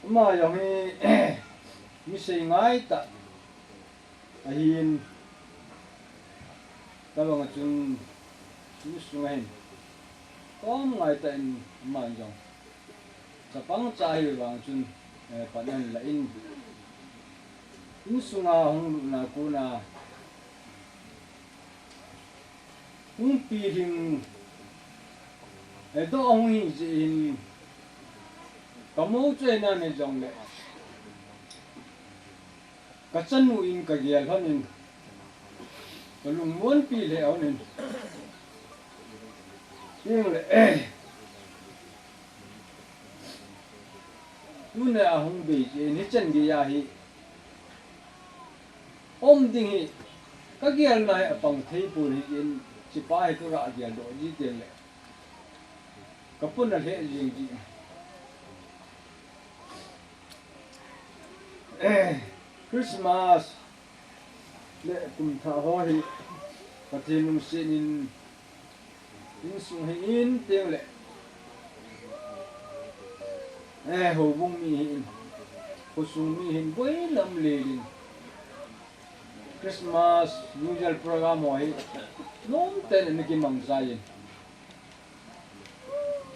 ama jong hi mi seingai tah ahin, tobang a chun insunga hin kom ngai tah in aman jong chapang cha ahi vang chun, eh, pan ahin la in, insunga hung lutna kona hung pilhing, eh, doh hung hi jeh hin, kamou chu ahi nan hijongle, kachanu in kagel lhon in, kalungmonpi lheh lhon in, hingle, tuni a hung bei jeh in hichan geiya hi um ding hi kagelna hi apang thei pon, hijeh in hichepa hi kaga geldoh ji tengle kapona lheh jeng ji. Christmas le kumthah ho hi Pathen lungset in insung hi in tengle, eh, houbung mi hin, khosung mi hin boina um lel in, Christmas, New Year program ho hi nomten ana kimangchai in,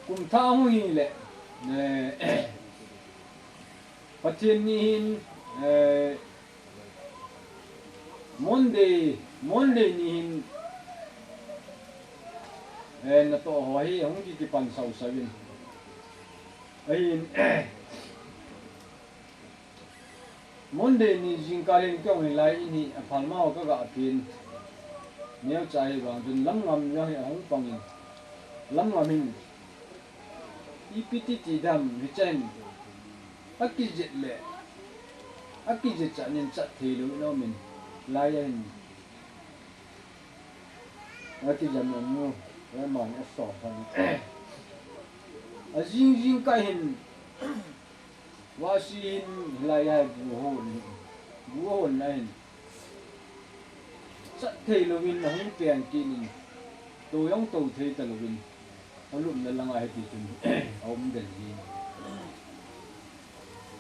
kumthah hung hile, eh, Pathen ni hin, eh, Monday, Monday ni hin, eh, natoh ho hi hung ki, kipan sausau in, ahin, Monday ni jingkah in kei jong hilai in hi aphalma ho kaga pen, neocha ahi vang chun lamngam jong hi ahung pang in, lamngam hin ipi ti ti dam hichan, akijet le, akijet chan in chat theilou in aum in, hilai a hin akijam in nu, aman asol lhon in, ajing jingkah hin, vahsi hin hilai a bu ahon, bu ahonna hin, chat theilouvin ahung peng kit in, tou jong tou thei talouvin, alupna langa hiti chun aum den ji.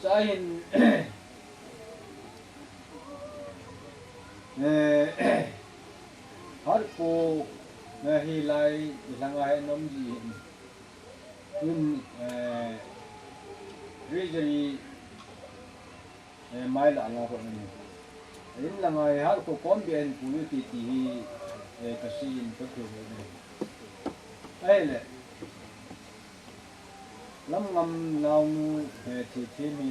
Cha hin, eh, Harpo, eh, hilai, hilanga hi nom ji hin. Tun, eh, Treasury, eh, mai la nga ko ni. In langa hi Harko kom bia hin puiyu ti ti hi, eh, kasei in kathei ni. Ahile, lamngam naonu, eh, Thithin hi,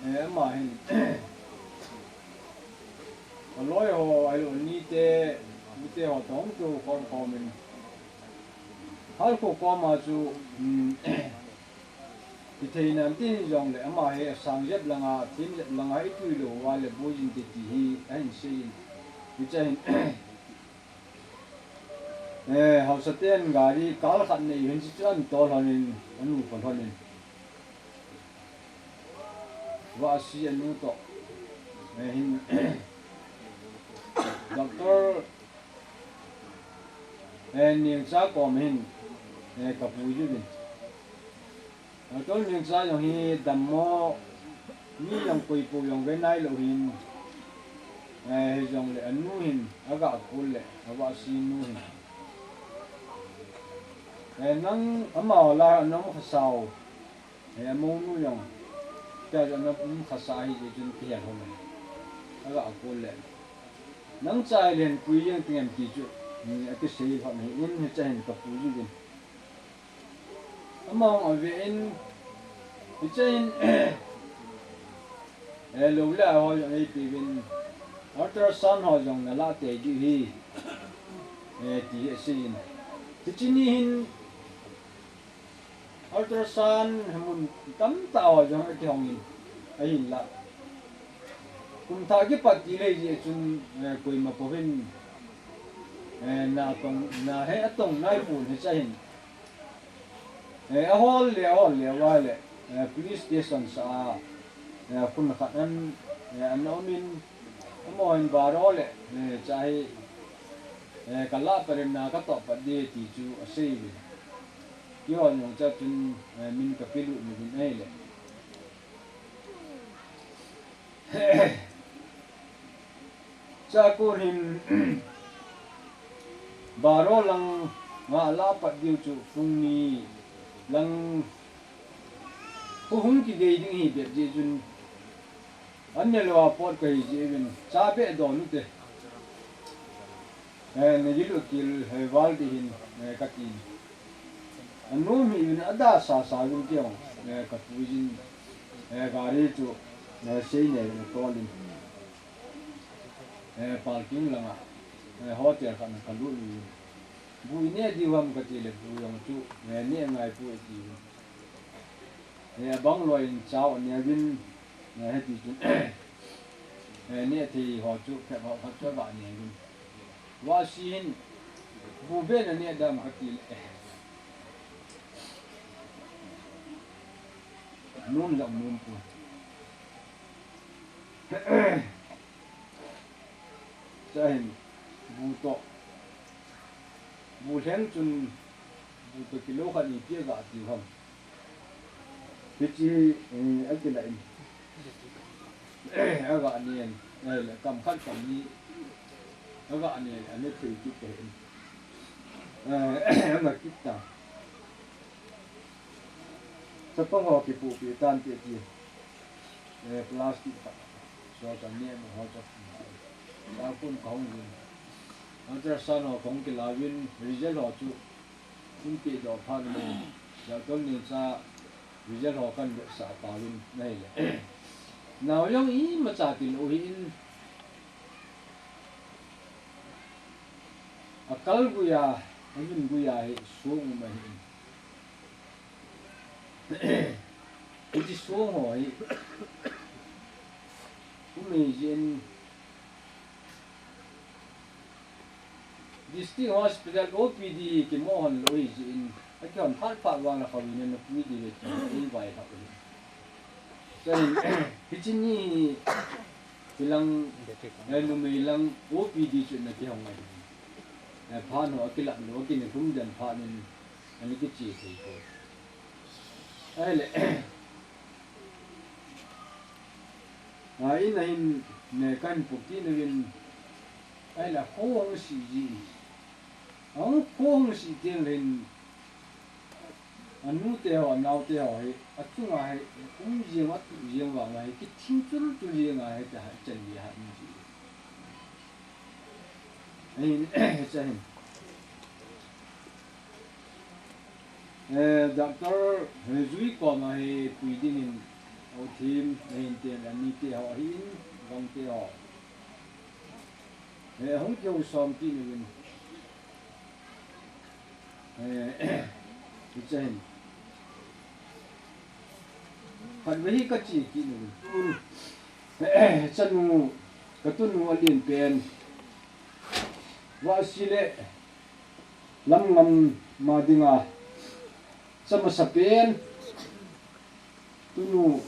eh, ama hin, aloi ho, ahilou nite, nite ho toh hung kikhom khom in, Harko koma chu, um, kithei nam tin jongle, ama hi asang jep langa, thim jep langa, ipui lou uva le boi jing te ti hi ahin sei in, hiche hin, eh, haosa ten gari kal khat nei uvin, chuchu ahin tol lhon in, anupa lhon in, vahsi anu toh, eh, hin, Doctor, eh, Nengcha kom hin, eh, kapuiyu vin. Doctor Nengcha jong hi dammo, mi jong koipou jong ve nailou hin, eh, hijongle anu hin, aga kol le, avahsi nu hin, eh, nang amaho lah a ana um khasau, eh, amounu jong, tia jong ana um khasa hijeh chun kihel lhon in, aga kol le, nang cha hile hin pui jeng ding em ti chu, um, akisei lhon in, hiche hin kapuiyu vin. Ama jong ave in, hiche hin, eh, lou le a ho jong eipe uvin, Ultrasound ho jong nala tei diu ahi, eh, ti asei in. Hiche ni hin ultrasound mun tamtah ho jong akihong in, ahinla kum thah kipat til ahi jeh chun, eh, koima pouvin, eh, na tong, na hi atong naipon hiche hin. Eh, ahol le, ahol le, ahol le, eh, police station sah a, eh, khun khat an, eh, ana um in, amaho in Baro le, eh, cha hi, eh, kalah pat in na katoh pat ding ti chu asei uvin. Keiho jong cha chun, eh, min kapelut uvin ahile. Chakun hin Baro lang nga alah pat diu chu pung ni lang khu hung kigei ding ahi bep jeh chun, an nelou a pot kahi jeh uvin cha beh don ute. Eh, nagil u til, eh, val ding hin, eh, kati. Anom hih uvin ada sasa uvin keiho, eh, kapuijin, eh, gari chu, eh, seine uvin atol in. Eh, parking langa, eh, hotel khat na kalut uvin. Bu ineh diu ham kati le bu jong chu, eh, neh ngai poi ati uvin. Eh, abang loi in chao aneh uvin, eh, hiti chun, eh, neh thei ho chu, phet ho khat chu aga neh uvin. Vasi hin, bu beh naneh dam kati le, eh. Nom jong nom poi. Cha hin, bu toh. Bu lheng chun, bu toh kilo khat ni ti aga tiu ham. Hiche, eh, akilah in. Aga nen, eh, le kam khat kam ni. Aga nen, ane thei kit te in. Eh, ana kit ta. Chapang ho kipupi tante ti. Eh, plastic khat. So, sa ne mo ho chap. Tapun kahung uvin. Ultrasound ho kahung kilah uvin, result ho chu. Hung pedoh phat in, doctor neocha result ho kahin vetsah tauvin ahile. Nao jong imacha tilou ahin, akal gui a, ahin gui a hi song um ahin. Hiche song ho hi, um ahi jeh in, District Hospital O P D kimoh hon lou ahi jeh in, akihon phat phat vang le khovin ana pui diu ve ti, ei vailhah u ahi. Chuin, hiche ni hi, hilang, eh, numei lang O P D chu ana kihong ahi. Eh, phat ho akilah lou, akine kum den phat in, ana kiche thei poi. Ahile, A, in a hin, ne, kahin pui kit uvin, ahile, kho hung si ji. Ahung kho hung si teng le hin, anu te ho, anao te ho hi, achunga hi, um jeng, atu jeng vang hi, kithing chul chul jeng a hi, ta ha, chan ji ha, um ji. Ahin, cha hin. Eh, doctor, eh, Jui koma hi pui dingin, o thim, ahin ten, ani te ho, ahin, vang te ho. Eh, hung kihou som kit uvin. Eh, hiche hin. Khatvei hi kache kit uvin. Tun, chanu, katunu alen pen. Vahsi le, lam ngam ma dinga. Cha masa pen. Tunu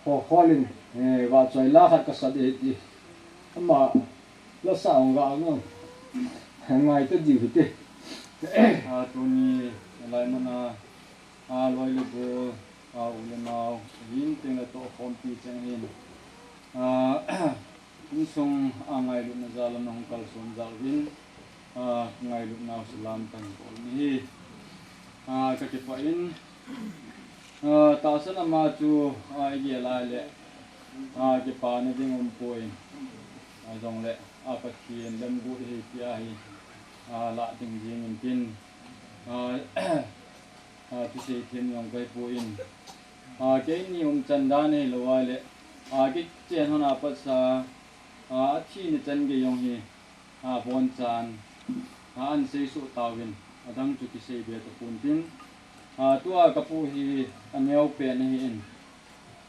ho kholin, eh, vahchoi la khat kasa ding ti. Ama la sa hung ga ngam. Ngai ta diu hite. A, tuni lai mana, a, loi le gol, a, u le nao, hin teng le toh khompi cheng hin. A, Insung a ngailutna jal a nahung kalson jal uvin, a, ngailutnau salam kahin bol nahi. A, kakipah in, a, tahsan ama chu, a, igel a le, a, kipana ding umpoi. A, jongle, a, Pathen lemguh hi tia hi, a, lah ding jing intin, a, a, thusei them jong kahipoi. A, keini umchan dan hilou a le, a, kichen hon a patsa, a, athi ni chan gei jong hi, a, abonchan, a, ahin seisoh tauvin, adang chu kisei be tapon tin, a, tua kapu hi aneo pen ahin,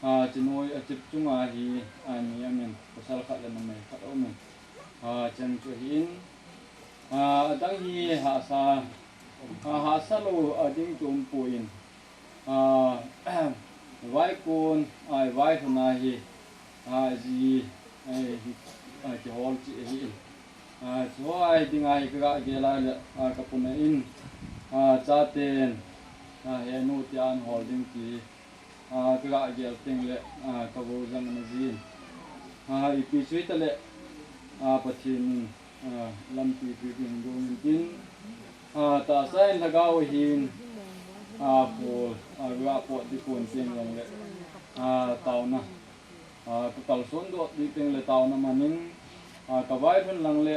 a, chinoi achip chunga hi, a, mi amin, pasal khat le numei khat aumin, a, cheng chu ahin, a, adang hi hahsa, a, hahsa lou, a, ding chu umpon, a, vaikon, a, vailhun a hi, a, ji, a, hi, a, kihol cheh ahi. A, chuho a hi dinga hi kaga gel a le, a, kapuna in, a, chaten, a, henu tia ahin hol ding ti, a, kaga gel teng le, a, kavou jang ana jin. A, ipi chu hitale, a, Pathen in, a, lampi pi ding dong in tin, a, tahsa in lhagao hin, a, khol, a, ga pot ding kon teng jong le, a, taona, a, kakalson doh ding teng le taona manin, a, kavailhun lang le,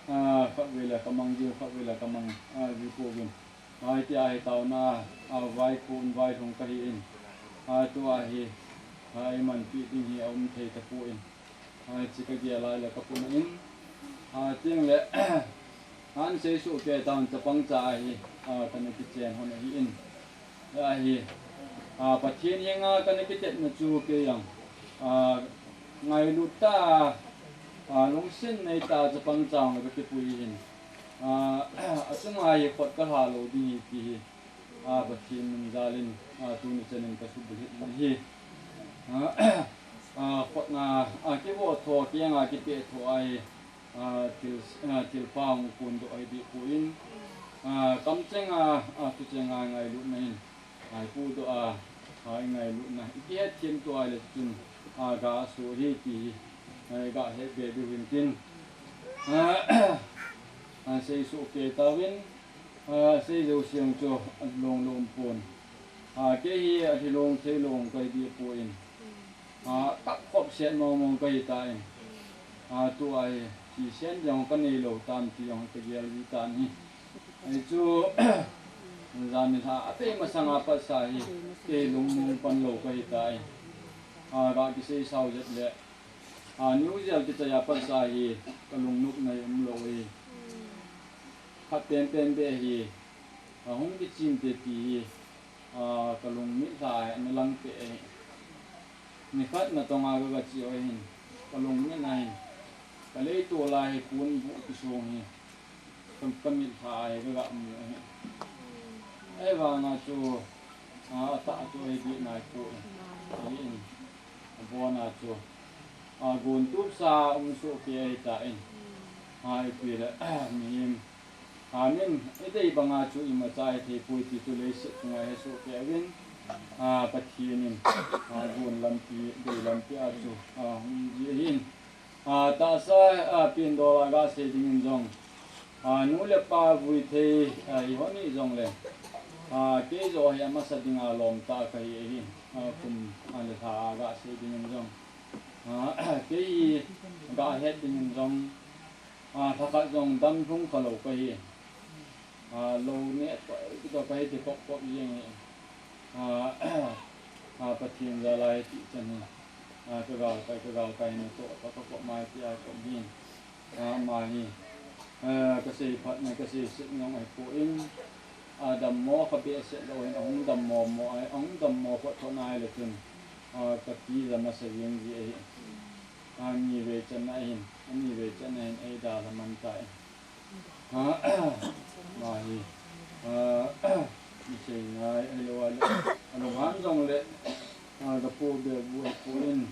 a, khatvei le kamang diu, khatvei le kamang, a, ji pouvin. Hitia hi taona, a, vaikon, vailhung kahin, a, tua hi, a, eimanpi ding hi aum thei tapon. A, hiche kagel a le kapuna in, a, teng le, ahin seisoh kei tauvin chapang cha hi, a, kana kichen lhon ahin. Ahi, a, Pathen henga kana kitepna chu kei jong, a, ngailut tah, a, lungset nei tah chapang cha jong kakipui hin. A, achunga hi khut kalha lou ding ahi ti hi, a, Pathen min jal in, a, tuni chan in kasubulhit in ahi. A, a, khutna, a, kivoh tho, kei henga kipeh tho ahi, a, thil, a, thilpha hung kondoh ahi deh pon, a, kamcheng a, a, thucheng a ngailutna hin, a, ipohdoh a, a, ingailutna, ikihetthem to a le chun, a, ga asoh ahi ti hi, a, ga het be diu hin tin, a, a, seisoh kei tauvin, a, sei jouse jong chu along lom pon. A, kei hi alhilong theilong kahi deh pon. A, kap khop set mong mong kahi tan. A, tua hi, thisen jong kanei lou tam ti jong kagel ji tan ahi. Ahi chu, jan nilhah a pei masang a patsa hi, kei lungmong pan lou kahi tan. A, ga kisei sao jet le, a, New Zealand kichai a patsa hi, kalungnopna hi umlou ahi. Khat penpen beh hi, a, hung kichim te ti hi, a, kalung mitlha a ana lang peh ahi. Nikhat natong a kaga che u ahin, kalung mit ahin, kaleitol a hi ponbuh kisong hi, ka, kamitlha a hi kaga mu ahi. Ahivanga chu, a, atah chu ahi deh nai poi. Ahin, abona chu, a, gon tupsa um soh kei ahi tan. A, ipi le, mihem, a, min, idei banga chu imacha hithei poi ti chu leiset chunga hesoh kei uvin. A, Pathen in, a, gon lampi, dei lampi a chu, a, hung ji ahin. A, tahsa, a, pindol a gasei dingin jong, a, nu le pa vui thei, a, ihon hijongle, a, kei joh hi amasa dinga lom tah kahi ahi, a, kum, a, le lha a gasei dingin jong, a, kei hi gahet dingin jong, a, lhakhat jong dam lhung khalou kahi. A, lou neh toh, toh kahi ti kop kop jeng hi. A, a, Pathen jal a hi ti chan hi. A, kagalkai, kagalkai na toh, toh, toh kop mai ti a kop jeng. A, ama hi. A, kasei phat na, kasei set jong ahipon. A, dammo kha behseh lou hin, ahung dammo mo, a, ahung dammo phot phot na ahile chun. A, kati ja masa jeng ji ahi. A, ni vei chan ahin, ani vei chan ahin, eidalha man tai. A, ama hi, a, isei ngai, ahilou le, alunghan jongle, a, kapu be bu ahipon,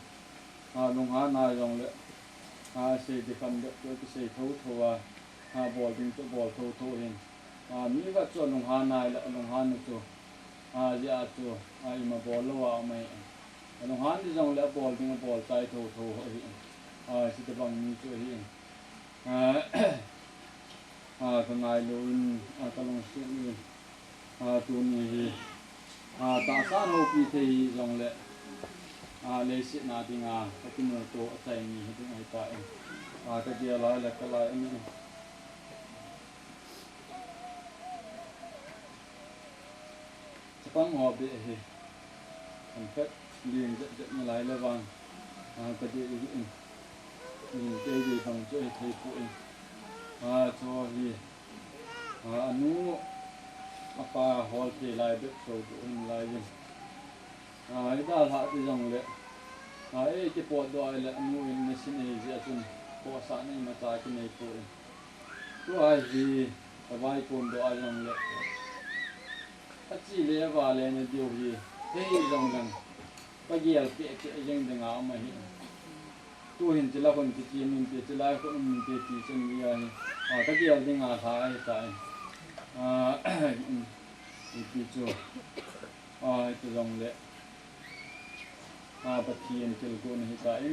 a, lunghan a jongle, a, sei ding kham dep chu kisei thotho a, a, bol ding chu bol thotho hin. A, mi khat chu alunghan a le, alunghan na chu, a, jeh a chu, a, ima bol lou a um ahi. Alunghan ding jongle abol ding abol chai thotho ahi. A, chutobang mi chu ahi. A, a, kangailu in, a, kalungset in, a, tuni hi, a, tahsa houpi thei hijongle, a, leiset na dinga kakimuto achai ni hi ding ahitan, a, kagel a le kalai in. Chapang ho beh hi, an khat ling jet jet nalai le vang, a, kadei in. Kei vei bang chu ahithei poi. A, chu hi, a, anu, apa hol thei lai bep chu chu um lai in. A, i dalhah ti jongle, a, ei kipotdoh a ile anu in machine ahi jeh a chun, pohsahna imacha kinei poi. Tua hi, kavaipondoh a jongle, achi le avale na diu hi, hei jong lang, kagel peh peh jeng dinga um ahi. Tuhin chila khun kichim inte, chila khun um inte ti chun hi ahi. A, kagel dinga lha ahitai. A, ipi chu, a, hichu jongle, a, Pathen thilgon ahitan,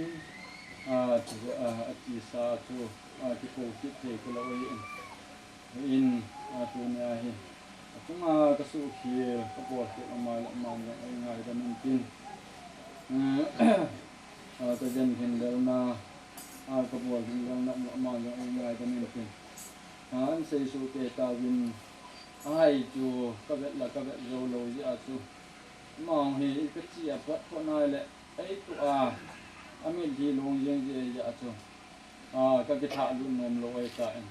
a, chu, a, atisa chu, a, kikou kit thei kilou ahin. In, a, tunia hi, achunga kasuhkhel, kabolkhel ama le ama jong eingaidam intin. A, kajenkhen lelna, a, kabolkhel lelna ama le ama jong eingaidam intin. A, ansei soh kei tauvin, ahai chu kavet la kavet jou lou jeh a chu, amaho hi kachi a pat pat nai le, eitoh a, amitlhi long jeng jeh a chu, a, kakithahlut nom lou ahitan.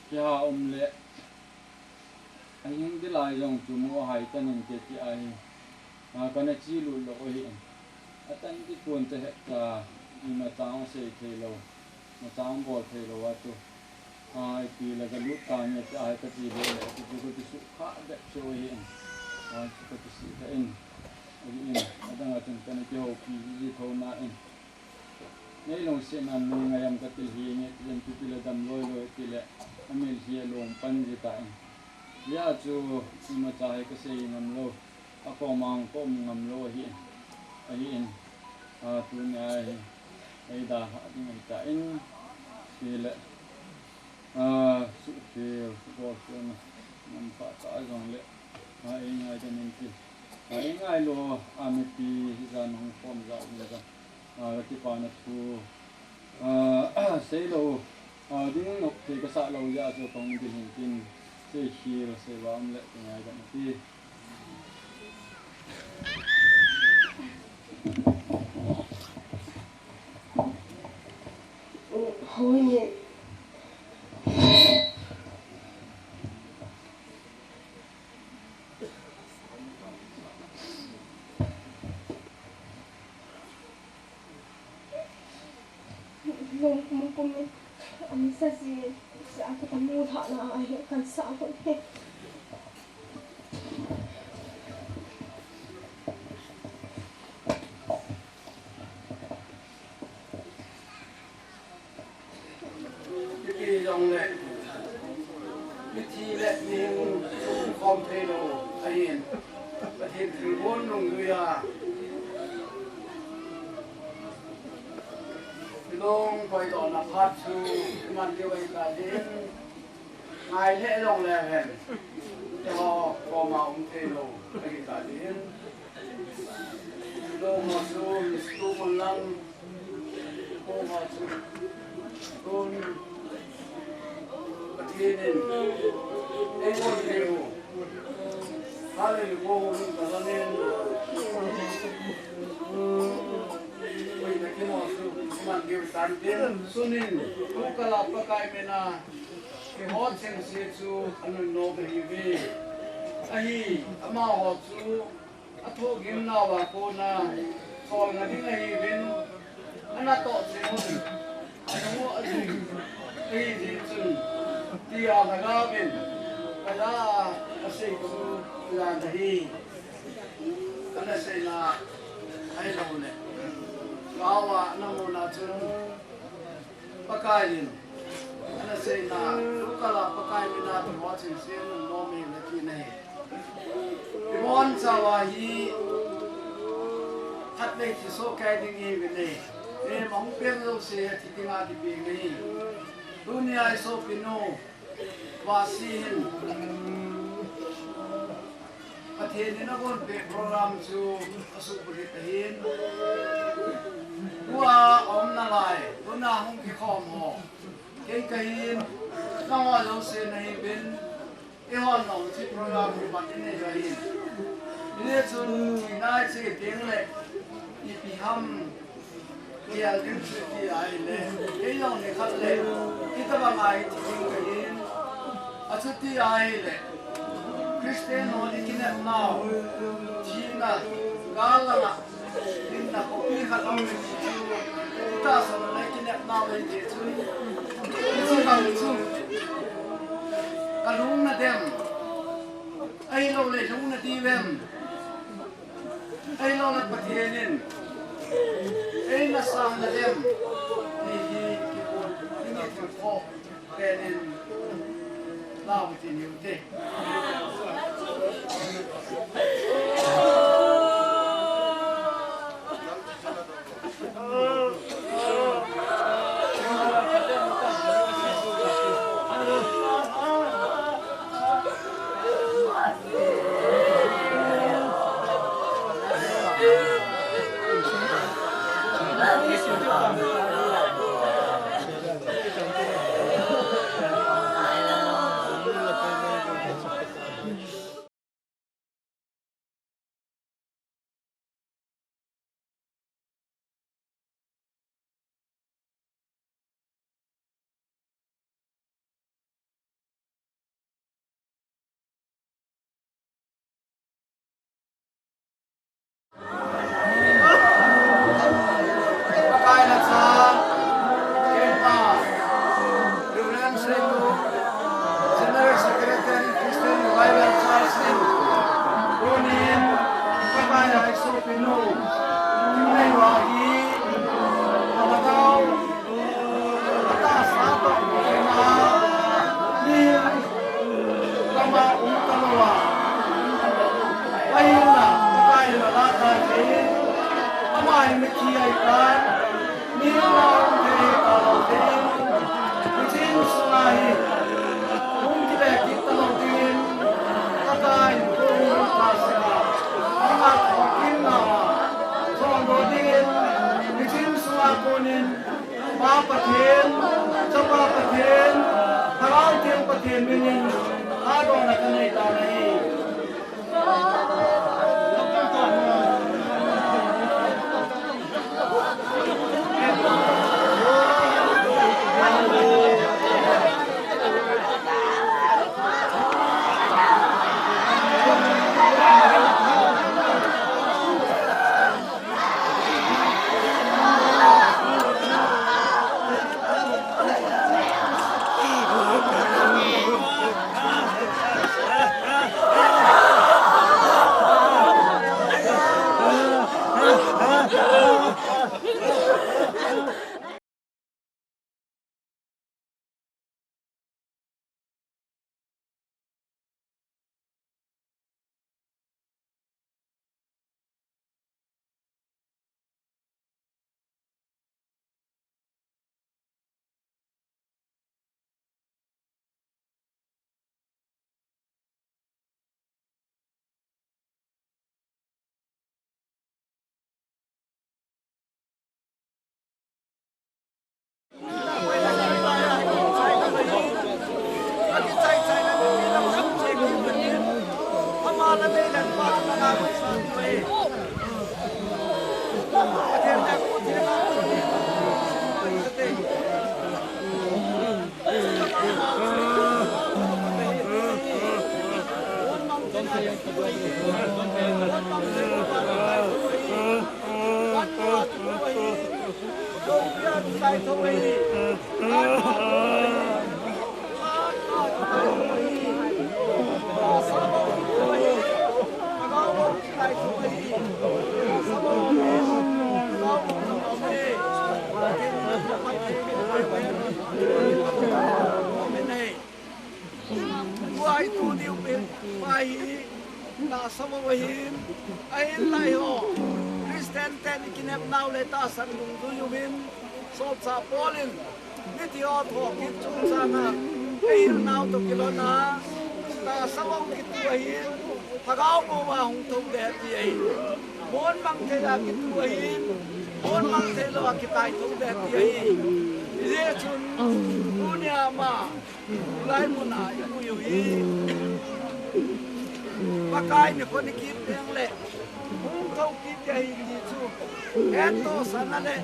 Kiha um le, ahing ding lai jong chu mu ahai tan inte ti ahi. A, kana chi lut lou ahin. Atan ding kon cha het cha, imacha sei thei lou, imacha bol thei lou a chu, a, ipi le kalut tange ti ahi kati le le, ati chu kakisuhkhah bep chu ahin. A, chu kakisih kha in, ahin, adang a chun kana kihoupi ji thou na in. Nei lungsetna nei ngai am kati hi nge, ti jen ti ti le dam loi loi ti le, amitlhi along pan ji tan. Hijeh a chu, imacha hi kasei ngam lou, akoma hung kaum ngam lou ahi, ahin, a, tunia hi, eidalhah ding ahitan, ti le, a, suhkhel, suhbolkhelna, ngam pha ta jongle, a, eingaidam intin. A, eingai lou, a, mipi, hijat hung khom jat ding jong. A, kakipana thu, a, seilou, a, ding nop thei kasah lou jeh a chu kahung ding hin tin, seikhel, seiva um le, kingaidam ati. Hoi. Lungpum pum in, an sa ji, sa ka ta mu tha na ai, kan sa ko he. Mipi jong le, mithi le mihing khom thei lou ahin, Pathen thilgon lungjuiya, kilung koidohna phat chu iman diu ahi ta din, ngai le jong le hen, keiho koma um thei lou ahi ta din. Lou ma chu, mistu mun lang, lou ma chu, tun, Pathen in, ei kon thei u. Hallelujah, ko hun ka zanin. Koi na kino chu, man diu tan tin, sunin, tu kala Pakai mina, keiho chengse chu, anun nom ahi ve. Ahi, amaho chu, athohgim nauva kona, cholna ding ahiuvin, anatoh cheh un, anu ajui, ahi jeh chun, tia lhagaovin, kaja a asei chu, jan ahi. Ana seina, ahilou le, gaova ana muna chun, Pakai in, ana seina, tu kala Pakai mina tu ho chengse in nom e na ti nahi. Ibon chaova hi, khatvei thi soh kei ding ihiuve. Mihem ahung peng jouse, thi dinga kipeng ahi. Tunia i sopinu, Vasi hin, Pathen in agonpeh program chu asuhbulhit ahin. Tua aum nalai, tuna hung kikhom ho. Kei kahin, nangho jouse nahiuvin, eihon nong chu program hi pan inei ahin. Hijeh chun, tuinai che teng le, ipi ham, Kial ding chu ti ahile, kei jong nikhat le, itobang a i thi ding kahin, achuti ahile, Christian ho i kinepnau, thina, gal langa, hinna khopi khat um ti chu, itahsan le kinepnau le ti chu, hiche bang chu, ka lungna dem, ahilou le lungna diu vem. Ahilou le Pathen in eina sangna dem ti hi kibol ding i thil khoh pen in lau ti niu te. Pakai na cha, kempa, Reverend Seitu, General Secretary, Christian Revival Church in, tunin, Pakai na isopi nu, Kimnei Wah hi, Lhagao, atahsa toh kikhenna, mi lama um talou a, ahilna, Pakai in ala tha thei, ama hi mithi ahitan, mi lama um thei talou thei, hiche insunga hi, hung kile kit talou dingin, Pakai in hung kha saka, ama thokimna a, chondoh dingin, hiche insunga konin, Pa Pathen, Chapa Pathen, Lhagao Theng Pathen minin, adona kanei tan ahi. Tua i tu diu pen, pa hi, tahsa vou ahin, ahin lai ho. Christian ten i kinepnau le tahsan dungjuiyu vin, sopsa Paul in, mithi ho thokit chungchang a, ahilnau toh kilhon a, tahsa vou kitu ahin, Lhagao vou a hung thou be ti ahi. Mon mang thei a kitu ahin, mon mang thei lou a kitai thou be ti ahi. Hijeh chun, tunia ama, Tulai mun a i pui u hi. Pakai nikho nikho teng le. Hung thou kit ding ahi ti chu hettohsahna le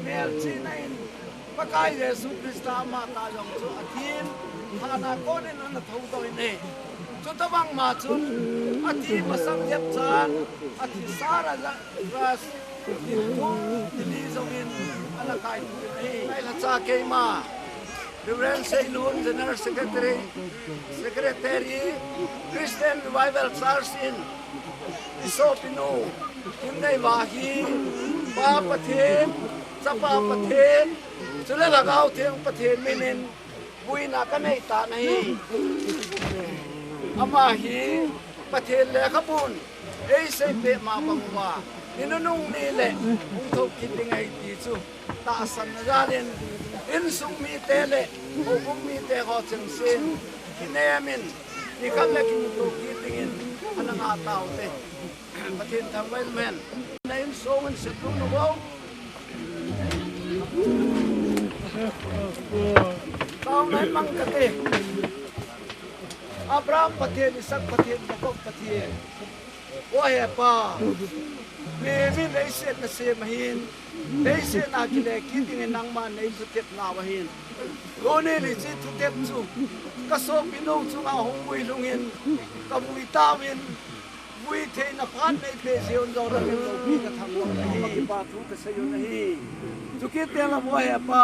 melchihna in Pakai Jesu Christa ama tah jong chu athi in, thina kon in ana thoudoh in ahi. Chutobang ma chun athi masang jep chan athisa Lazarus ni thum ni li jong in ana kaitho in ahi. Ahinla cha keima Reverend Seilun, General Secretary, Secretary, Christian Revival Church in, i sopinu Kimneiva hi Pa Pathen, Chapa Pathen, chule Lhagao Theng Pathen min in buina kanei tan ahi. Ama hi Pathen lekhabun eiseipeh ma bang uva, ni nunung ni le hung thou kit ding ahi ti chu tahsanna jal in, insung mite le houbung mite ho chengse in kinem in, nikhat le kimuto kit ding in ana ngah taute. Pathen thangvah in umhen. Na insung in setu nu bou. Taona in mang kate. Abraham Pathen, Isaac Pathen, Jacob Pathen. O Hepa, mi, mi leiset nasem ahin, leiset a kile kit ding in nangman neithutep nau ahin. Tuni hiche thutep chu kasopinu chunga hung vui lhung in, kavui tauvin, vui theina phat neipeh jeh un Jordan loupi kathangvah un ahi. Kipa thu kasei un ahi. Chukit teng le O Hepa,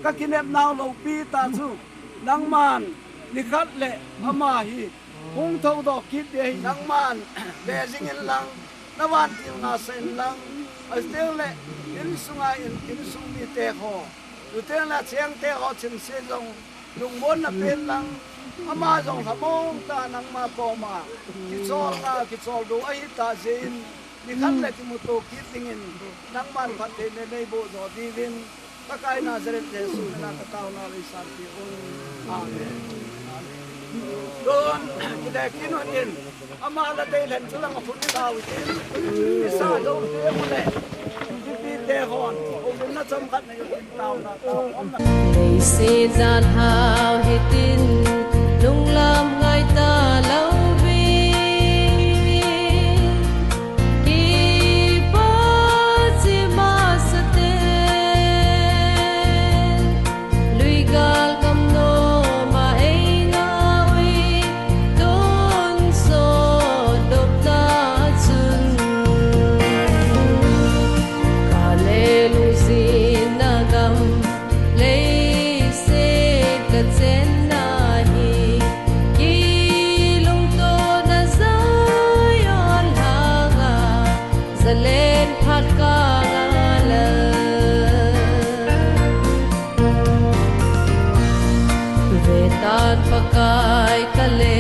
kakinep nau loupi tah chu nangman nikhat le ama hi hung thoudoh kit ding ahi. Nangman ve jing in lang, navantil ngasah in lang, achuteng le insunga in, insung mite ho, chuteng le achengte ho chengse jong lungmonna pen lang, ama jong lhamong tah nangma koma kicholna, kicholdo ahi tah jeh in, nikhat le kimuto kit ding in nangman phattheina neiboh jo diuvin, Pakai Nazareth Jesu mina kataona le sanpi un. Amen. Tun, kile kit un tin, ama la dei lhen chu lang a phun tau tin, kisa jou te mu le, kipite hon, o na chomkhat na yo tin taona tau om na. Leiset jan hao hitin, lunglam ngai talou vin, kipa chi masa te, lui gal gam nom a eina ui, tonsot dopna chun, ka le lungsetna gam, leiset kachenna hi, kilungtona Zion lhanga, zalen phat kanga lal. Vetan Pakai, ka le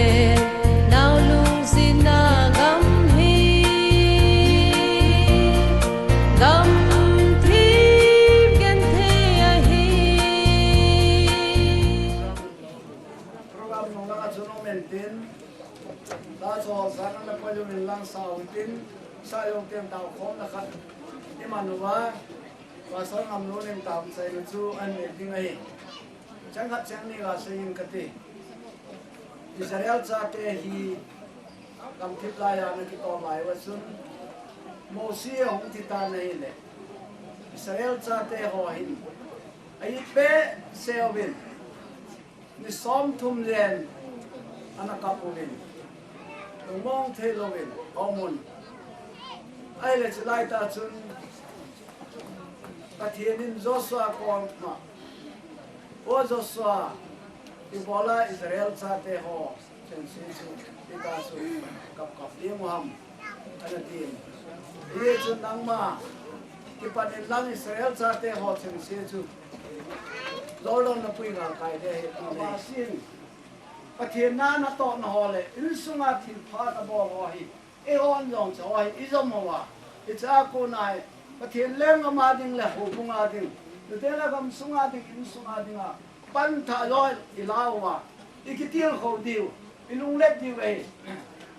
nau lungsetna gam hi, gam thim genthei ahi. Program nung langa chun um intin, ta chol sang na poi um in lang sao intin, sa jong teng tao khomna khat iman uva, Pastor Ngamlun in taosah chu ahin nei ding ahi. Chang khat chang ni gasei inge kati. Israel chate hi gamthip laiya ana kitom lai uva chun, Mosi ahung thi tan ahile, Israel chate ho hin a-it behseh uvin, ni somthum jen ana kap uvin, lungmong thei louvin aum un. Ahile chulai tah chun Pathen in Joshua koma, O Joshua, ibola Israel chate ho chengse chu, ita chu kap kap ding u ham, ana tin. Hichun nangma, kipan in lang Israel chate ho chengse chu, Jordan na pui ngal kai ding ahi, ati. Pathen na natohna ho le, insunga thilpha nabol ho hi, eihon jong chu, ho hi ijom uva, icha kona hi, Pathen lenggam a ding le houbung a ding, chuteng le gamsung a ding, insung a dinga, pan thah loi ilah uva, ikitilkhou diu, ilunglet diu ahi.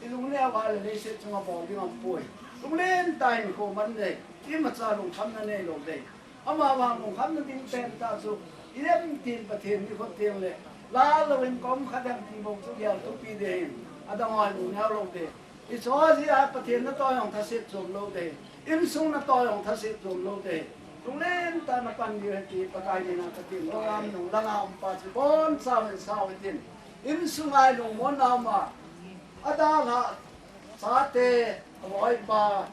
Ilunglet uva le leiset chunga bol ding aumpoi. Lunglen tah in hinkho man le, imacha lungkhamna neilou ding. Amavang lungkhamna ding pen tah chu, ijem tin Pathen nikho teng le, lal louvin kom khat dem ti bou chu gel thupi ding ahin, adang ho lungneo lou ding. Icho jeh a Pathen natoh jong thaset chom lou ding. Insung natoh jong thaset chom lou ding. Lunglen tah a napan diu ahi ti Pakai min a katin. Longam nung langa um pa chu bonchauvin sao hitin. Insunga ilungmonna um a. Adalhah chate, aloipa,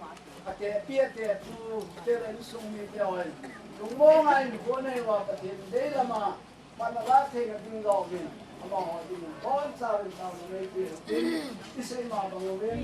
atepi atepu, ate le insung mite hon. Lungmonga inkho nei uva Pathen deilam a. Pan ala thei na ding lo vin, amaho ding bonchauvin sao na nei pi tin, isei ma bang uvin.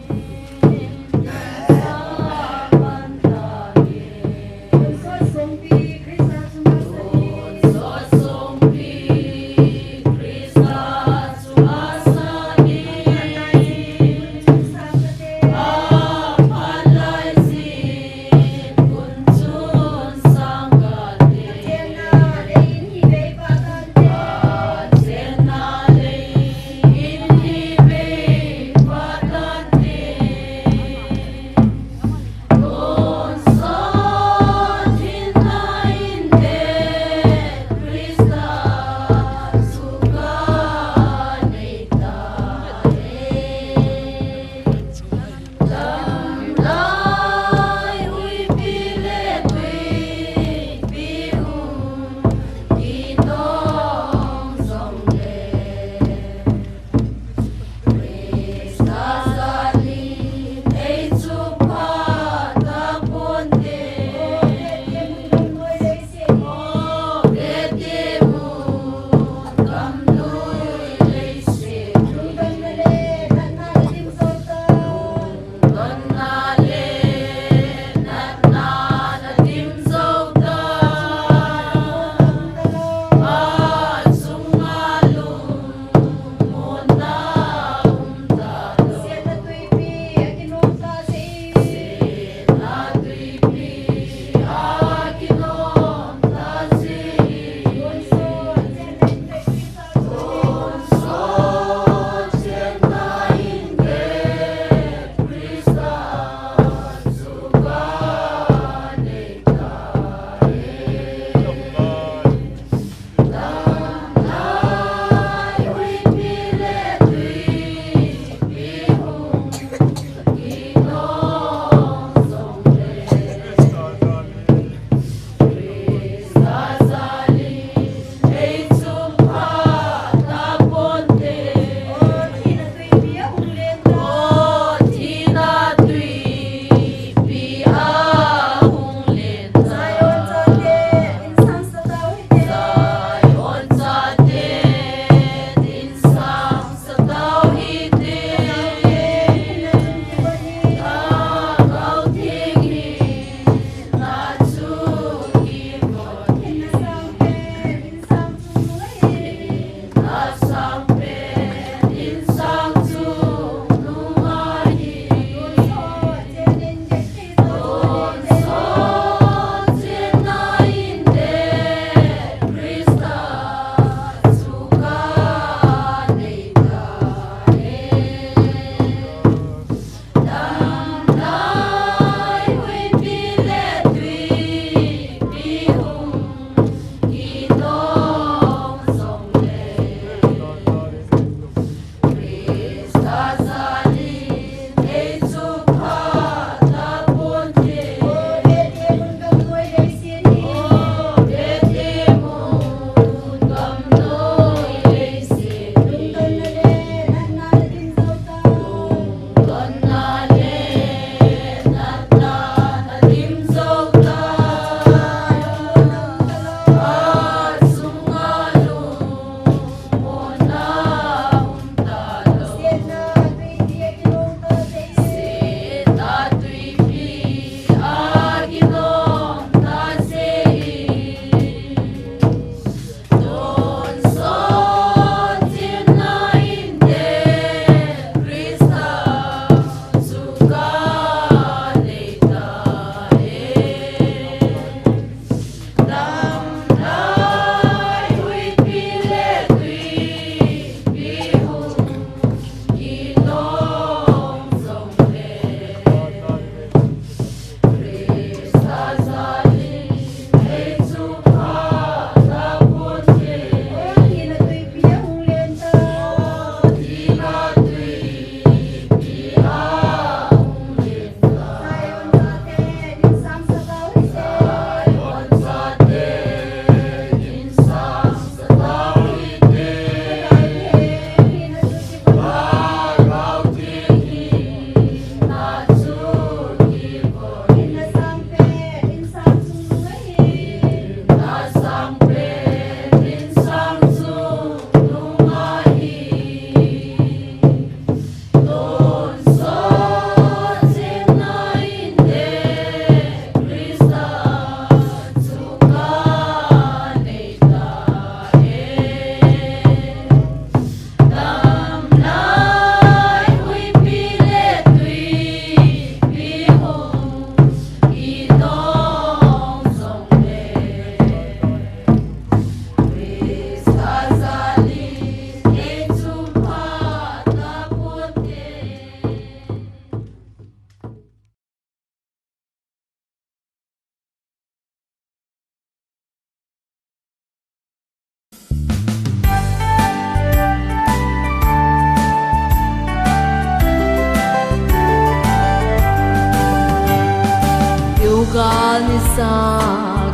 Kanisa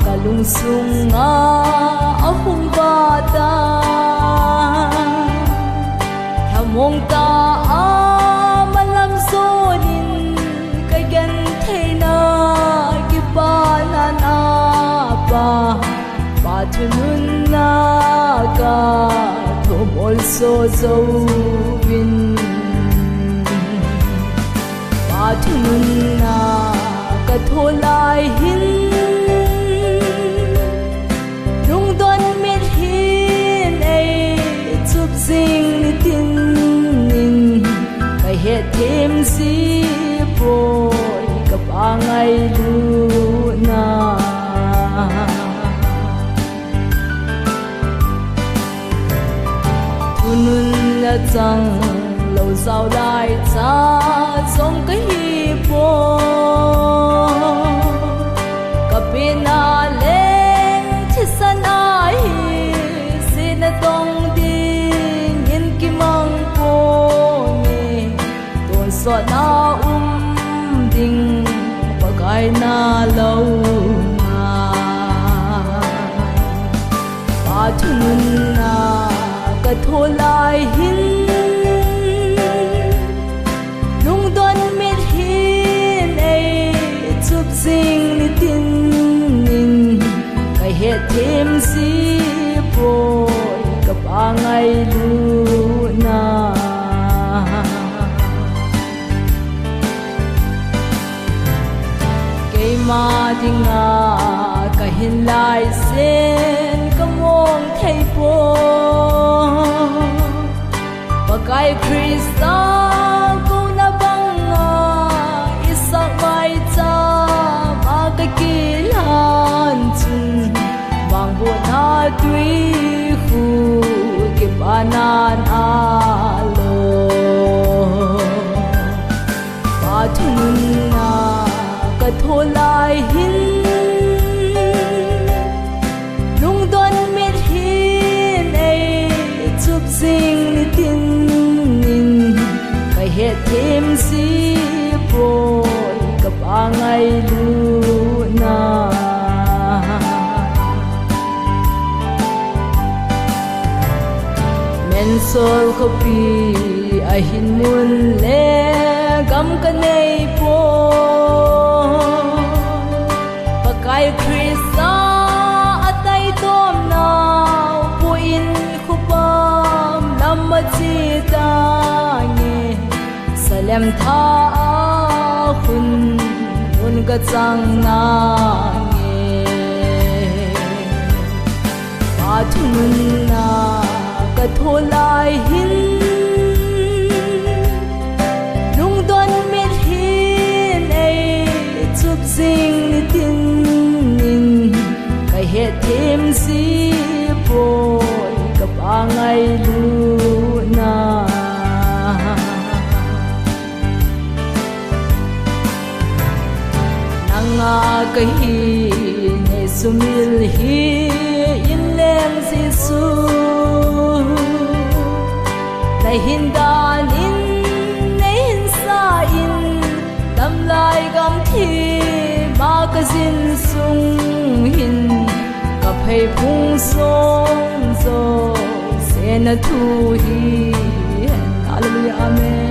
kalungsunga ahung vah tan, lhamong tah a malam jonin kagentheina kipana a Pa, Pa thununna kathum olso jouvin. Pa thununna kathoh lai hin, lungdon mitlhi in eichup jing nitin in, kahetthem jipoi ka Pa ngailutna. Thununna changlou jaolai cha jong kahipoi. Kapetna leng thisan ahi, setna tong dingin kimang ponge. Tonsotna um ding Pakai nalou ngai. Pa thununna kathoh lai hin, lungdon mitlhi in eichup jing nitin in, kahetthem jipoi ka Pa ngailutna. Keima dinga kahin laiset in kamong theipoi. Pakai Christa kouna banga isah maicham a kakilhan chun, vangbohna twikhu kipana nalou. Pa thununna kathoh lai hin, lungdon mitlhi in eichup jing nitin in, kahetthem jipoi ka Pa ngailutna. Mensol khopi ahin mun le gam kaneipoi. Pakai Christa ataitomnau puh in khopam lam ache tange. Salem tha a khun mun kachang nange. Pa thununna kathoh lai hin, lungdon mitlhi in eichup jing nitin in, kahetthem jipoi ka Pa ngailutna. Nanga kahi nei sumil hi in leng Jesu, nahin dan in neihin sah in, damlai gamthip a kajin sung hin, kapheiphung song jouse nathu hihen. Hallelujah, amen.